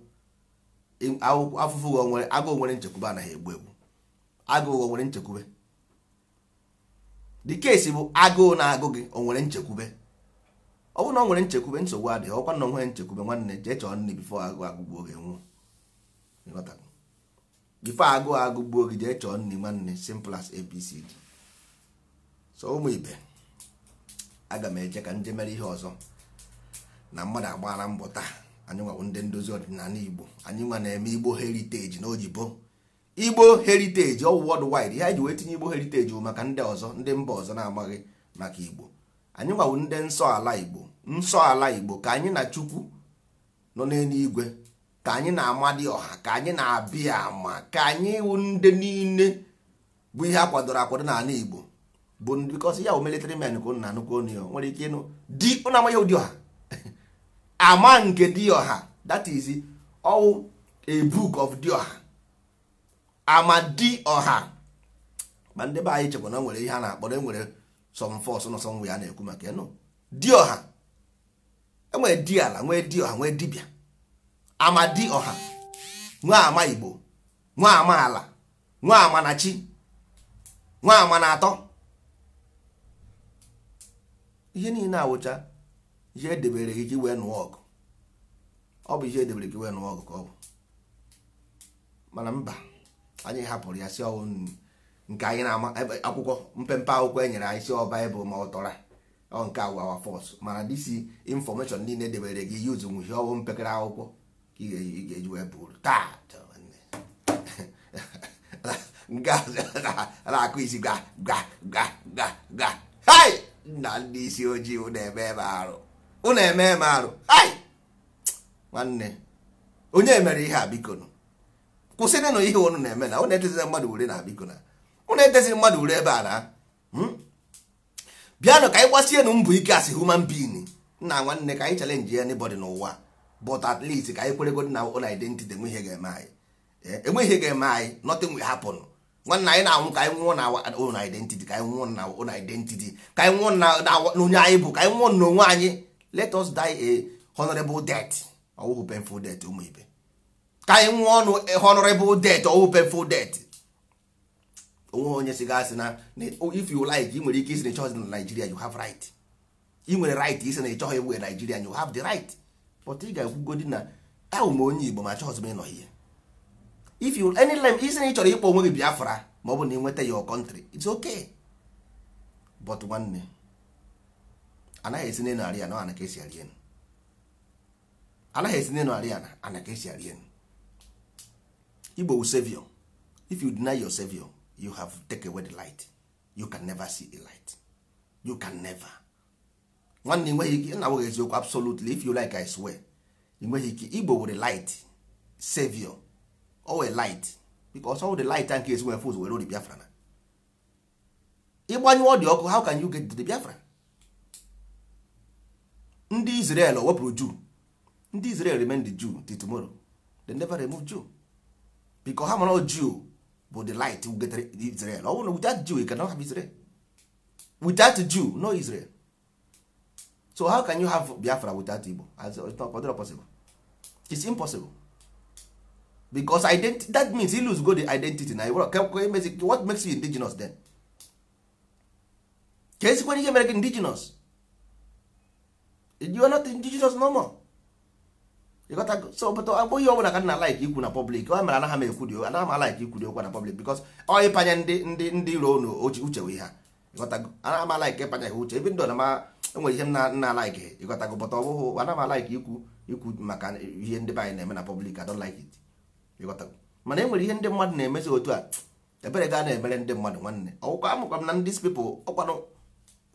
afụfụ nwere agụụ, nwere nchekwube anaghị egbu egbu. Agụụ nwere nchekwube. The case bụ agụụ na-agụ gị, o nwere nchekwube? Ọ bụrụ na ọ nwere nchekwube, nsogbu adịghị. Ọkwa na o nwere nchekwube, nwanne, jee chọọ nri before agụụ agụgbuo gị nwụọ. Before agụụ agụgbuo gị, jee chọọ nri, nwanne. Simple as ABCD. So ụmụ ibe, aga m eje ka nje mere ihe ọzọ na mmadụ agbaala mbọ taa. Anyị nwawo ndị ndozi ọdịnala Igbo, anyị nwa na-eme Igbo heritage n'oyibo. Igbo heritage ọ world wide. Ihe anyị ji wee tinye Igbo heritage bụ maka ndị ọzọ, ndị mba ọzọ na-amaghị maka Igbo. Anyị nwawo ndị nsọ ala Igbo, nsọ ala Igbo, ka anyị na Chukwu nọ n'eluigwe, ka anyị na-amadị ọha, ka anyị na-abịa ama, ka anyị wụ ndị niile bụ ihe akwadoro akwado n'ala Igbo bụ, because ya bụ military men ka unu na-anụkwu onu ya nwere ike ịnụ di ụnụ amaghị ụdị ọha ama nke di ọha. That is all a book of di ọha ama di ọha. Ma ndị be anyị chekwa na nwere ihe a na-akpọrọ enwere some force nọ somewhere a na-ekwu maka ya. No, di ọha enwere di ala, nwee di ọha, nwee dibịa ama di ọha, nwee ama Igbo, nwee ama ala, nwee ama na chi, nwee ama na atọ. Ihe niile awụcha ihe edebere gị ka i wee nụọ ọgụ. Ọ bụ ihe edebere gị wee nụọ ọgụ ka ọ bụ. Mana mba, anyị hapụrụ ya si ọwụ nke anyị na-ama akwụkwọ, mpempe akwụkwọ e nyere anyị si ọ Baịbụl ma ọ tọra. Ọ nke a our force. Mana this information niile debere gị use nwuhie ọwụ mpekere akwụkwọ ka ị ga-eji wee buru taa. Nke a na-akụ isi gwa gwa gwa gwa gwa. Hai, nna, ndị isi ojii, unu eme eme arụ, unu eme eme arụ. Hai, nwanne, onye mere ihe a? Biko nụ, kwụsịrịnụ ihe unu na-eme na unu etezina mmadụ ure na. Biko na unu eteziri mmadụ ure ebe a na. Bịanụ ka anyị gbasienụ mbọ ike as human being. Nna, nwanne, ka anyị challenge anybody n'ụwa, but at least ka anyị kweregodi na own identity. Enwe ihe ga-eme anyị, enwe ihe ga-eme anyị. Nothing will happen. Nwanne, anyị na-anwụ, ka anyị nwụọ na own identity, ka anyị nwụọ na own identity, ka anyị nwụọ na onye anyị bụ, ka anyị nwụọ n'onwe anyị. Let us die a honorable death, ọwụhụ painful death. Ụmụ ibe, ka anyị nwụọ ọnụ honorable death, ọwụhụ painful death. Onwe onye si gasị na if you like, ị nwere ike isi na ịchọghị na Nigeria. You have right, ị nwere right isi na ịchọghị ewe Nigeria. You have the right, but ị ga-ekwugodi na ahụ m onye Igbo ma achọghịzi m ịnọ here. If you any time isi na ị chọrọ ịkpọ onwe gị Biafra, ma ọ bụ na ị nweta your country, it's okay. But nwanne, anaghị esi n'elu arị ana, ana ka esi arị enu. Anaghị esi n'elu arị ana, ana ka esi arị enu. Igbo wu savior. If you deny your savior, you have taken away the light. You can never see a light. You can never, nwanne, nweghị ike nna nweghị eziokwu. Absolutely, if you like, I swear, ị nweghị ike. Igbo were light savior, o were light, because all the light nke esi nwere fụzụ were ori Biafra na ịgbanyụọ dị ọkụ. How can you get to the Biafra? Ndị Israel o wepụrụ Jew? Ndị Israel remain the Jew till tomorrow. They never remove Jew because ha mara Jew bụ the light who get Israel. Ọ bụrụ na without Jew, you cannot have Israel. Without Jew, no Israel. So how can you have Biafra without Igbo? As it's not possible. It's impossible because identity, that means you lose go the identity na. What makes you indigenous then? Ka ezikwana ihe mere gị indigenous? You are not indigenous no more. You got to, so but abụghị ọ bụla ka nna like ikwu na public. Ọ mere anaghị m ekwu dị, anaghị m like ikwu dị okwu na public because ọ ịpanye ndị iro unu uche we ha. Ịghọtago? Anaghị m like ịpanye ha uche, ebe ndị na ma enwere ihe m na nna like. Ịghọtago? But ọ bụghị anaghị m like ikwu maka ihe ndị be anyị na-eme na public. I don't like it. Ịghọtago? Mana enwere ihe ndị mmadụ na-emezi otu a, ebere ga na-emere ndị mmadụ. Nwanne, ọkwụkwọ amụkwa m na these people,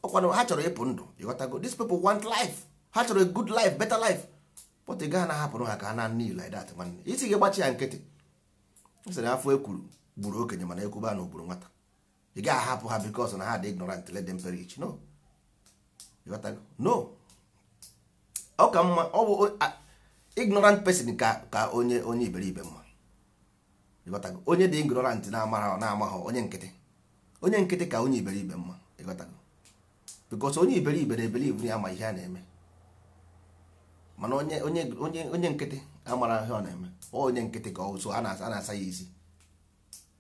ọkwanụ ha chọrọ ịpụ ndụ. Ịghọtago? These people want life. Ha chọrọ a good life, better life, but ị gaghị na-ahapụrụ ha ka ha na n'iyi like that. Nwanne, isi gị gbachi ya nkịtị. Sịrị afọ ekwuru gburu okenye, mana ekwuba na ogburu nwata. Ị gaghị ahapụ ha because na ha dị ignorant, let them perish. No. Ịghọtago? No, ọ ka mma ọ bụ ignorant person ka onye iberibe mma. Ịghọtago? Onye dị ignorant na-amara na-amaghọ, onye nkịtị, onye nkịtị ka onye iberibe mma. Ịghọtago? Because onye iberibe na-ebelieve ya ma ihe a na-eme, mana onye nkịtị amara ihe ọ na-eme. Ọ onye nkịtị ka ọ so a na-asa ya isi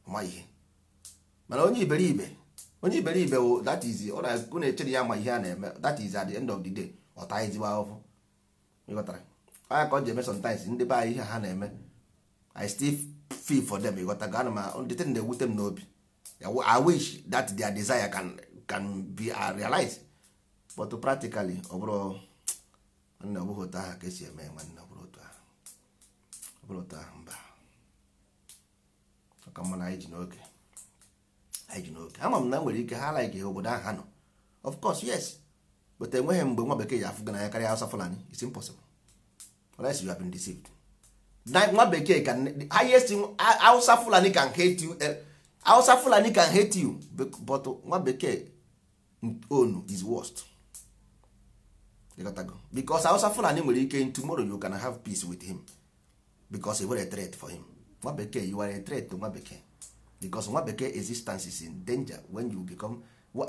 ma ihe. Mana onye iberibe, onye iberibe wụ that is ọ na-echere ya ma ihe a na-eme. That is, at the end of the day, ọ taa ezigbo ahụhụ. Ịghọtara anya ka ọ ji eme? Sometimes ndị be anyị, ihe ha na-eme, I still feel for them. Ịghọtago? Ana m the thing na-ewute m n'obi. I wish that their desire can be realized, but practically ọ bụrụ nwanne, ọ bụghị otu ahụ ka esi eme. Nwanne, ọ bụrụ otu ahụ, ọ bụrụ otu ahụ, mba. Ọ ka mma na anyị ji n'oge, anyị ji n'oge. Ama m na nwere ike ha like obodo ahụ ha nọ, of course, yes, but enweghị mgbe nwa bekee ya afụ gị n'anya karịa Hausa, Fulani. It's impossible unless you have been deceived. Na nwa bekee can highest Hausa Fulani can hate you, Hausa Fulani can hate you, but nwa bekee own is worst. You got to go. Because Hausa Fulani nwere ike in tomorrow you can have peace with him because you were a threat for him. Nwa bekee, you are a threat to nwa bekee because nwa bekee existence is in danger when you become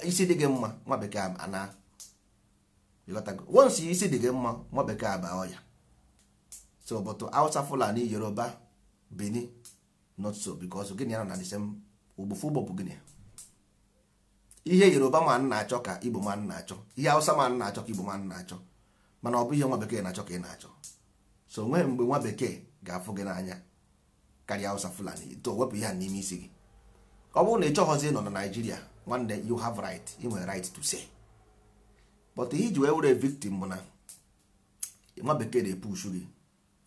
isi dị gị mma. Nwa bekee ana. You got to go. Once isi dị gị mma, nwa bekee aba ọya. So but Hausa, Fulani, Yoruba, Benin, not so, because gịnị ya na the same ugbofu ugbo bụ gịnị? Ihe Yoruba man na-achọ ka Igbo man na-achọ, ihe Hausa man na-achọ ka Igbo man na-achọ, mana ọ bụ ihe nwa bekee na-achọ ka ị na-achọ. So nwee mgbe nwa bekee ga-afụ gị n'anya karịa Hausa, Fulani. To wepụ ihe a n'ime isi gị. Ọ bụrụ na ị chọghọzi ịnọ na Naijiria, nwanne, you have right, ị nwere right to say. But ihe iji wee were victim bụ na nwa bekee na-epush gị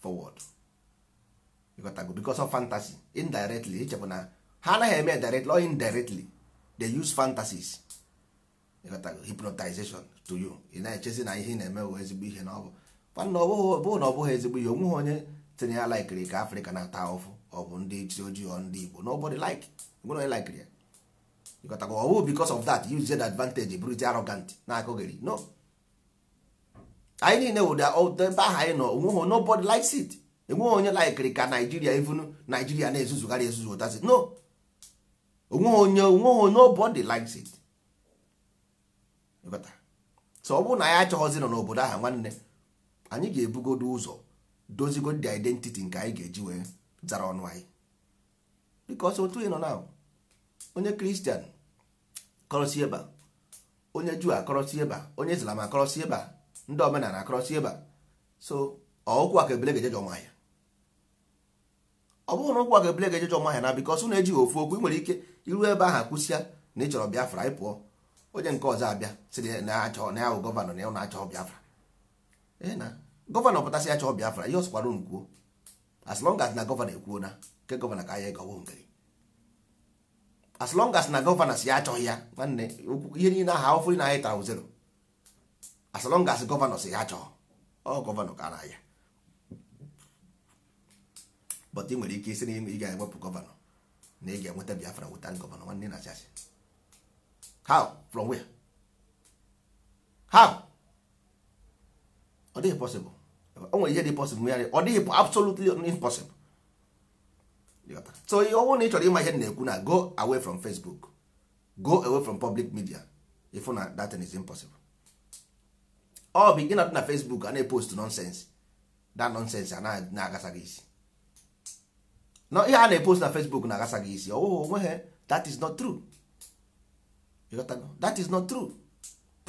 forward. Ịghọtago? Because of fantasy, indirectly, ichepụ na ha anaghị eme directly or indirectly, they use fantasies. Ịghọtago? Hypnotization to you. Ị na-echezi na ihe ị na-eme bụ ezigbo ihe, na ọ bụ nwanne, ọ bụghị na ọ bụghị ezigbo ihe. Onweghị onye tinye ya laikiri ka Afrịka na-ata ahụhụ. Ọ bụ ndị isi ojii, ọ ndị Igbo, nobody like, nwere onye laikiri ya. Ịghọtago? Ọ bụghị because of that, use that advantage, bụrụzi arrogant na-akụghịrị. No, anyị niile wụ ebe ahụ anyị nọ, onweghị, nobody likes it. Enweghị onye laikiri ka Naijiria, even Naijiria na-ezuzugharị ezuzu ụtasị. No, onweghị onye, onweghị, nobody likes it. Ịghọta? So ọ bụrụ na anyị achọghọzi nọ n'obodo ahụ, nwanne, anyị ga-ebugodo ụzọ dozigodo the identity nke anyị ga-eji wee zara ọnụ anyị, because otu ị nọ na onye Kristian kọrọsi ebe a, onye Juu akọrọsi ebe a, onye Islam akọrọsi ebe a, ndị omenala akọrọsi ebe a. So okwu a ka ebele ga-ejeje ọmahịa. Ọ bụrụ na okwu a ka ebele ga-ejeje ọmahịa na because unu ejighị ofu okwu, ị nwere ike iru ebe ahụ kwụsịa na ị chọrọ Biafra, ị pụọ, onye nke ọzọ abịa sị na ya achọ na ya bụ governor, na ya na-achọ Biafra. Ee, na governor pụtasị ya chọọ Biafra, ihe ọ sịkwara unu kwuo, as long as na governor ekwuo na nke governor ka anyị egowo nke gị. As long as na governor si ya achọghị ya, nwanne, ihe niile ahụ, ahụfụ na anyị tara zero. As long as governor si ya achọghị, ọ governor ka a na-aya. But ị nwere ike isi na ị ga-ewepụ governor na ị ga-enweta Biafra without governor. Nwanne, na achị how? From where? How? Ọ dịghị possible. O nwere ihe dị possible ya, ọ dịghị, absolutely impossible. So ọ bụrụ na ị chọrọ ịma ihe m na-ekwu, na go away from Facebook, go away from public media, ịfụ na that thing is impossible. Ọ bụ ị na-adị na Facebook a na-epost nonsense, that nonsense a na-agasa gị isi. No, ihe a na-epost na Facebook na-agasa gị isi. Ọwụghị onweghị, that is not true. You got to know? That is not true.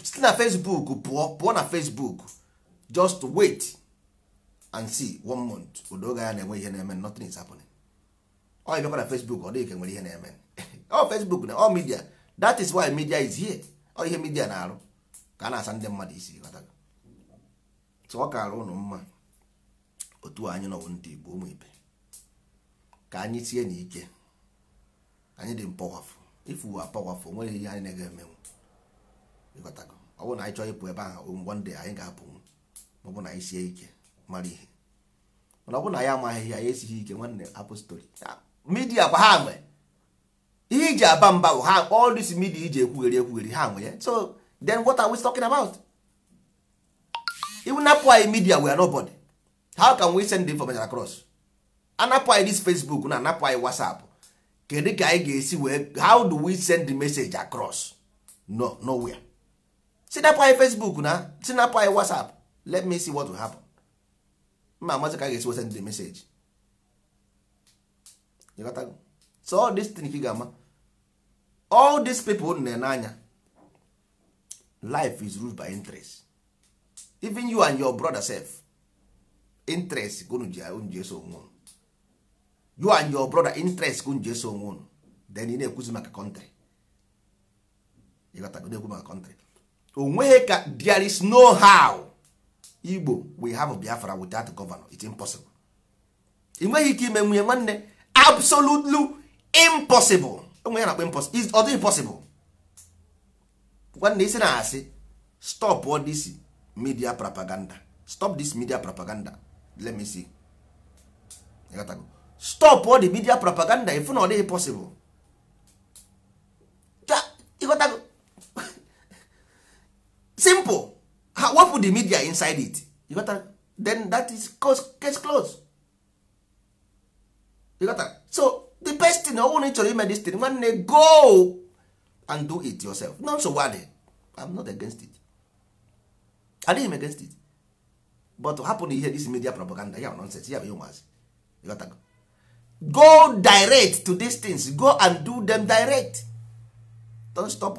Site na Facebook pụọ, pụọ na Facebook, just wait and see one month, odoga ya na-enwe ihe na-eme. Nothing is happening. Ọ ịbịakwa na Facebook, ọ dịghị ka enwere ihe na-eme. Ọ Facebook na ọ media, that is why media is here. Ọ ihe media na-arụ ka a na-asa ndị mmadụ isi. Ịghọtago? So ọ kaara ụnụ mma otu anyị nọwụ ndị Igbo, ụmụ ibe, ka anyị tie n'ike. Anyị dị powerful. If we are powerful, nwere ihe anyị na-aga emenwu. Ịghọtago? Ọ bụrụ na anyị chọọ ịpụ ebe ahụ, one day anyị ga-apụ, ma ọ bụ na anyị sie ike mara ihe. Mana ọ bụrụ na anyị amaghị ihe, anyị esighị ike, nwanne, apụ story media kwa ha nwe ihe iji aba mba bụ ha. All this media iji ekwugheri ekwugheri, ha nwe ya. So then what are we talking about? Even napụ anyị media, we are nobody. How can we send the information across? Anapụ anyị this Facebook, na anapụ anyị WhatsApp, kedu ka anyị ga-esi wee, how do we send the message across? No, nowhere. Si napụ anyị Facebook, na si napụ anyị WhatsApp, let me see what will happen. Mma amazi ka a ga-esi wee send the message. You got that? So all this thing ka ị ga-ama, all these people na-ene anya, life is ruled by interest. Even you and your brother sef, interest ka unu ji, unu ji eso onwe unu. You and your brother, interest ka unu ji eso onwe unu. Then ị na-ekwuzi maka country. Ịghọtago? Na-ekwu maka country, onweghị ka, there is no how Igbo we have Biafra without governor. It's impossible. Ị nweghị ike ime nwunye, nwanne, absolutely impossible. Onwe ya na-akpọ impossible, ọ dịghị possible. Nwanne, isi na-asị stop all this media propaganda, stop this media propaganda, let me see. Ịghọtago? Stop all the media propaganda, ifu na ọ dịghị possible. Ịghọtago? Simple. Ha wepụ the media inside it. Ịghọtara? Then that is case close. Ịghọtara? So the best thing, ọ bụrụ na ị chọrọ ime this thing, nwanne, go and do it yourself. No, nsogbu adịghị. I'm not against it, adịghị m against it, but hapụ na ihe this media propaganda ya nonsense ya bụ ihe ụmụazị. Ịghọtago? Go direct to these things, go and do them direct. Don't stop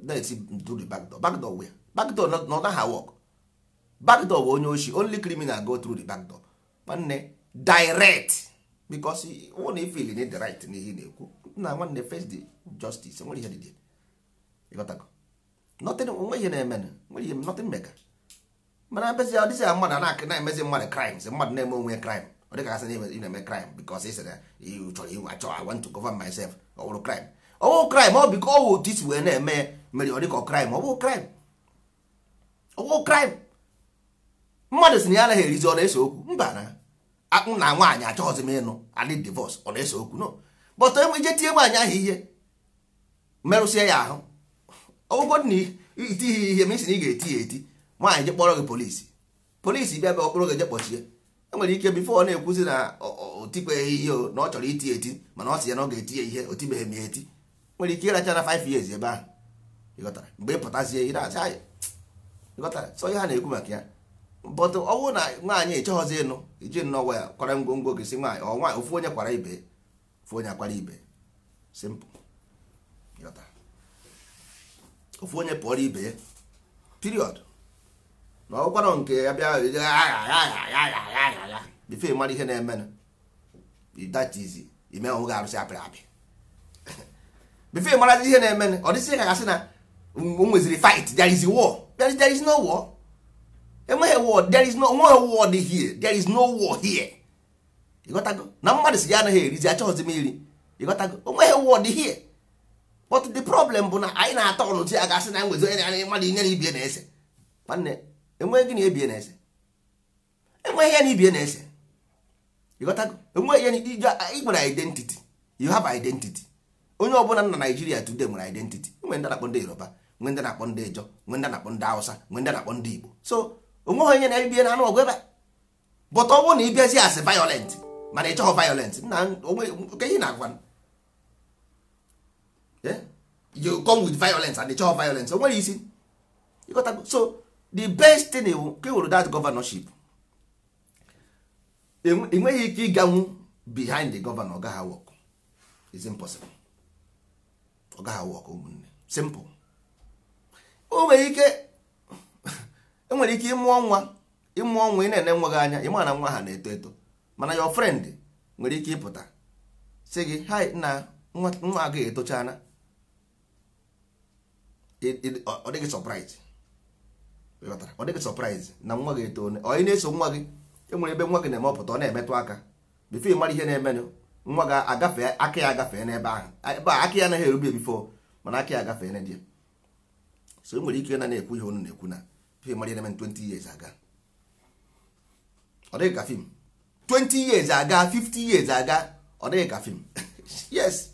let's do the back door. Back door where? Back door not how work. Back door bụ onye oshi. Only criminal go through the back door. Nwanne, direct, because ọ na feel need the right n'ihe ị na-ekwu na, nwanne, face the justice. Nwere ihe dị there. Ịghọtago? Nothing, onwe ihe na-eme, nwere ihe nothing mega. Mana abịazi ọ dịzị ya mmadụ na-emezi mmadụ crimes, mmadụ na-eme onwe ya crime. Ọ dịka asị na ị na-eme crime because ị sịrị ị chọrọ iwu achọ, I want to govern myself. Ọ bụrụ crime, ọ bụrụ crime, ọ biko ọ wụ otu isi wee na-eme ya mere ọ dịka crime. Ọ bụrụ crime, ọ bụrụ crime. Mmadụ sị na ya anaghị erizi, ọ na-ese okwu? Mba. Na akpụ na nwaanyị achọghịzi m ịnụ, adị divorce, ọ na-ese okwu? No. But enwe ije tie nwaanyị ahụ ihe, merụsịa ya ahụ, ọgwụgwọ na iti ihe ma isi na ị ga-eti ya eti, nwaanyị je kpọrọ gị polisi, polisi bịa bịa ọkpụrụ gị je kpọchie. Enwere ike before ọ na-ekwuzi na o tikweghị ihe o, na ọ chọrọ iti eti, mana ọ sị ya na ọ ga-eti ya ihe, o tibeghị m ya eti. Nwere ike ịracha na 5 years ebe ahụ. Ịghọtara? Mgbe ị pụtazie, ị na-asị anyị, ịghọtara? So ihe a na-ekwu maka ya, but ọ bụrụ na nwaanyị ịchọghọzi ịnụ, iji nnọọ ya kwara ngwongwo gị, si nwaanyị ọ nwaanyị, ofu onye kwara ibe, ofu onye akwara ibe, simple. Ịghọtara? Ofu onye pụọrọ ibe ya, period. Na ọgwanụ nke ya bịa before mara ihe na-emenụ, that is ime onwe gị arụsị apịrị apị. Before mara ihe na-emenụ, ọ dịsị ka gasị na o nweziri fight, there is war. There is no war. Enweghị war. There is no, enweghị war dị here. There is no war here. Ịghọtago? Na mmadụ si ya anaghị erizi, achọghịzi m iri. Ịghọtago? Onweghị war dị here. But the problem bụ na anyị na-atọ ọnụ chi a gasị na nwezi onye na mmadụ inye na ibie na-ese. Nwanne, enweghị gị na ebie na-ese, enweghị ya na ibie na-ese. Ịghọtago? Enweghị ya na ị nwere identity. You have identity. Onye ọbụla na Nigeria today nwere identity. Nwere ndị na-akpọ ndị Yoruba, nwee ndị na-akpọ ndị Ijọ, nwee ndị na-akpọ ndị Hausa, nwee ndị na-akpọ ndị Igbo. So onweghị onye na-ebie na anụ ọgụ ebe a. But ọ bụrụ na ị bịazi asị violent, mana ị chọghọ violent na onwe nke ihe na-agwa, you come with violence and ị chọghọ violence, o nwere isi. Ịghọtago? So the best thing iwu ka ewere that governorship, enweghị ike ịganwu behind the governor. Ọ gaghị work. It's impossible. Ọ gaghị work, ụmụnne. Simple. O nwere ike, enwere ike ịmụọ nwa, ịmụọ nwa, ị na-ene nwa gị anya, ịma na nwa ha na-eto eto, mana your friend nwere ike ịpụta sị gị, "Hi nna, nwa nwa gị etochana." Ọ dịghị surprise. Ịghọtara? Ọ dịghị surprise na nwa gị eto. Ọ ị na-eso nwa gị, enwere ebe nwa gị na-eme ọpụta, ọ na-emetụ aka. Before ị mara ihe na-emenụ, nwa gị agafe aka ya, agafee n'ebe ahụ, ebe a aka ya anaghị erube before, mana aka ya agafee na di. So e nwere ike na na-ekwu ihe unu na-ekwu na before ị mara ihe na-eme, 20 years aga, ọ dịghị ka film. 20 years aga, 50 years aga, ọ dịghị ka film. Yes,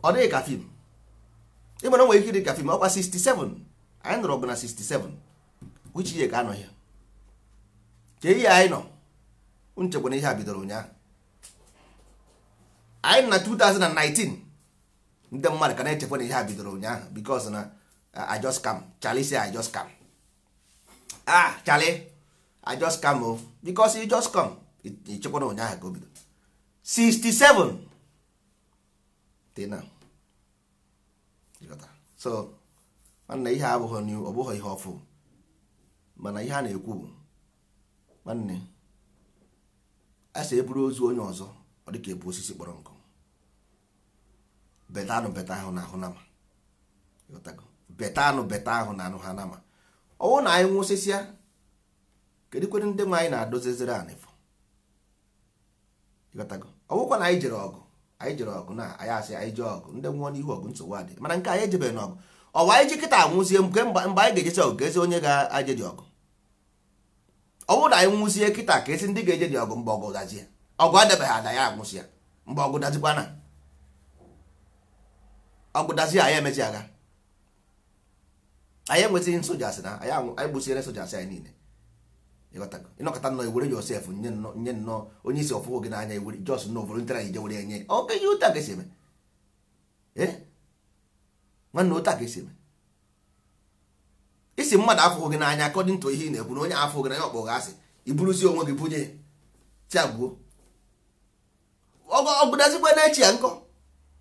ọ dịghị ka film. Ị mara, nwere ike ịdị ka film. Ọkwa 67 anyị nụrụ ọgụ na 67, which year ka anọ ya? Ka ihe anyị nọ nchekwa na ihe a bidoro ụnyaahụ. Anyị nọ na 2019, ndị mmadụ ka na-echekwa na ihe a bidoro ụnyaahụ because na I just come. Charlie say, "I just come." Ah, Charlie, I just come o, because you just come, ichekwa na ụnyaahụ ka o bido. 67 till now. Ịghọtara? So nwanne, ihe a abụghị new, ọ bụghị ihe ọfụ, mana ihe a na-ekwu bụ, nwanne, a sị eburu ozu onye ọzọ, ọ dịka ebu osisi kpọrọ nkụ. Beta anụ, beta ahụ na ahụ nama. Ịghọtago? Beta anụ, beta ahụ na anụ ha nama. Ọwụ na anyị nwụsịsịa, kedu kwere ndị nwe anyị na-adoziziri anị fọ? Ịghọtago? Ọwụkwa na anyị jere ọgụ, anyị jere ọgụ na anyị asị anyị jee ọgụ, ndị nwụọ n'ihu ọgụ, nsogbu adị. Mana nke anyị ejebeghị n'ọgụ, ọwa anyị ji kịta anwụzie mgbe mgbe anyị ga-ejesi ọgụ, ka ezi onye ga-aje dị ọgụ. Ọ bụrụ na anyị nwụzie kịta, ka esi ndị ga-eje dị ọgụ mgbe ọgụ dazie? Ọgụ adabeghị ada, ya anwụsịa. Mgbe ọgụ dazikwa, na ọgụ dazie, anyị emezi agha. Anyị enwezighị sojas na anyị gbusiere sojas anyị niile. Ịghọtago? Ịnọkọta nnọọ, iwere Josef nye nnọọ, nye nnọọ onye isi ọfụfụ gị n'anya, iwere jos nnọọ voluntary ije were ya nye. Oke ihe ụta ka esi eme. Ee nwanne, ụta ka esi eme. Isi mmadụ afụghị gị n'anya, according to ihe ị na-ekwu, na onye afụghị gị n'anya, ọkpọ gị asị, iburuzi onwe gị bunye ya tiagbuo. Ọgụdazikwa n'echi ya nkọ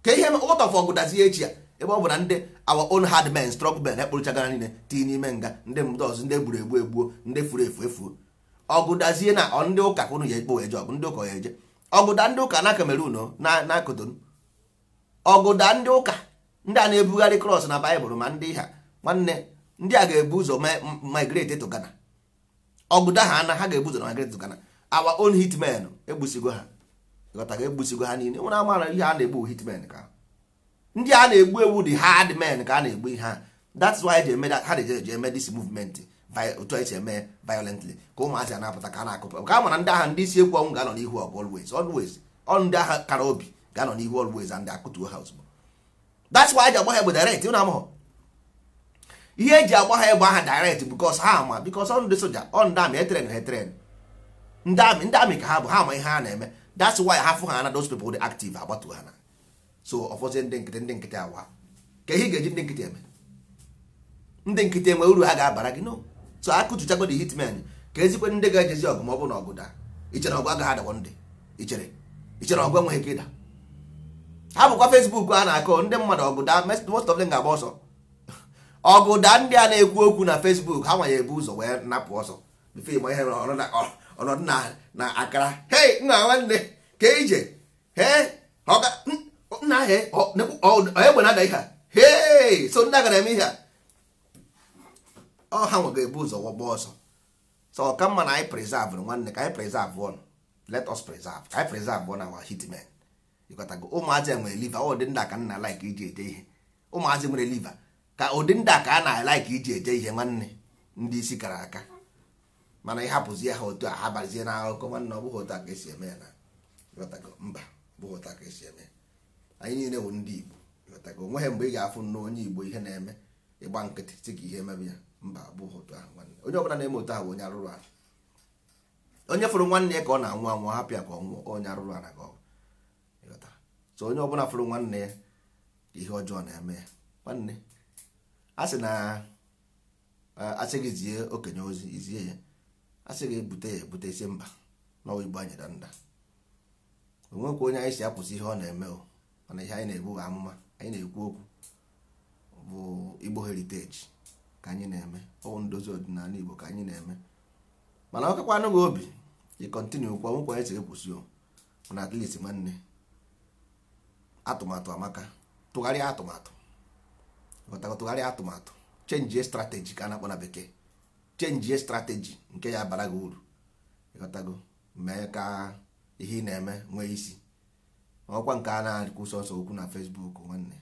ka ihe ụtọfụ ọgụdazi echi ya, ebe ọ bụ na ndị our own hard men, strong men, ekpụrụchagara niile tinye n'ime nga, ndị ndị ọzọ, ndị egburu egbu egbuo, ndị furu efu efuo. Ọgụdazie na ọ ndị ụka ka unu ya ekpo eje ọgụ, ndị ụka ya eje ọgụda, ndị ụka na Cameroon o, na Cotonou, ọgụda ndị ụka. Ndị a na-ebugharị cross na Bible ma ndị ha nwanne, ndị a ga-ebu ụzọ migrate to Ghana. Ọgụda ha na ha ga-ebu ụzọ migrate to Ghana. Our own hitmen egbusigo ha, ịghọtago, egbusigo ha niile. Nwere amara ihe a na-egbu hitmen, ka ndị a na-egbu egbu, the hard men ka a na-egbu ihe ha. That's why eji eme ha na-eji eme this movement otu esi eme violently, ka ụmụazị a na-apụta ka a na-akụpụ, ka a mara ndị agha, ndị isi ekwu ọnwụ ga-anọ n'ihu ọgụ always, always. Ọ ndị agha kara obi ga-anọ n'ihu always, and akụtuo ha ozugbo. That's why eji agba ha egbe direct. Ụnụ amụghọ ihe eji agba ha egbe aha direct, because ha ama, because ọ ndị soja, ọ ndị army e train ha, e train ndị army, ndị army ka ha bụ, ha ama ihe ha na-eme. That's why ha fụ ha na those people dị active, agbatuo ha na. So ọfọzie ndị nkịtị, ndị nkịtị awa ka ihe ị ga-eji ndị nkịtị eme. Ndị nkịtị enwe uru ha ga-abara gị? No. So akụtuchago the hitmen, ka ezikwe ndị ga-ejezi ọgụ ma ọ bụ na ọgụ daa. Ichere ọgụ agaghị adakwa? Ndị ichere ọgụ enweghị ike ịda? Ha bụkwa Facebook a na-akọ ndị mmadụ. Ọgụ daa, most of them ga-agba ọsọ. Ọgụ daa, ndị a na-ekwu okwu na Facebook, ha nwanye ebu ụzọ wee napụ ọsọ before ịma ihe ọnọdụ na akara. Hey, nna nwanne, ka ije he nna he egbe na-ada ihe a. Hey, so ndị a gara eme ihe a, ọ ha nwe ga-ebu ụzọ gbaa ọsọ. So ọ ka mma na anyị preserve, nwanne, ka anyị preserve one. Let us preserve, ka anyị preserve one, our hitmen. Ịghọtago? Ụmụazị nwere liver. Ụdị ndị a ka nna like iji eje ihe. Ụmụazị nwere liver, ka ụdị ndị a ka a na-like iji eje ihe, nwanne, ndị isi kara aka. Mana ịhapụzie ha otu a, ha bazie na akụkọ. Nwanne, ọ bụghị otu a ka esi eme ya na. Ịghọtago? Mba, ọ bụghị otu a ka esi eme. Anyị niile bụ ndị Igbo. Ịghọtago? Onweghị mgbe ị ga-afụ nnọọ onye Igbo ihe na-eme ịgba nkịtị sị ka ihe emebe ya. Mba, ọ bụghị otu ahụ, nwanne. Onye ọbụla na-eme otu ahụ bụ onye arụrụ ala. Onye fụrụ nwanne ya ka ọ na-anwụ anwụ, hapụ ya ka ọ nwụọ, onye arụrụ ala ka ọ bụ. Ịghọtara? So onye ọbụla fụrụ nwanne ya ka ihe ọjọọ na-eme ya, nwanne, a sị na asị gị zie okenye ozi, izie ya. Asị gị bute ya, ebute isi. Mba, n'ọwa Igbo anyị danda. Onwekwa onye anyị si akwụsị ihe ọ na-eme o. Mana ihe anyị na-ebu bụ amụma anyị na-ekwu okwu bụ Igbo heritage ka anyị na-eme, ọwụ ndozi ọdịnala Igbo ka anyị na-eme. Mana ọ kakwanụ gị obi ị continue kwa, nwekwa onye si gị kwụsị o. Mana at least, nwanne, atụmatụ amaka. Tụgharịa atụmatụ. Ghọtago? Tụgharịa atụmatụ, change strategy, ka a na-akpọ na bekee change strategy, nke ya bara gị uru. Ịghọtago? Mee ka ihe ị na-eme nwee isi. Ọkwa nke a na-ekwu sọsọ okwu na Facebook, nwanne,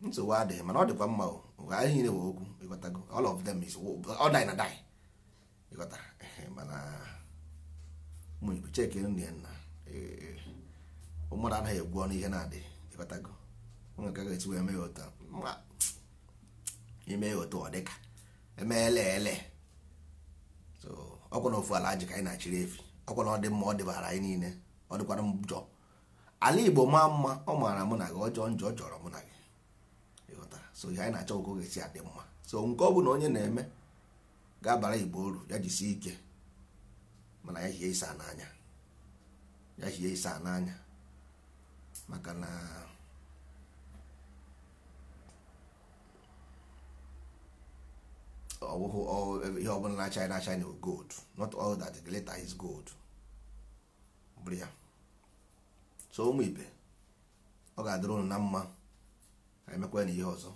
nsogbu adịghị, mana ọ dịkwa mma o. Anyị niile bụ okwu. Ịghọtago? All of them is all die na die. Ịghọtara? Mana ụmụ Igbo, cheke nne ya nna, mmadụ anaghị egwu ọnụ ihe na-adịghị. Ịghọtago? Nwere ka ga-esi wee mee ya otu a. Ime ya otu ọ dịka emeela ele. So ọkwa na ofu ala ji ka anyị na-achịrị efi. Ọkwa na ọ dị mma, ọ dịbara anyị niile. Ọ dịkwara njọ, ala Igbo maa mma, ọ maara mụ na gị. Ọjọọ njọ, ọ jọrọ mụ na gị. Ịghọtara? So ihe anyị na-achọ ka ọ ga-esi adị mma. So nke ọ bụ na onye na-eme ga-abara Igbo uru, ya jisie ike. Mana ya hie ịsa n'anya, ya hie ịsa n'anya, maka na ọ bụghị ihe ọbụla na-acha na-acha na gold. Not all that glitter is gold. Bụrụ ya. So ụmụ ibe, ọ ga-adịrị unu na mma. Anyị emekwa na ihe ọzọ.